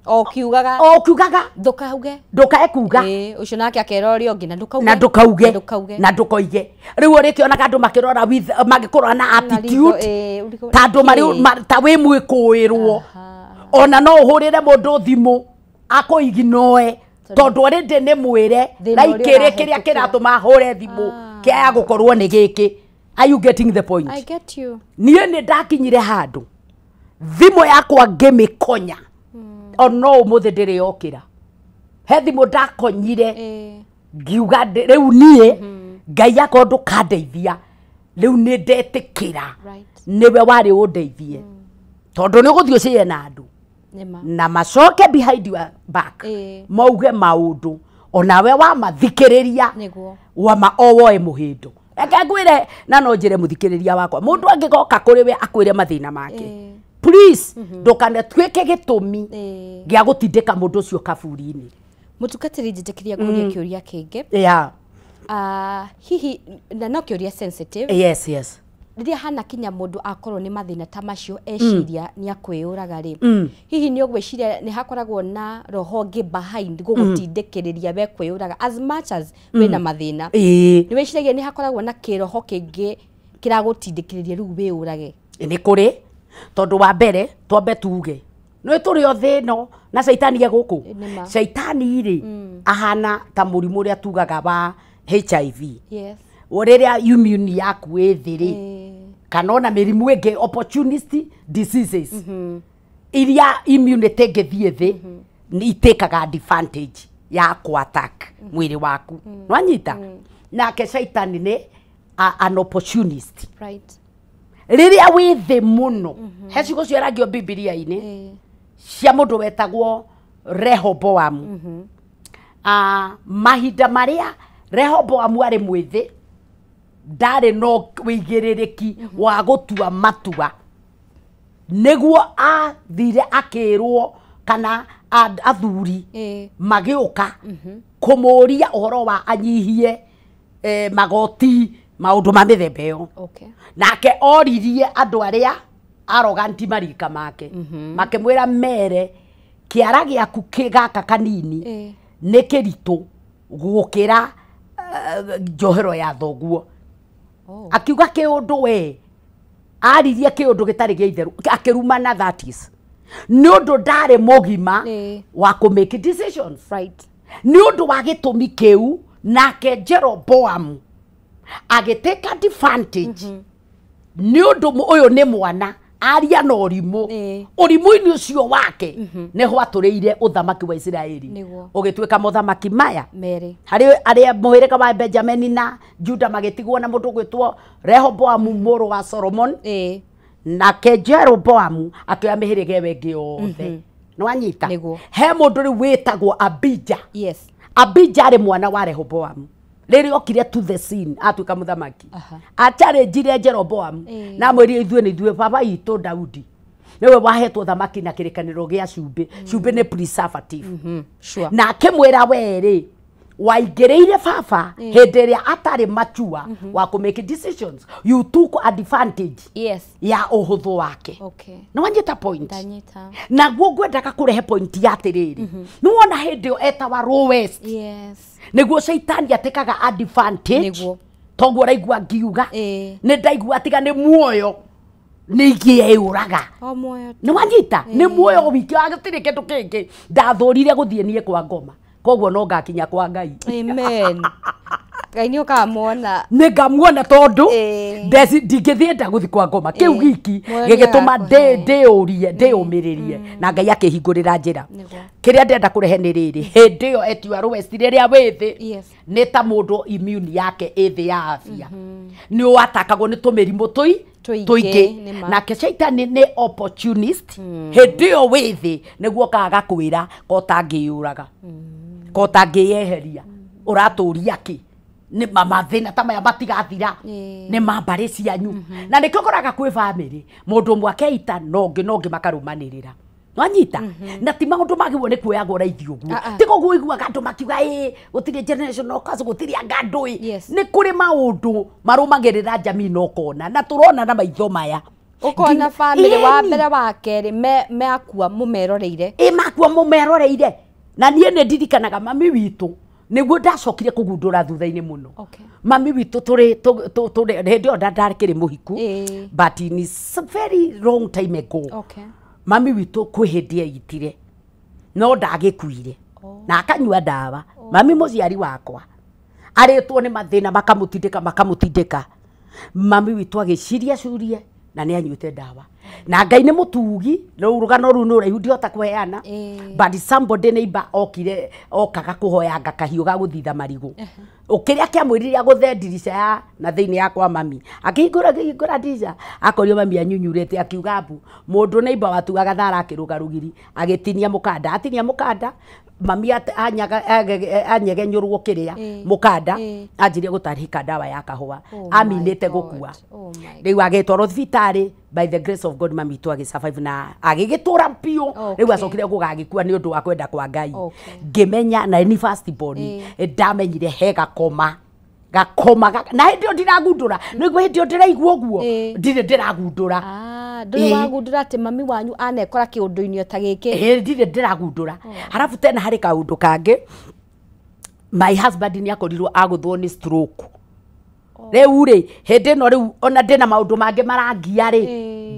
Speaker 1: O kiugaga,
Speaker 15: o kiugaga
Speaker 1: ndũkauge,
Speaker 15: ndũkae kuga.
Speaker 1: Ũcio nake akera ũrĩa ũngĩ na ndũkauge,
Speaker 15: na ndũkauge, na ndũkoige. Rĩu ũrĩkĩonaga andũ makĩrora magĩkũrora na attitude ta andũ marĩ ta wĩ mwĩkũĩrwo. Ona no ũhũrĩre mũndũ thimũ akũiginoe tondũ already nĩ mwĩre laikĩrĩ kĩrĩa kĩratũma hũre thimũ kĩaya gũkorwo nĩ gĩkĩ. Are you getting the point?
Speaker 1: I get you.
Speaker 15: Niĩ nĩ ndakinyire handũ thimũ yakwa ngĩmĩkonya. Ono ũmũthĩ ndĩrĩ yokĩra. He thimũ ndakonyire ngiuga rĩu niĩ Ngai akorwo ndũkandeithia rĩu nĩ ndetĩkĩra nĩwe warĩ ũndeithie, tondũ nĩ ũgũthiĩ ũciye na andũ na macoke behind your back mauge maũndũ onawe wamathikĩrĩria wama owoe mũhĩndo. Reke ngwĩre na no njĩre mũthikĩrĩria wakwa, mũndũ angĩgoka kũrĩ we akwĩre mathĩna make, please ndũkanatuĩke gĩtũmi gĩa gũtindĩka mũndũ ũcio kaburi-inĩ.
Speaker 1: Mũtungatĩri, njĩtĩkĩria ngũrie kĩũria kĩngĩ.
Speaker 15: Yeah.
Speaker 1: Hihi na no kĩũria sensitive.
Speaker 15: Yes, yes.
Speaker 1: Rĩrĩa hana kinya mũndũ akorwo nĩ mathĩna ta macio eciria nĩ akwĩyũraga rĩ, hihi nĩ ũgwĩciria nĩ hakoragwo na roho ngĩ behind gũgũtindĩkĩrĩria we kwĩyũraga as much as wĩna mathĩna? Nĩ wĩciragia nĩ hakoragwo na kĩroho kĩngĩ kĩragũtindĩkĩrĩria rĩu wĩyũrage?
Speaker 15: Nĩ kũrĩ, tondũ wa mbere twambe tuge nĩ tũrĩ o thĩ ĩno na caitani e gũkũ. Caitani rĩ ahana ta mũrimũ ũrĩa tugaga wa HIV.
Speaker 1: Yes.
Speaker 15: Rĩrĩa immune yaku ĩ thĩ rĩ, kana ona mĩrimũ ĩngĩ opportunist diseases iria immunity ĩngĩthiĩ thĩ itĩkaga advantage ya kũ-attack mwĩrĩ waku. Nwanyita? Nake caitani nĩ an opportunist.
Speaker 1: Right.
Speaker 15: Rĩrĩa wĩ thĩ mũno, he ciugo ciaragio Bibilia-inĩ cia mũndũ wetagwo Rehoboamu. Mahinda marĩa Rehoboamu arĩ mwĩthĩ ndarĩ no wĩigĩrĩrĩki wa gũtua matua, nĩguo athire akĩrwo kana athuri magĩũka kũmũria ũhoro wa anyihie magoti maũndũ ma mĩthemba ĩyo. Nake oririe andũ arĩa arrogant marika make, makĩmwĩra mere kĩara gĩaku gaka kanini nĩ kĩritũ gũkĩra njohero ya thoguo. Akiuga kĩũndũ we aririe kĩũndũ gĩtarĩ gĩa itherũ, akĩrumana, that is nĩ ũndũ ndarĩ mũgima wa kũ make decisions.
Speaker 1: Right.
Speaker 15: Nĩ ũndũ wa gĩtũmi kĩu nake Jeroboamu agĩtake advantage nĩ ũndũ ũyũ nĩ mwana aria na ũrimũ, ũrimũ-inĩ ũcio wake nĩho atũrĩire ũthamaki wa Isiraeli ũgĩtuĩka mothamaki maya
Speaker 1: merĩ.
Speaker 15: Harĩ arĩa mũhĩrĩga wa Benjamini na Juda magĩtigwo na mũndũ ũgwĩtwo Rehoboamu mũrũ wa Solomon, nake Jeroboamu akĩoya mĩhĩrĩga ĩyo ĩngĩ yothe. Nĩwanyita? He mũndũ rĩu wĩtagwo Abija.
Speaker 1: Yes.
Speaker 15: Abija arĩ mwana wa Rehoboamu. Rĩrĩa okire to the scene atuĩka mũthamaki, acharenjire Jeroboamu na amwĩrire ithuĩ nĩ ithuĩ baba itũ Daudi nĩwe wahetwo thamaki na kĩrĩkanĩro gĩa cumbĩ. Cumbĩ nĩ preservative.
Speaker 1: Sure.
Speaker 15: Na akĩmwĩra we rĩ waingĩrĩire baba hĩndĩ ĩrĩa atarĩ mature wa kũ make decisions, you took advantage
Speaker 1: yes
Speaker 15: ya ũhũthũ wake.
Speaker 1: Okay.
Speaker 15: Nĩwanyita point?
Speaker 1: Ndanyita.
Speaker 15: Naguo ngwendaga kũrehe point ya atĩrĩrĩ, nĩwona hĩndĩ ĩyo etawa lowest.
Speaker 1: Yes.
Speaker 15: Nĩguo caitani atĩkaga advantage. Toguo ũraigua ngiuga nĩ ndaigua tiga nĩ muoyo nĩ ingĩeyũraga.
Speaker 1: O muoyo.
Speaker 15: Nĩwanyita? Nĩ muoyo wiki gũtirĩ kĩndũ kĩngĩ. Ndathũrire gũthiĩ niĩ kwa ngoma, koguo no ngakinya kwa Ngai.
Speaker 1: Amen. Ngai nĩ ũkamuona.
Speaker 15: Nĩ ngamuona tondũ ndingĩthiĩ nda gũthiĩ kwa ngoma kĩu giki gĩgĩtũma ndĩũrie ndĩũmĩrĩrie na Ngai akĩhingũrĩra njĩra. Kĩrĩa ndĩrenda kũrehe nĩ rĩrĩ, hĩndĩ ĩyo etua rwesti rĩrĩa wĩ thĩ nĩ ta mũndũ immune yake ĩ thĩ ya afya, nĩ ũatakagwo nĩ tũmĩrimũ tũingĩ. Nake caitani nĩ opportunist. Hĩndĩ ĩyo wĩ thĩ nĩguo kaga kwĩra ko ũtangĩyũraga, ko ũtangĩyeheria, ũratũria kĩ nĩ mathĩna ta maya matigathira nĩ ma mbarĩ cianyu. Na nĩkĩo ũkoraga kwĩ bamĩrĩ mũndũ ũmwe akeita na ũngĩ na ũngĩ makarũmanĩrĩra. Wanyita na ti maundu magirwo ni kuoyagwo raithi uguo ti koguo iguaga andu makiuga ĩ gũtirĩ generational curse gũtirĩ anga ndũĩ nĩ kũrĩ maũndũ marũmagĩrĩra jamii na ũkona na tũrona na maitho maya
Speaker 1: ũkona family wa mbere wa kerĩ me akua mũmeroreire
Speaker 15: ĩ makua mũmeroreire na niĩ nĩ ndirikanaga mami witũ nĩguo ndacokire kũgundũra thutha-inĩ mũno. Mami witũ tũrĩ hĩndĩ ĩyo ndakĩrĩ mũhiku but in a very long time ago. Mami witũ kwĩ hĩndĩ eitire no ndagĩkuire na akanyua ndawa. Mami mũciari wakwa arĩtwo nĩ mathĩna makamũtindĩka mami witũ agĩciria curie na nĩ anyuĩte ndawa na Ngai nĩ mũtugi rĩu rũgano rũu nĩ ũraihu ndihota kũheana but somebody neighbor okire okaga kũhoyanga kahiũ ga gũthitha marigũ ũkĩrĩa kĩamwĩrire agũthe ndirica ya na thĩinĩ ya kwa mami akĩhingũra ndirica akorio mami anyunyurĩte akiuga mbu mũndũ neighbor watugaga thara akĩrũga rũgiri agĩtinia mũkanda atinia mũkanda mami anyegenyũrwo kĩrĩa mũkanda anjirie gũtarĩka ndawa ya kahũa aminĩte gũkua rĩu agĩtwarwo thibitarĩ by the grace of God mami tu agĩsurvive na agĩgĩtũra biũ rĩu acokire gũgagĩkua nĩ ũndũ wa kwenda kwa Ngai ngĩmenya na ni first born ndamenyire he gakoma na hĩndĩ ĩyo ndiragundũra nĩguo hĩndĩ ĩyo ndĩraigua ũguo ndirĩ ndĩragundũra
Speaker 1: ndũrĩ wagundũra atĩ mami wanyu anekora kĩũndũ-inĩ ta gĩkĩ
Speaker 15: ndirĩ ndĩragundũra halafu tena harĩ kaũndũ kangĩ my husband nĩ akorirwo agũthwo nĩ stroke rĩu rĩ hĩndĩ ĩno rĩu ona ndĩna maũndũ mangĩ marangia rĩ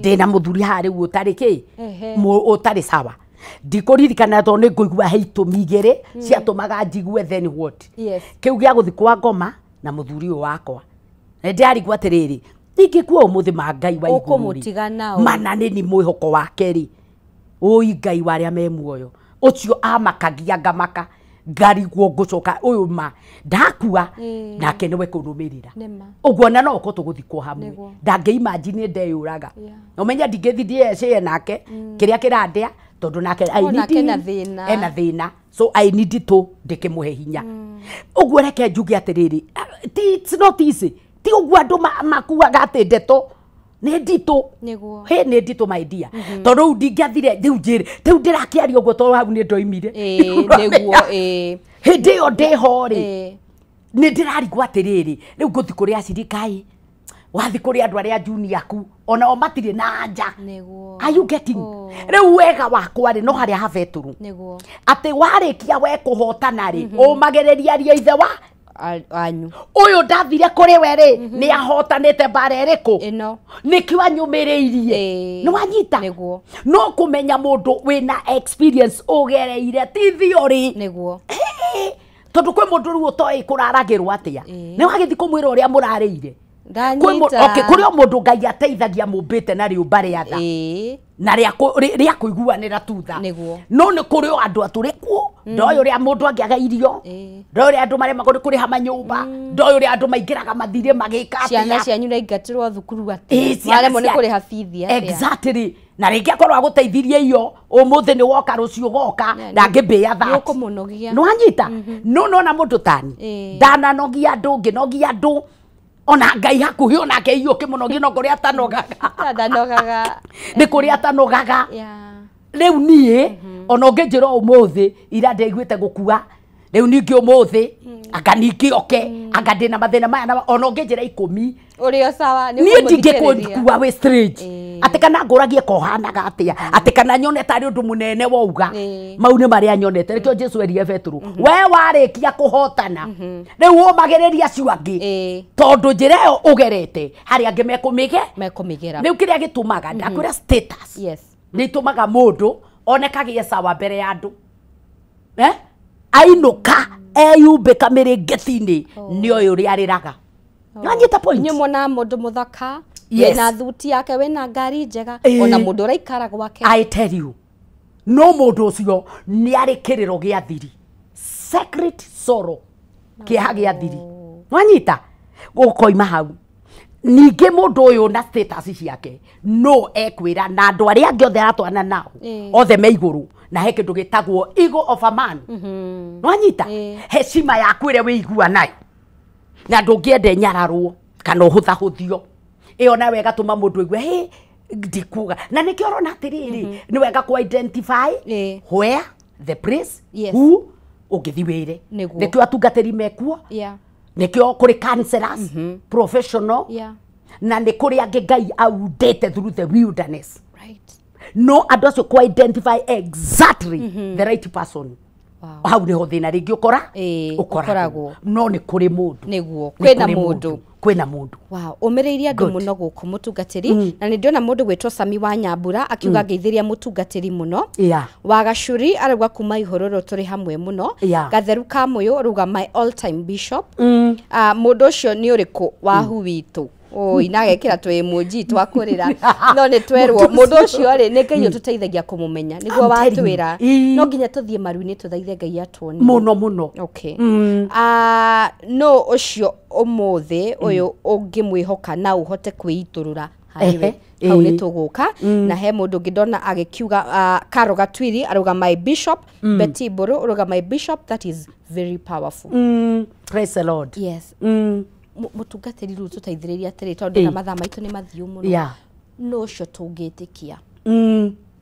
Speaker 15: ndĩna mũthuri haha rĩu ũtarĩ kĩ ũtarĩ sawa ndikũririkana tondũ nĩ ngũigua he itũmi igĩrĩ ciatũmaga njigue then what kĩu gĩa gũthiĩ kwa ngoma na mũthuri ũyũ wakwa na ndĩrarigwo atĩrĩrĩ ingĩkua ũmũthĩ ma Ngai wa igũrũ rĩ mana nĩ ni mwĩhoko wake rĩ ũi Ngai wa arĩa me muoyo ũcio amakagia ngamaka ngarigwo ngũcoka ũyũ ma ndakua nake nĩwe kũnũmĩrĩra ũguo na no ũkorwo tũgũthikwo hamwe ndangĩimagine ndeyũraga ũmenye ndingĩthiĩ ndĩecĩe nake kĩrĩa kĩrandĩa tondũ nake ena thĩna so I need to ndĩkĩmũhe hinya ũguo reke njuge atĩrĩrĩ it's not easy ti ũguo andũ makuaga atĩ ndeto nĩ nditũ hĩ nĩ nditũ my dear tondũ rĩu ndingĩathire rĩu njĩre rĩu ndĩrakĩaria ũguo tondũ hau nĩ ndoimire hĩndĩ ĩyo ndĩho rĩ nĩ ndĩrarigwo atĩrĩrĩ rĩu ngũthiĩ kũrĩ acirika wathiĩ kũrĩ andũ arĩa junior aku onao matirĩ na anja are you getting rĩu wega wakwa rĩ no harĩa ha Betũrũ atĩ warĩkia we kũhotana rĩ ũmagĩrĩria aria ithe wa
Speaker 1: anyu
Speaker 15: ũyũ ndathire kũrĩ we rĩ nĩ ahotanĩte mbara ĩrĩkũ nĩkĩo anyũmĩrĩirie nĩ wanyita no kũmenya mũndũ wĩna experience ũgereire ti theory tondũ kwĩ mũndũ rĩu ũtoĩ kũraragĩrwo atĩa nĩ wagĩthiĩ kũmwĩra ũrĩa mũrarĩire kũrĩ o mũndũ Ngai ateithagia mũmbĩte na rĩũmba rĩa tha na rĩa kũiguanĩra tu tha no nĩ kũrĩ o andũ atũrĩ kuo ndoĩ ũrĩa mũndũ angĩaga irio ndoĩ ũrĩa andũ maremagwo nĩ kũrĩha manyũmba ndoĩ ũrĩa andũ maingĩraga mathirĩ magĩka atĩa
Speaker 1: ciana cianyu iraingatĩrwo thukuru atĩa maremwo nĩ kũrĩha bithi atĩa
Speaker 15: exactly na rĩngĩ akorwo agũteithirie iyo ũmũthĩ nĩ woka rũciũ goka ndangĩmbĩya that
Speaker 1: nĩũkũmũnogia
Speaker 15: nĩ wanyita no nona mũndũ tani ndananogia andũ ngĩnogia andũ ona Ngai hakuhĩ onake iyo kĩmũnogia no kũrĩa atanogaga
Speaker 1: ndanogaga
Speaker 15: nĩ kũrĩa atanogaga rĩu niĩ ona ũngĩnjĩra ũmũthĩ ira ndĩaiguĩte gũkua rĩu ningĩ ũmũthĩ anga ningĩ oke anga ndĩna mathĩna maya ona ũngĩnjĩra 10
Speaker 1: ũrĩ o sawa
Speaker 15: niĩ ndingĩkũkua wĩ strange atĩ kana ngũragie kohanaga atĩa atĩ kana nyone tarĩ ũndũ mũnene wauga mau nĩ marĩa nyonete nĩkĩo Jesu erire Betũrũ we warĩkia kũhotana rĩu ũmagĩrĩria acio angĩ tondũ njĩra ĩyo ũgerete harĩa angĩ mekũmĩgera rĩu kĩrĩa gĩtũmaga ndakwĩra status nĩ itũmaga mũndũ onekagĩe sawa mbere ya andũ ainũka eyumbĩka mĩrĩngĩti-inĩ nĩ ũyũ ũrĩa arĩraga nanyita point
Speaker 1: nĩ muona mũndũ mũthaka wĩna thuti yake wĩna ngari njega ona mũndũ ũraikara gwake
Speaker 15: I tell you no mũndũ ũcio nĩ arĩ kĩrĩro gĩa thiri secret sorrow kĩeha gĩa thiri wanyita gũkoima hau ningĩ mũndũ ũyũ na status ciake no ekwĩra na andũ arĩa angĩ othe aratwana nao othe me igũrũ na he kĩndũ gĩtagwo ego of a man nwanyita heshima yaku ĩrĩa wĩigua nayo na ndũngĩenda ĩnyararwo kana ũhũthahũthio ĩyo nawe ĩgatũma mũndũ aigue hĩ Ndikuga na nĩkĩo ũrona atĩrĩrĩ, nĩ wega ku identify where the place, who ũngĩthi wĩre. Nĩkĩo atungatĩri mekuo, nĩkĩo kũrĩ counselors professional, na nĩ kũrĩ angĩ Ngai aundĩte through the wilderness. No andũ acio ku identify exactly the right person, hau nĩho thĩna rĩngĩ ũkora ũkoragwo, no nĩ kũrĩ mũndũ.
Speaker 1: Nĩguo, kwĩna mũndũ,
Speaker 15: kwĩna mũndũ.
Speaker 1: Wow, ũmĩrĩirie andũ mũno gũkũ mũtungatĩri. Na nĩ ndĩrona mũndũ gwĩtwo Sami wa Nyambura akiuga ngeithĩria mũtungatĩri mũno. Wa Gacuri arauga kuma Ihororo tũrĩ hamwe mũno. Gatheru ka Mũyũ arauga my all time bishop. Mũndũ ũcio nĩ ũrĩkũ wahu witũ? Oi, na agekĩra tũ emoji twa kũrĩra. No nĩ twerwo mũndũ ũcio rĩ, nĩ Ngai ũtũteithagia kũmũmenya, nĩguo watwĩra no nginya tũthiĩ maru-inĩ tũthaithe Ngai atuonie
Speaker 15: mũno mũno.
Speaker 1: Okay. No ũcio ũmũthĩ ũyũ ũngĩmwĩhoka na ũhote kwĩitũrũra harĩ we, hau nĩ tũgũka. Na he mũndũ ũngĩ ndona agĩkiuga, Karo Gatwiri arauga my bishop, Betty Mbũrũ arauga my bishop, that is very powerful.
Speaker 15: Praise the Lord.
Speaker 1: Yes. Mũtungatĩri, rĩu tũteithĩrĩrie atĩrĩ, tondũ na mathaa maitũ nĩ mathiũ mũno, no ũcio tũngĩtĩkia,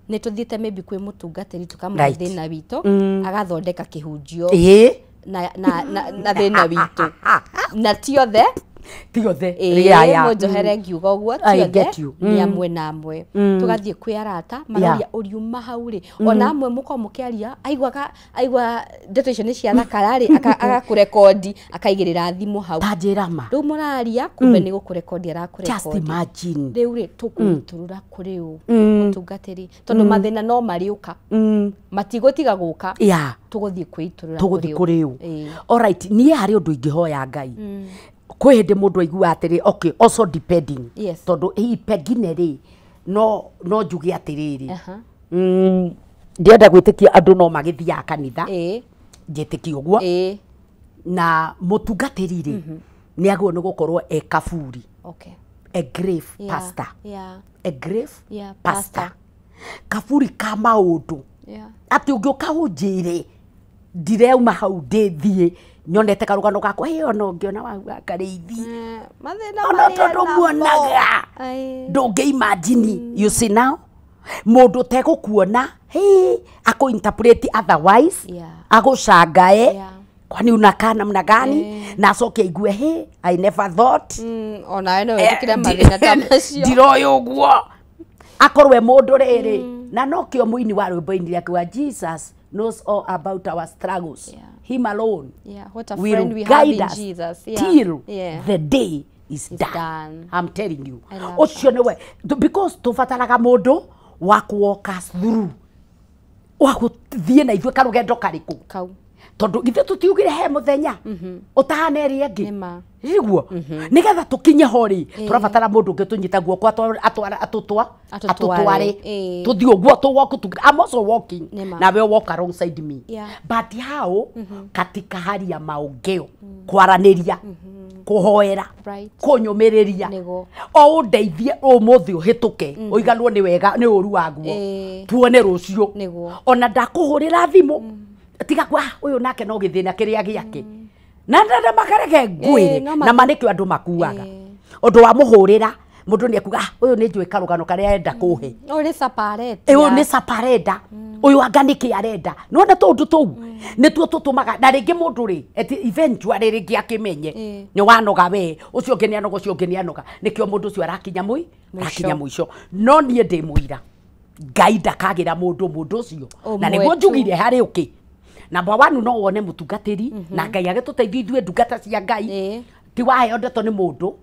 Speaker 1: nĩ tũthiĩte maybe kwĩ mũtungatĩri tũkamũhe thĩna witũ, agathondeka kĩhunjio na thĩna witũ, na ti othe,
Speaker 15: ti othe,
Speaker 1: mũnjohere ngiuga ũguo, ti othe, nĩ amwe na amwe. Tũgathiĩ kwĩ arata maroria ũriuma hau rĩ, ona amwe mũkorwo mũkĩaria aiguaga aigua ndeto icio nĩ ciathakara rĩ, agakũrekondi akaigĩrĩra thimũ hau.
Speaker 15: Ta njĩra ma.
Speaker 1: Rĩu mũraria kumbe nĩ gũkũrekondi arakũrekondi.
Speaker 15: Just imagine.
Speaker 1: Rĩu rĩ, tũkũitũrũra kũrĩ ũ mũtungatĩri, tondũ mathĩna no marĩũka, matigũtiga gũka, tũgũthiĩ kwĩitũrũra
Speaker 15: tũgũthiĩ kũrĩ ũ? Alright, niĩ harĩ ũndũ ingĩhoya Ngai. Kwĩ hĩndĩ mũndũ aiguaga atĩrĩ, okay, also depending, tondũ hihi pengine rĩ, no njuge atĩrĩrĩ, ndĩrenda gwĩtĩkia andũ no magĩthiaga kanitha, njĩtĩkie ũguo, na mũtungatĩri rĩ, nĩ agĩrĩirwo nĩ gũkorwo e kaburi, a grave pastor, a grave pastor, kaburi ka maũndũ, atĩ ũngĩũka ũnjĩre ndireuma hau ndĩthiĩ nyonete karũgano gakwa, ĩ ona ũngĩona wahu akarĩithi ona tondũ muonaga ndũngĩ imagine. You see now, mũndũ ũtegũkuona akũ interpret otherwise, agũcangae kwani unakaa namna gani, na acoke aigue he I never thought,
Speaker 1: onawe no wĩtĩkĩre mathĩna ta macio,
Speaker 15: ndiroĩ ũguo, akorwo e mũndũ rĩrĩ. Na nokĩo mũini wa rwĩmbo inĩ akiuga Jesus knows all about our struggles. Him alone
Speaker 1: what a
Speaker 15: will
Speaker 1: friend we have
Speaker 15: guide
Speaker 1: in
Speaker 15: us
Speaker 1: Jesus.
Speaker 15: Till the day is done. I'm telling you. Ũcio nĩwe, because tũbataraga mũndũ wa kũ walk us through, wa gũthiĩ na ithuĩ karũgendo karĩkũ
Speaker 1: kau,
Speaker 15: tondũ ithuĩ tũtiugire he mũthenya ũtahana ĩrĩa ĩngĩ, nĩguo nĩgetha tũkinye ho rĩ, tũrabatara mũndũ ũngĩ tũnyita guoko atũtware tũthiĩ ũguo tũ walk. I'm also walking, nawe walk alongside me, but how katika hali ya maongeo, kwaranĩria, kũhoera, kũnyũmĩrĩria, o ũndeithie ũmũthĩ ũhĩtũke, ũiganwo nĩ wega nĩ ũru waguo, tuone rũciũ. Ona ndakũhũrĩra thimũ, tiga kwa ũyũ nake no gĩthĩna kĩrĩa gĩake, na na makareke ngwĩre, na ma nĩkĩo andũ makuaga. Ũndũ wa mũhũrĩra mũndũ nĩ ekuga ũyũ nĩ njũĩ karũgano karĩa arenda kũhe,
Speaker 1: ũyũ nĩ sapareta,
Speaker 15: ũyũ nĩ saparenda, ũyũ anga nĩkĩ arenda. Nĩwona tũũndũ tũu nĩtuo tũtũmaga, na rĩngĩ mũndũ rĩ eventually rĩngĩ akĩmenye nĩ wanoga we, ũcio ũngĩ nĩ anoga, ũcio ũngĩ nĩ anoga, nĩkĩo mũndũ ũcio arakinya mũico. No niĩ ndĩ mũira, Ngai ndakagĩra mũndũ mũndũ ũcio, na nĩguo njugire harĩ ũkĩ. Number one, no wone mũtungatĩri, na Ngai agĩtũteithia ithuĩ ndungata cia Ngai, ti waheo ndeto nĩ mũndũ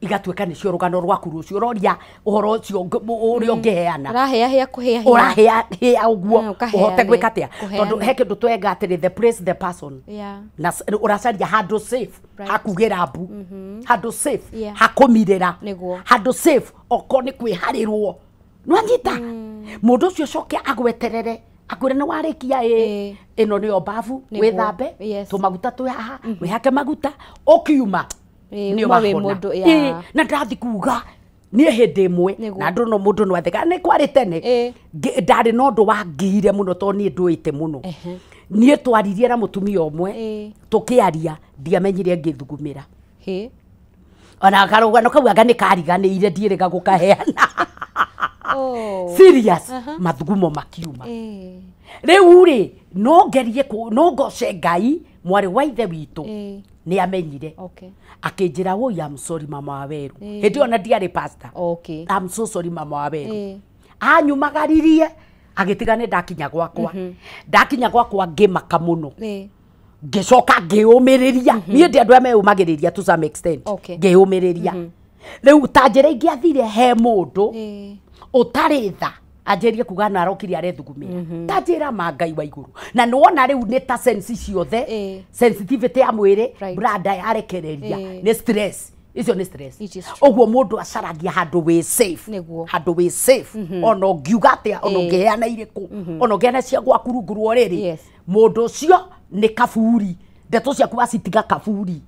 Speaker 15: igatuĩka nĩcio rũgano rwaku rũcio, ũroria ũhoro ũcio ũrĩa ũngĩheana,
Speaker 1: ũrahĩahĩa kũhĩahĩa,
Speaker 15: ũrahĩahĩa ũguo ũhote gwĩka atĩa, tondũ he kĩndũ twega atĩrĩ, the place the person, na ũracaria handũ safe hakugĩra mbu, handũ safe hakũmirĩra, handũ safe okorwo nĩ kwĩharĩrwo, nĩwanyita mũndũ ũcio ũcoke agweterere akwĩre nĩ warĩkia ĩ ĩno nĩyo babu, wĩthambe tũmaguta twĩ haha, wĩhake maguta ũkiuma nĩ wahona. Na ndathi kuga niĩ hĩndĩ ĩmwe, na andũ no mũndũ no atheka, nĩ kwarĩ tene ndarĩ na ũndũ wangĩire mũno tondũ niĩ ndũĩte mũno. Niĩ twaririe na mũtumia ũmwe tũkĩaria, ndiamenyire ngĩthugumĩra, ona karũgano kau anga nĩ kariganĩire, ndiĩrĩga gũkaheana. Serious. Mathugumo makiuma. Rĩu rĩ no ngerie no ngoce Ngai mwarĩ wa ithe witũ nĩ amenyire. Akĩnjĩra woi I'm sorry mama wa Weru. Hĩndĩ ĩyo na ndiarĩ pastor. I'm so sorry mama wa Weru. Anyumagaririe agĩtiga nĩ ndakinya gwakwa. Ndakinya gwakwa ngĩmaka mũno. Ngĩcoka ngĩũmĩrĩria. Niĩ ndi andũ arĩa meyũmagĩrĩria to some extent. Ngĩũmĩrĩria. Rĩu ta njĩra ingĩathire he mũndũ ũtarĩ tha anjĩrie kuga na arokire arethugumĩra. Ta njĩra ma Ngai wa igũrũ. Na nĩwona rĩu nĩ ta sense ciothe, sensitivity ya mwĩrĩ, brada yarekereria, nĩ stress. Icio nĩ stress. Ũguo mũndũ acaragia handũ wĩ safe. Handũ wĩ safe. Ona ũngiuga atĩa, ona ũngĩheana irĩkũ, ona ũngĩheana cia gwaku rungu rwa ũrĩrĩ. Mũndũ ũcio nĩ kaburi. Ndeto ciaku wacitiga kaburi.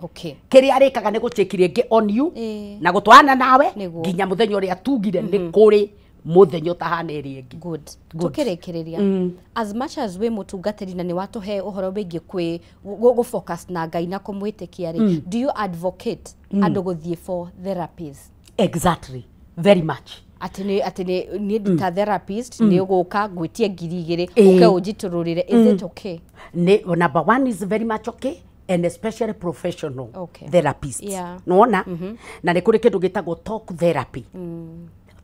Speaker 15: Kĩrĩa arĩkaga nĩ gũcheki rĩngĩ on you na gũtwarana nawe nginya mũthenya ũrĩa tugire nĩ kũrĩ mũthenya ũtahana ĩrĩa ĩngĩ.
Speaker 1: Good. Tũkĩrĩkĩrĩria, as much as wĩ mũtungatĩri na nĩ watũhe ũhoro wĩgiĩ kwĩ gũ focus na Ngai na kũmwĩtĩkia rĩ, do you advocate andũ gũthiĩ for therapies?
Speaker 15: Exactly. Very much.
Speaker 1: Atĩ nĩ niĩ ta therapist nĩ ũgũka ngwĩtie 2,000 ũke ũnjitũrũrĩre. Is it okay?
Speaker 15: Number one is very much okay. And especially professional therapists. Nĩwona? Na nĩ kũrĩ kĩndũ gĩtagwo talk therapy.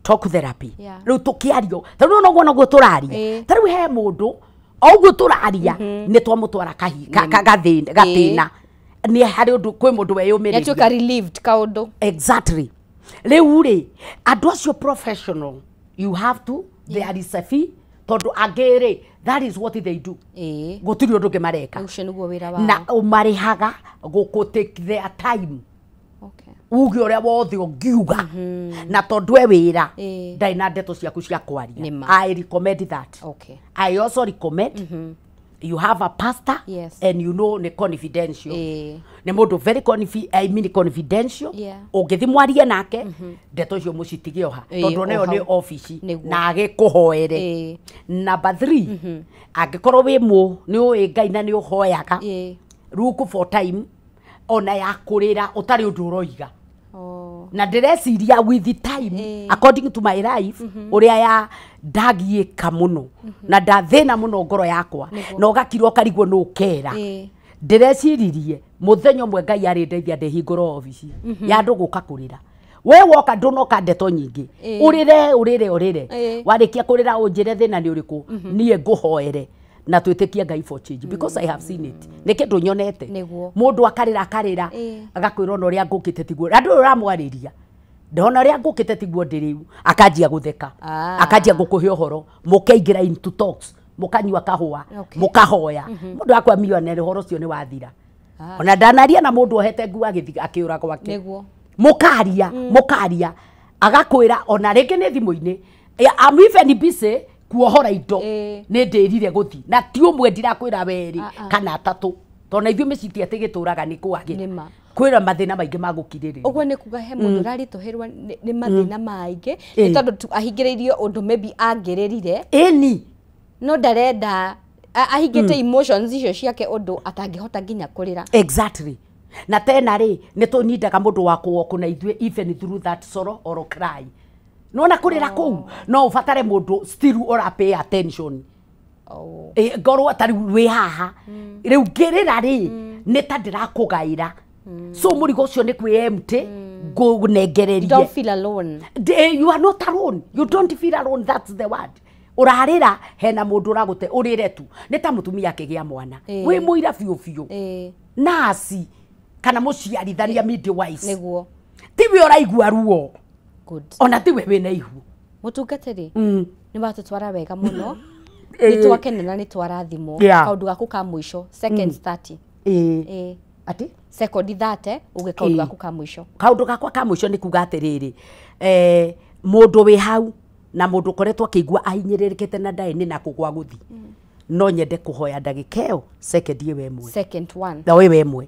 Speaker 15: Talk therapy. Rĩu tũkĩario, ta rĩu noguo noguo tũraria. Ta rĩu he mũndũ o ũguo tũraria nĩ twamũtwara gatĩna. Nĩ harĩ ũndũ kwĩ mũndũ weyũmĩrĩria.
Speaker 1: Nĩatuĩka relieved kaũndũ.
Speaker 15: Exactly. Rĩu rĩ andũ acio professional you have to, there is a fee tondũ angĩ rĩ that is what they do. Gũtirĩ ũndũ ũngĩ mareka.
Speaker 1: Ũcio nĩguo wĩra wao.
Speaker 15: Na ũmarĩhaga gũkũ take their time. Uge ũrĩa wothe ũngiuga. Na tondũ e wĩra ndarĩ na ndeto ciaku cia kwaria. I recommend that. I also recommend you have a pastor and you know nĩ confidential. Nĩ mũndũ very confidential. Ũngĩthiĩ mwarie nake ndeto icio mũcitige oha tondũ nayo nĩ obici na agĩkũhoere. Number 3, angĩkorwo wĩ nĩ ũĩ Ngai na nĩ ũhoyaga, look for time ona ya kũrĩra ũtarĩ ũndũ ũroiga. Na ndĩreciria with the time according to my life ũrĩa ya ndagiĩka mũno na ndathĩna mũno ngoro yakwa na ũgakirwo ũkarigwo nĩ ũkera. Ndĩreciririe mũthenya ũmwe Ngai arĩndeithia ndĩhingũra obici ya andũ gũka kũrĩra. We woka ndũnoka ndeto nyingĩ, ũrĩre ũrĩre ũrĩre, warĩkia kũrĩra ũnjĩre thĩna nĩ ũrĩkũ, niĩ ngũhoere na twĩtĩkie Ngai for change because I have seen it. Nĩ kĩndũ nyonete. Mũndũ akarĩra akarĩra agakwĩra ona ũrĩa ngũkĩte tiguo. Andũ ũyũ ũramwarĩria ndona ũrĩa ngũkĩte tiguo ndĩ rĩu, akanjia gũtheka, akanjia gũkũhe ũhoro, mũkaingĩra into talks, mũkanyua kahũa, mũkahoya. Mũndũ akwa mione ũhoro ũcio nĩ wathira. Ona ndanaria na mũndũ ohete nguo agĩthiĩ akĩũra gwake. Mũkaria, mũkaria agakwĩra ona rĩngĩ nĩ thimũ-inĩ, I'm even busy kuohora indo nĩ ndĩrire gũthi na ti ũmwe ndirakwĩra werĩ kana atatũ tondũ na ithuĩ mĩciĩ ti atĩ gĩtũraga nĩ kwagĩra kwĩra mathĩna maingĩ ma gũkirĩrĩria.
Speaker 1: Ũguo nĩ kuga he mũndũ ũraritũhĩrwo nĩ mathĩna maingĩ nĩ tondũ ahingĩrĩirio ũndũ maybe angĩrĩrire
Speaker 15: ĩni
Speaker 1: no ndarenda ahingĩte emotions icio ciake ũndũ atangĩhota nginya kũrĩra.
Speaker 15: Exactly. Na tena rĩ nĩ tũnyindaga mũndũ wa kũwalk na ithuĩ even through that sorrow or cry. Nona kũrĩra kũu no ũbatare mũndũ still ora pay attention. Ngorwo ta rĩu wĩ haha rĩu ngĩrĩra rĩ nĩ ta ndĩrakũgaĩra. So mũrigo ũcio nĩ kwĩ empty ngũnengererie.
Speaker 1: You don't feel alone.
Speaker 15: You are not alone. You don't feel alone, that's the word. Ũrarĩra hena mũndũ ũragũte ũrĩre tu. Nĩ ta mũtumia akĩgĩa mwana wĩ mũira biũ biũ. Nasi kana mũciarithania midwives.
Speaker 1: Nĩguo.
Speaker 15: Tiwe ũraigua ruo.
Speaker 1: Good.
Speaker 15: Ona tiwe wĩna ihu.
Speaker 1: Mũtungatĩri nĩ watũtwara wega mũno. Nĩ twakena na nĩ twarathimwo. Kaũndũ gaku ka mũico second 30.
Speaker 15: Atĩ?
Speaker 1: Second 30 uge kaũndũ gaku ka mũico.
Speaker 15: Kaũndũ gakwa ka mũico nĩ kuga atĩrĩrĩ, mũndũ wĩ hau na mũndũ ũkoretwo akĩigua ahinyĩrĩrĩkĩte na ndaĩ nĩ na kũgwa gũthi. No nyende kũhoya ndagĩka ĩyo second ĩyo ĩmwe.
Speaker 1: Second one.
Speaker 15: Na ĩyo ĩmwe.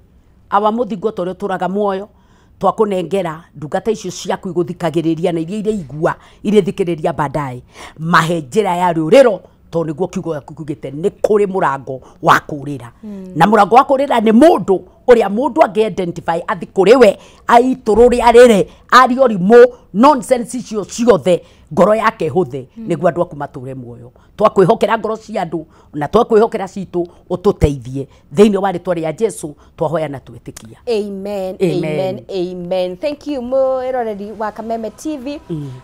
Speaker 15: Awa mũthingo ta ũrĩa ũtũraga muoyo twakũnengera ndungata icio ciaku igũthikagĩrĩria na iria ireigua irĩthikĩrĩria baadaye mahe njĩra ya rũrĩro tondũ nĩguo kiugo gĩaku kiugĩte nĩ kũrĩ mũrango wa kũrĩra. Na mũrango wa kũrĩra nĩ mũndũ Ũrĩa mũndũ angĩ identify athi kũrĩ we aitũrũre arĩre arie ũrimũ nonsense icio ciothe ngoro yake hũthe nĩguo andũ aku matũre muoyo. Twakwĩhokera ngoro cia andũ na twakwĩhokera citũ ũtũteithie thĩinĩ wa rĩtwa rĩa Jesu twahoya na twĩtĩkia.
Speaker 1: Amen, amen, amen. Thank you mwĩroreri wa Kameme TV.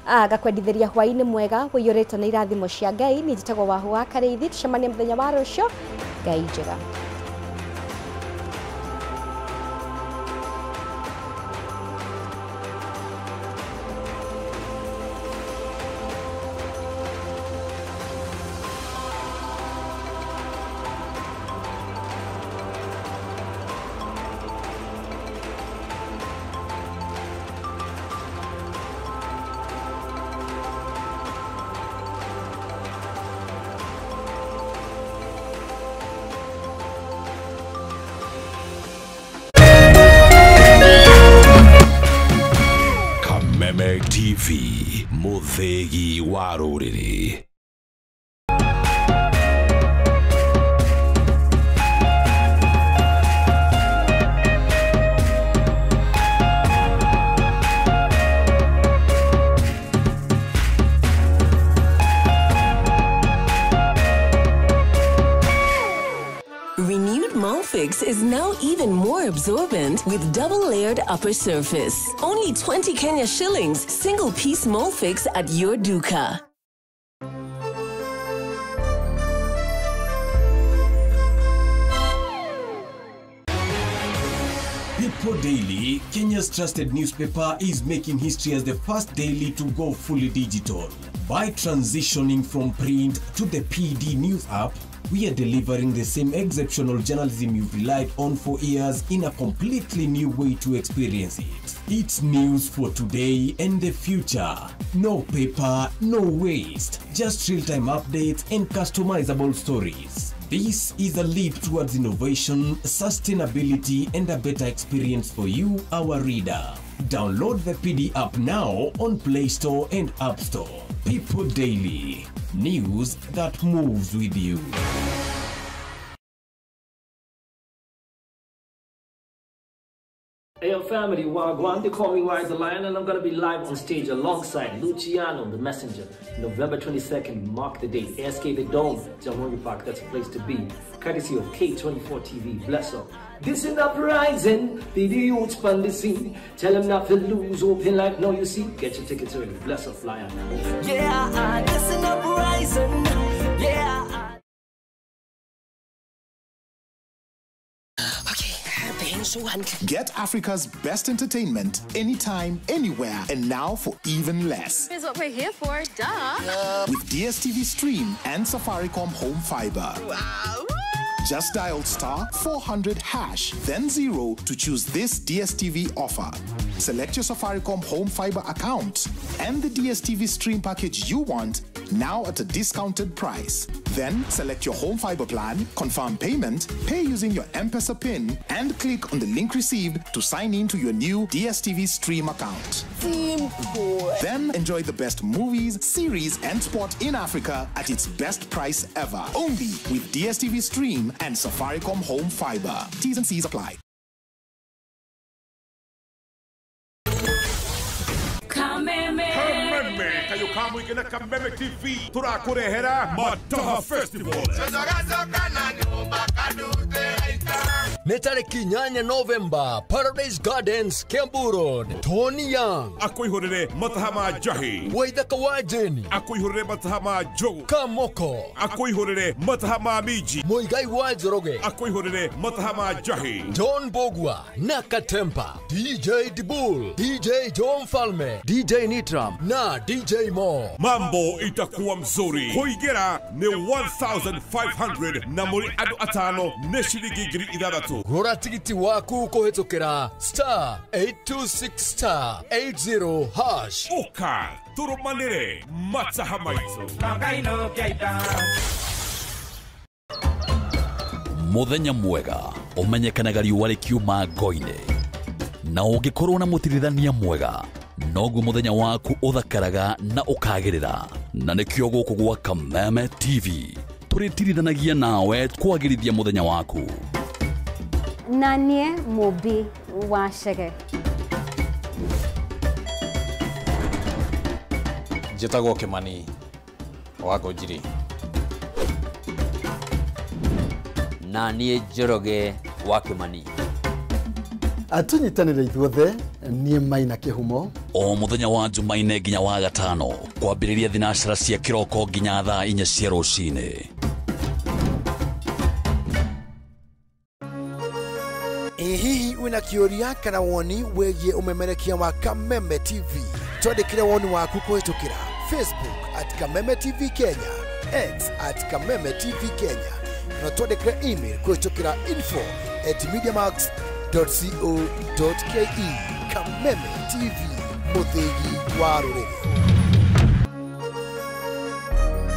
Speaker 1: Ngakwendithĩria hwaĩ-inĩ mwega ũiyũrĩtwo nĩ irathimo cia Ngai. Niĩ njĩtagwo Wahu wa Karĩithi. Tũcemanie mũthenya wa rũciũ. Ngai njega.
Speaker 17: Kameme TV, muthegi wa rũrĩrĩ.
Speaker 10: Renewed Molfix is now even more absorbent with double-layered upper surface. Only 20 Kenya shillings, single-piece Molfix at your duka.
Speaker 16: People Daily, Kenya's trusted newspaper, is making history as the first daily to go fully digital. By transitioning from print to the PD News app, we are delivering the same exceptional journalism you've relied on for years in a completely new way to experience it. It's news for today and the future. No paper, no waste. Just real-time updates and customizable stories. This is a leap towards innovation, sustainability, and a better experience for you, our reader. Download the PD app now on Play Store and App Store. People Daily. News that moves with you.
Speaker 20: Hey, yo, family, Wagwan, they call me Wise the Lion, and I'm gonna be live on stage alongside Luciano, the Messenger, November 22nd, mark the date, ASK The Dome, Jamhuri Park, that's a place to be. Courtesy of K24 TV, bless up. This is uprising, the youths on the scene. Tell them not to lose hope in life, now you see. Get your tickets early, bless up, Lion.
Speaker 6: Yeah, this is uprising, yeah.
Speaker 21: Get Africa's best entertainment anytime, anywhere, and now for even less.
Speaker 22: Is what we're here for, duh.
Speaker 21: With DSTV Stream and Safaricom Home Fiber.
Speaker 22: Wow.
Speaker 21: Just dial star 400 hash, then 0 to choose this DSTV offer. Select your Safaricom Home Fiber account and the DSTV Stream package you want now at a discounted price. Then select your Home Fiber plan, confirm payment, pay using your M-Pesa PIN, and click on the link received to sign in to your new DSTV Stream account.
Speaker 6: Simple.
Speaker 21: Then enjoy the best movies, series, and sport in Africa at its best price ever. Only with DSTV Stream and Safaricom Home Fiber. T's and C's apply.
Speaker 17: Kameme kayo na Kameme TV turakurehera Mataha Festival.
Speaker 23: Nĩ tarĩki 8 Novemba, Paradise Gardens, Kiambu Road. Tony Young
Speaker 17: akwĩhũrĩre mataha ma njahi,
Speaker 23: Waithaka wa Jeni
Speaker 17: akwĩhũrĩre mataha ma njogu,
Speaker 23: Kamoko
Speaker 17: akwĩhũrĩre mataha ma minji,
Speaker 23: Muigai wa Njoroge
Speaker 17: akwĩhũrĩre mataha ma njahi,
Speaker 23: John Bogwa na Katempa, DJ Dibul, DJ John Falme, DJ Nitram na DJ Mo.
Speaker 17: Mambo itakuwa mzuri. Kuingĩra nĩ 1500 na mũrĩ andũ atano nĩ ciringi 6000.
Speaker 23: Gũra tigiti waku kũhĩtũkĩra star 826 star 80 hash.
Speaker 17: Ũka tũrũmanĩre mataha maitũ.
Speaker 13: Mũthenya mwega ũmenyekanaga riũa rĩkiuma ngo-inĩ, na ũngĩkorwo na mũtirithania mwega noguo mũthenya waku ũthakaraga na ũkagĩrĩra. Na nĩkĩo gũkũ gwa Kameme TV tũrĩtirithanagia nawe kwagĩrithia mũthenya waku.
Speaker 4: Na niĩ Mũmbi wa Chege.
Speaker 18: Njĩtagwo Kĩmani wa Ngũnjiri.
Speaker 19: Na niĩ Njoroge wa Kĩmani.
Speaker 14: Tũnyitanĩre ithuothe, niĩ Maina Kĩhumo.
Speaker 13: O mũthenya wa Jumaine nginya wa gatano, kwambĩrĩria thinacara cia kĩroko nginya thaa 4 cia rũcinĩ.
Speaker 14: Ĩ hihi wĩna kĩũria kana woni wĩgiĩ ũmemerekia wa Kameme TV? Twandĩkĩre woni waku kũhĩtũkĩra Facebook @KamemeTV Kenya, X @KamemeTV Kenya, na twandĩkĩre email kũhĩtũkĩra info@mediamax.co.ke. Kameme TV, mũthĩgi wa rũrĩrĩ.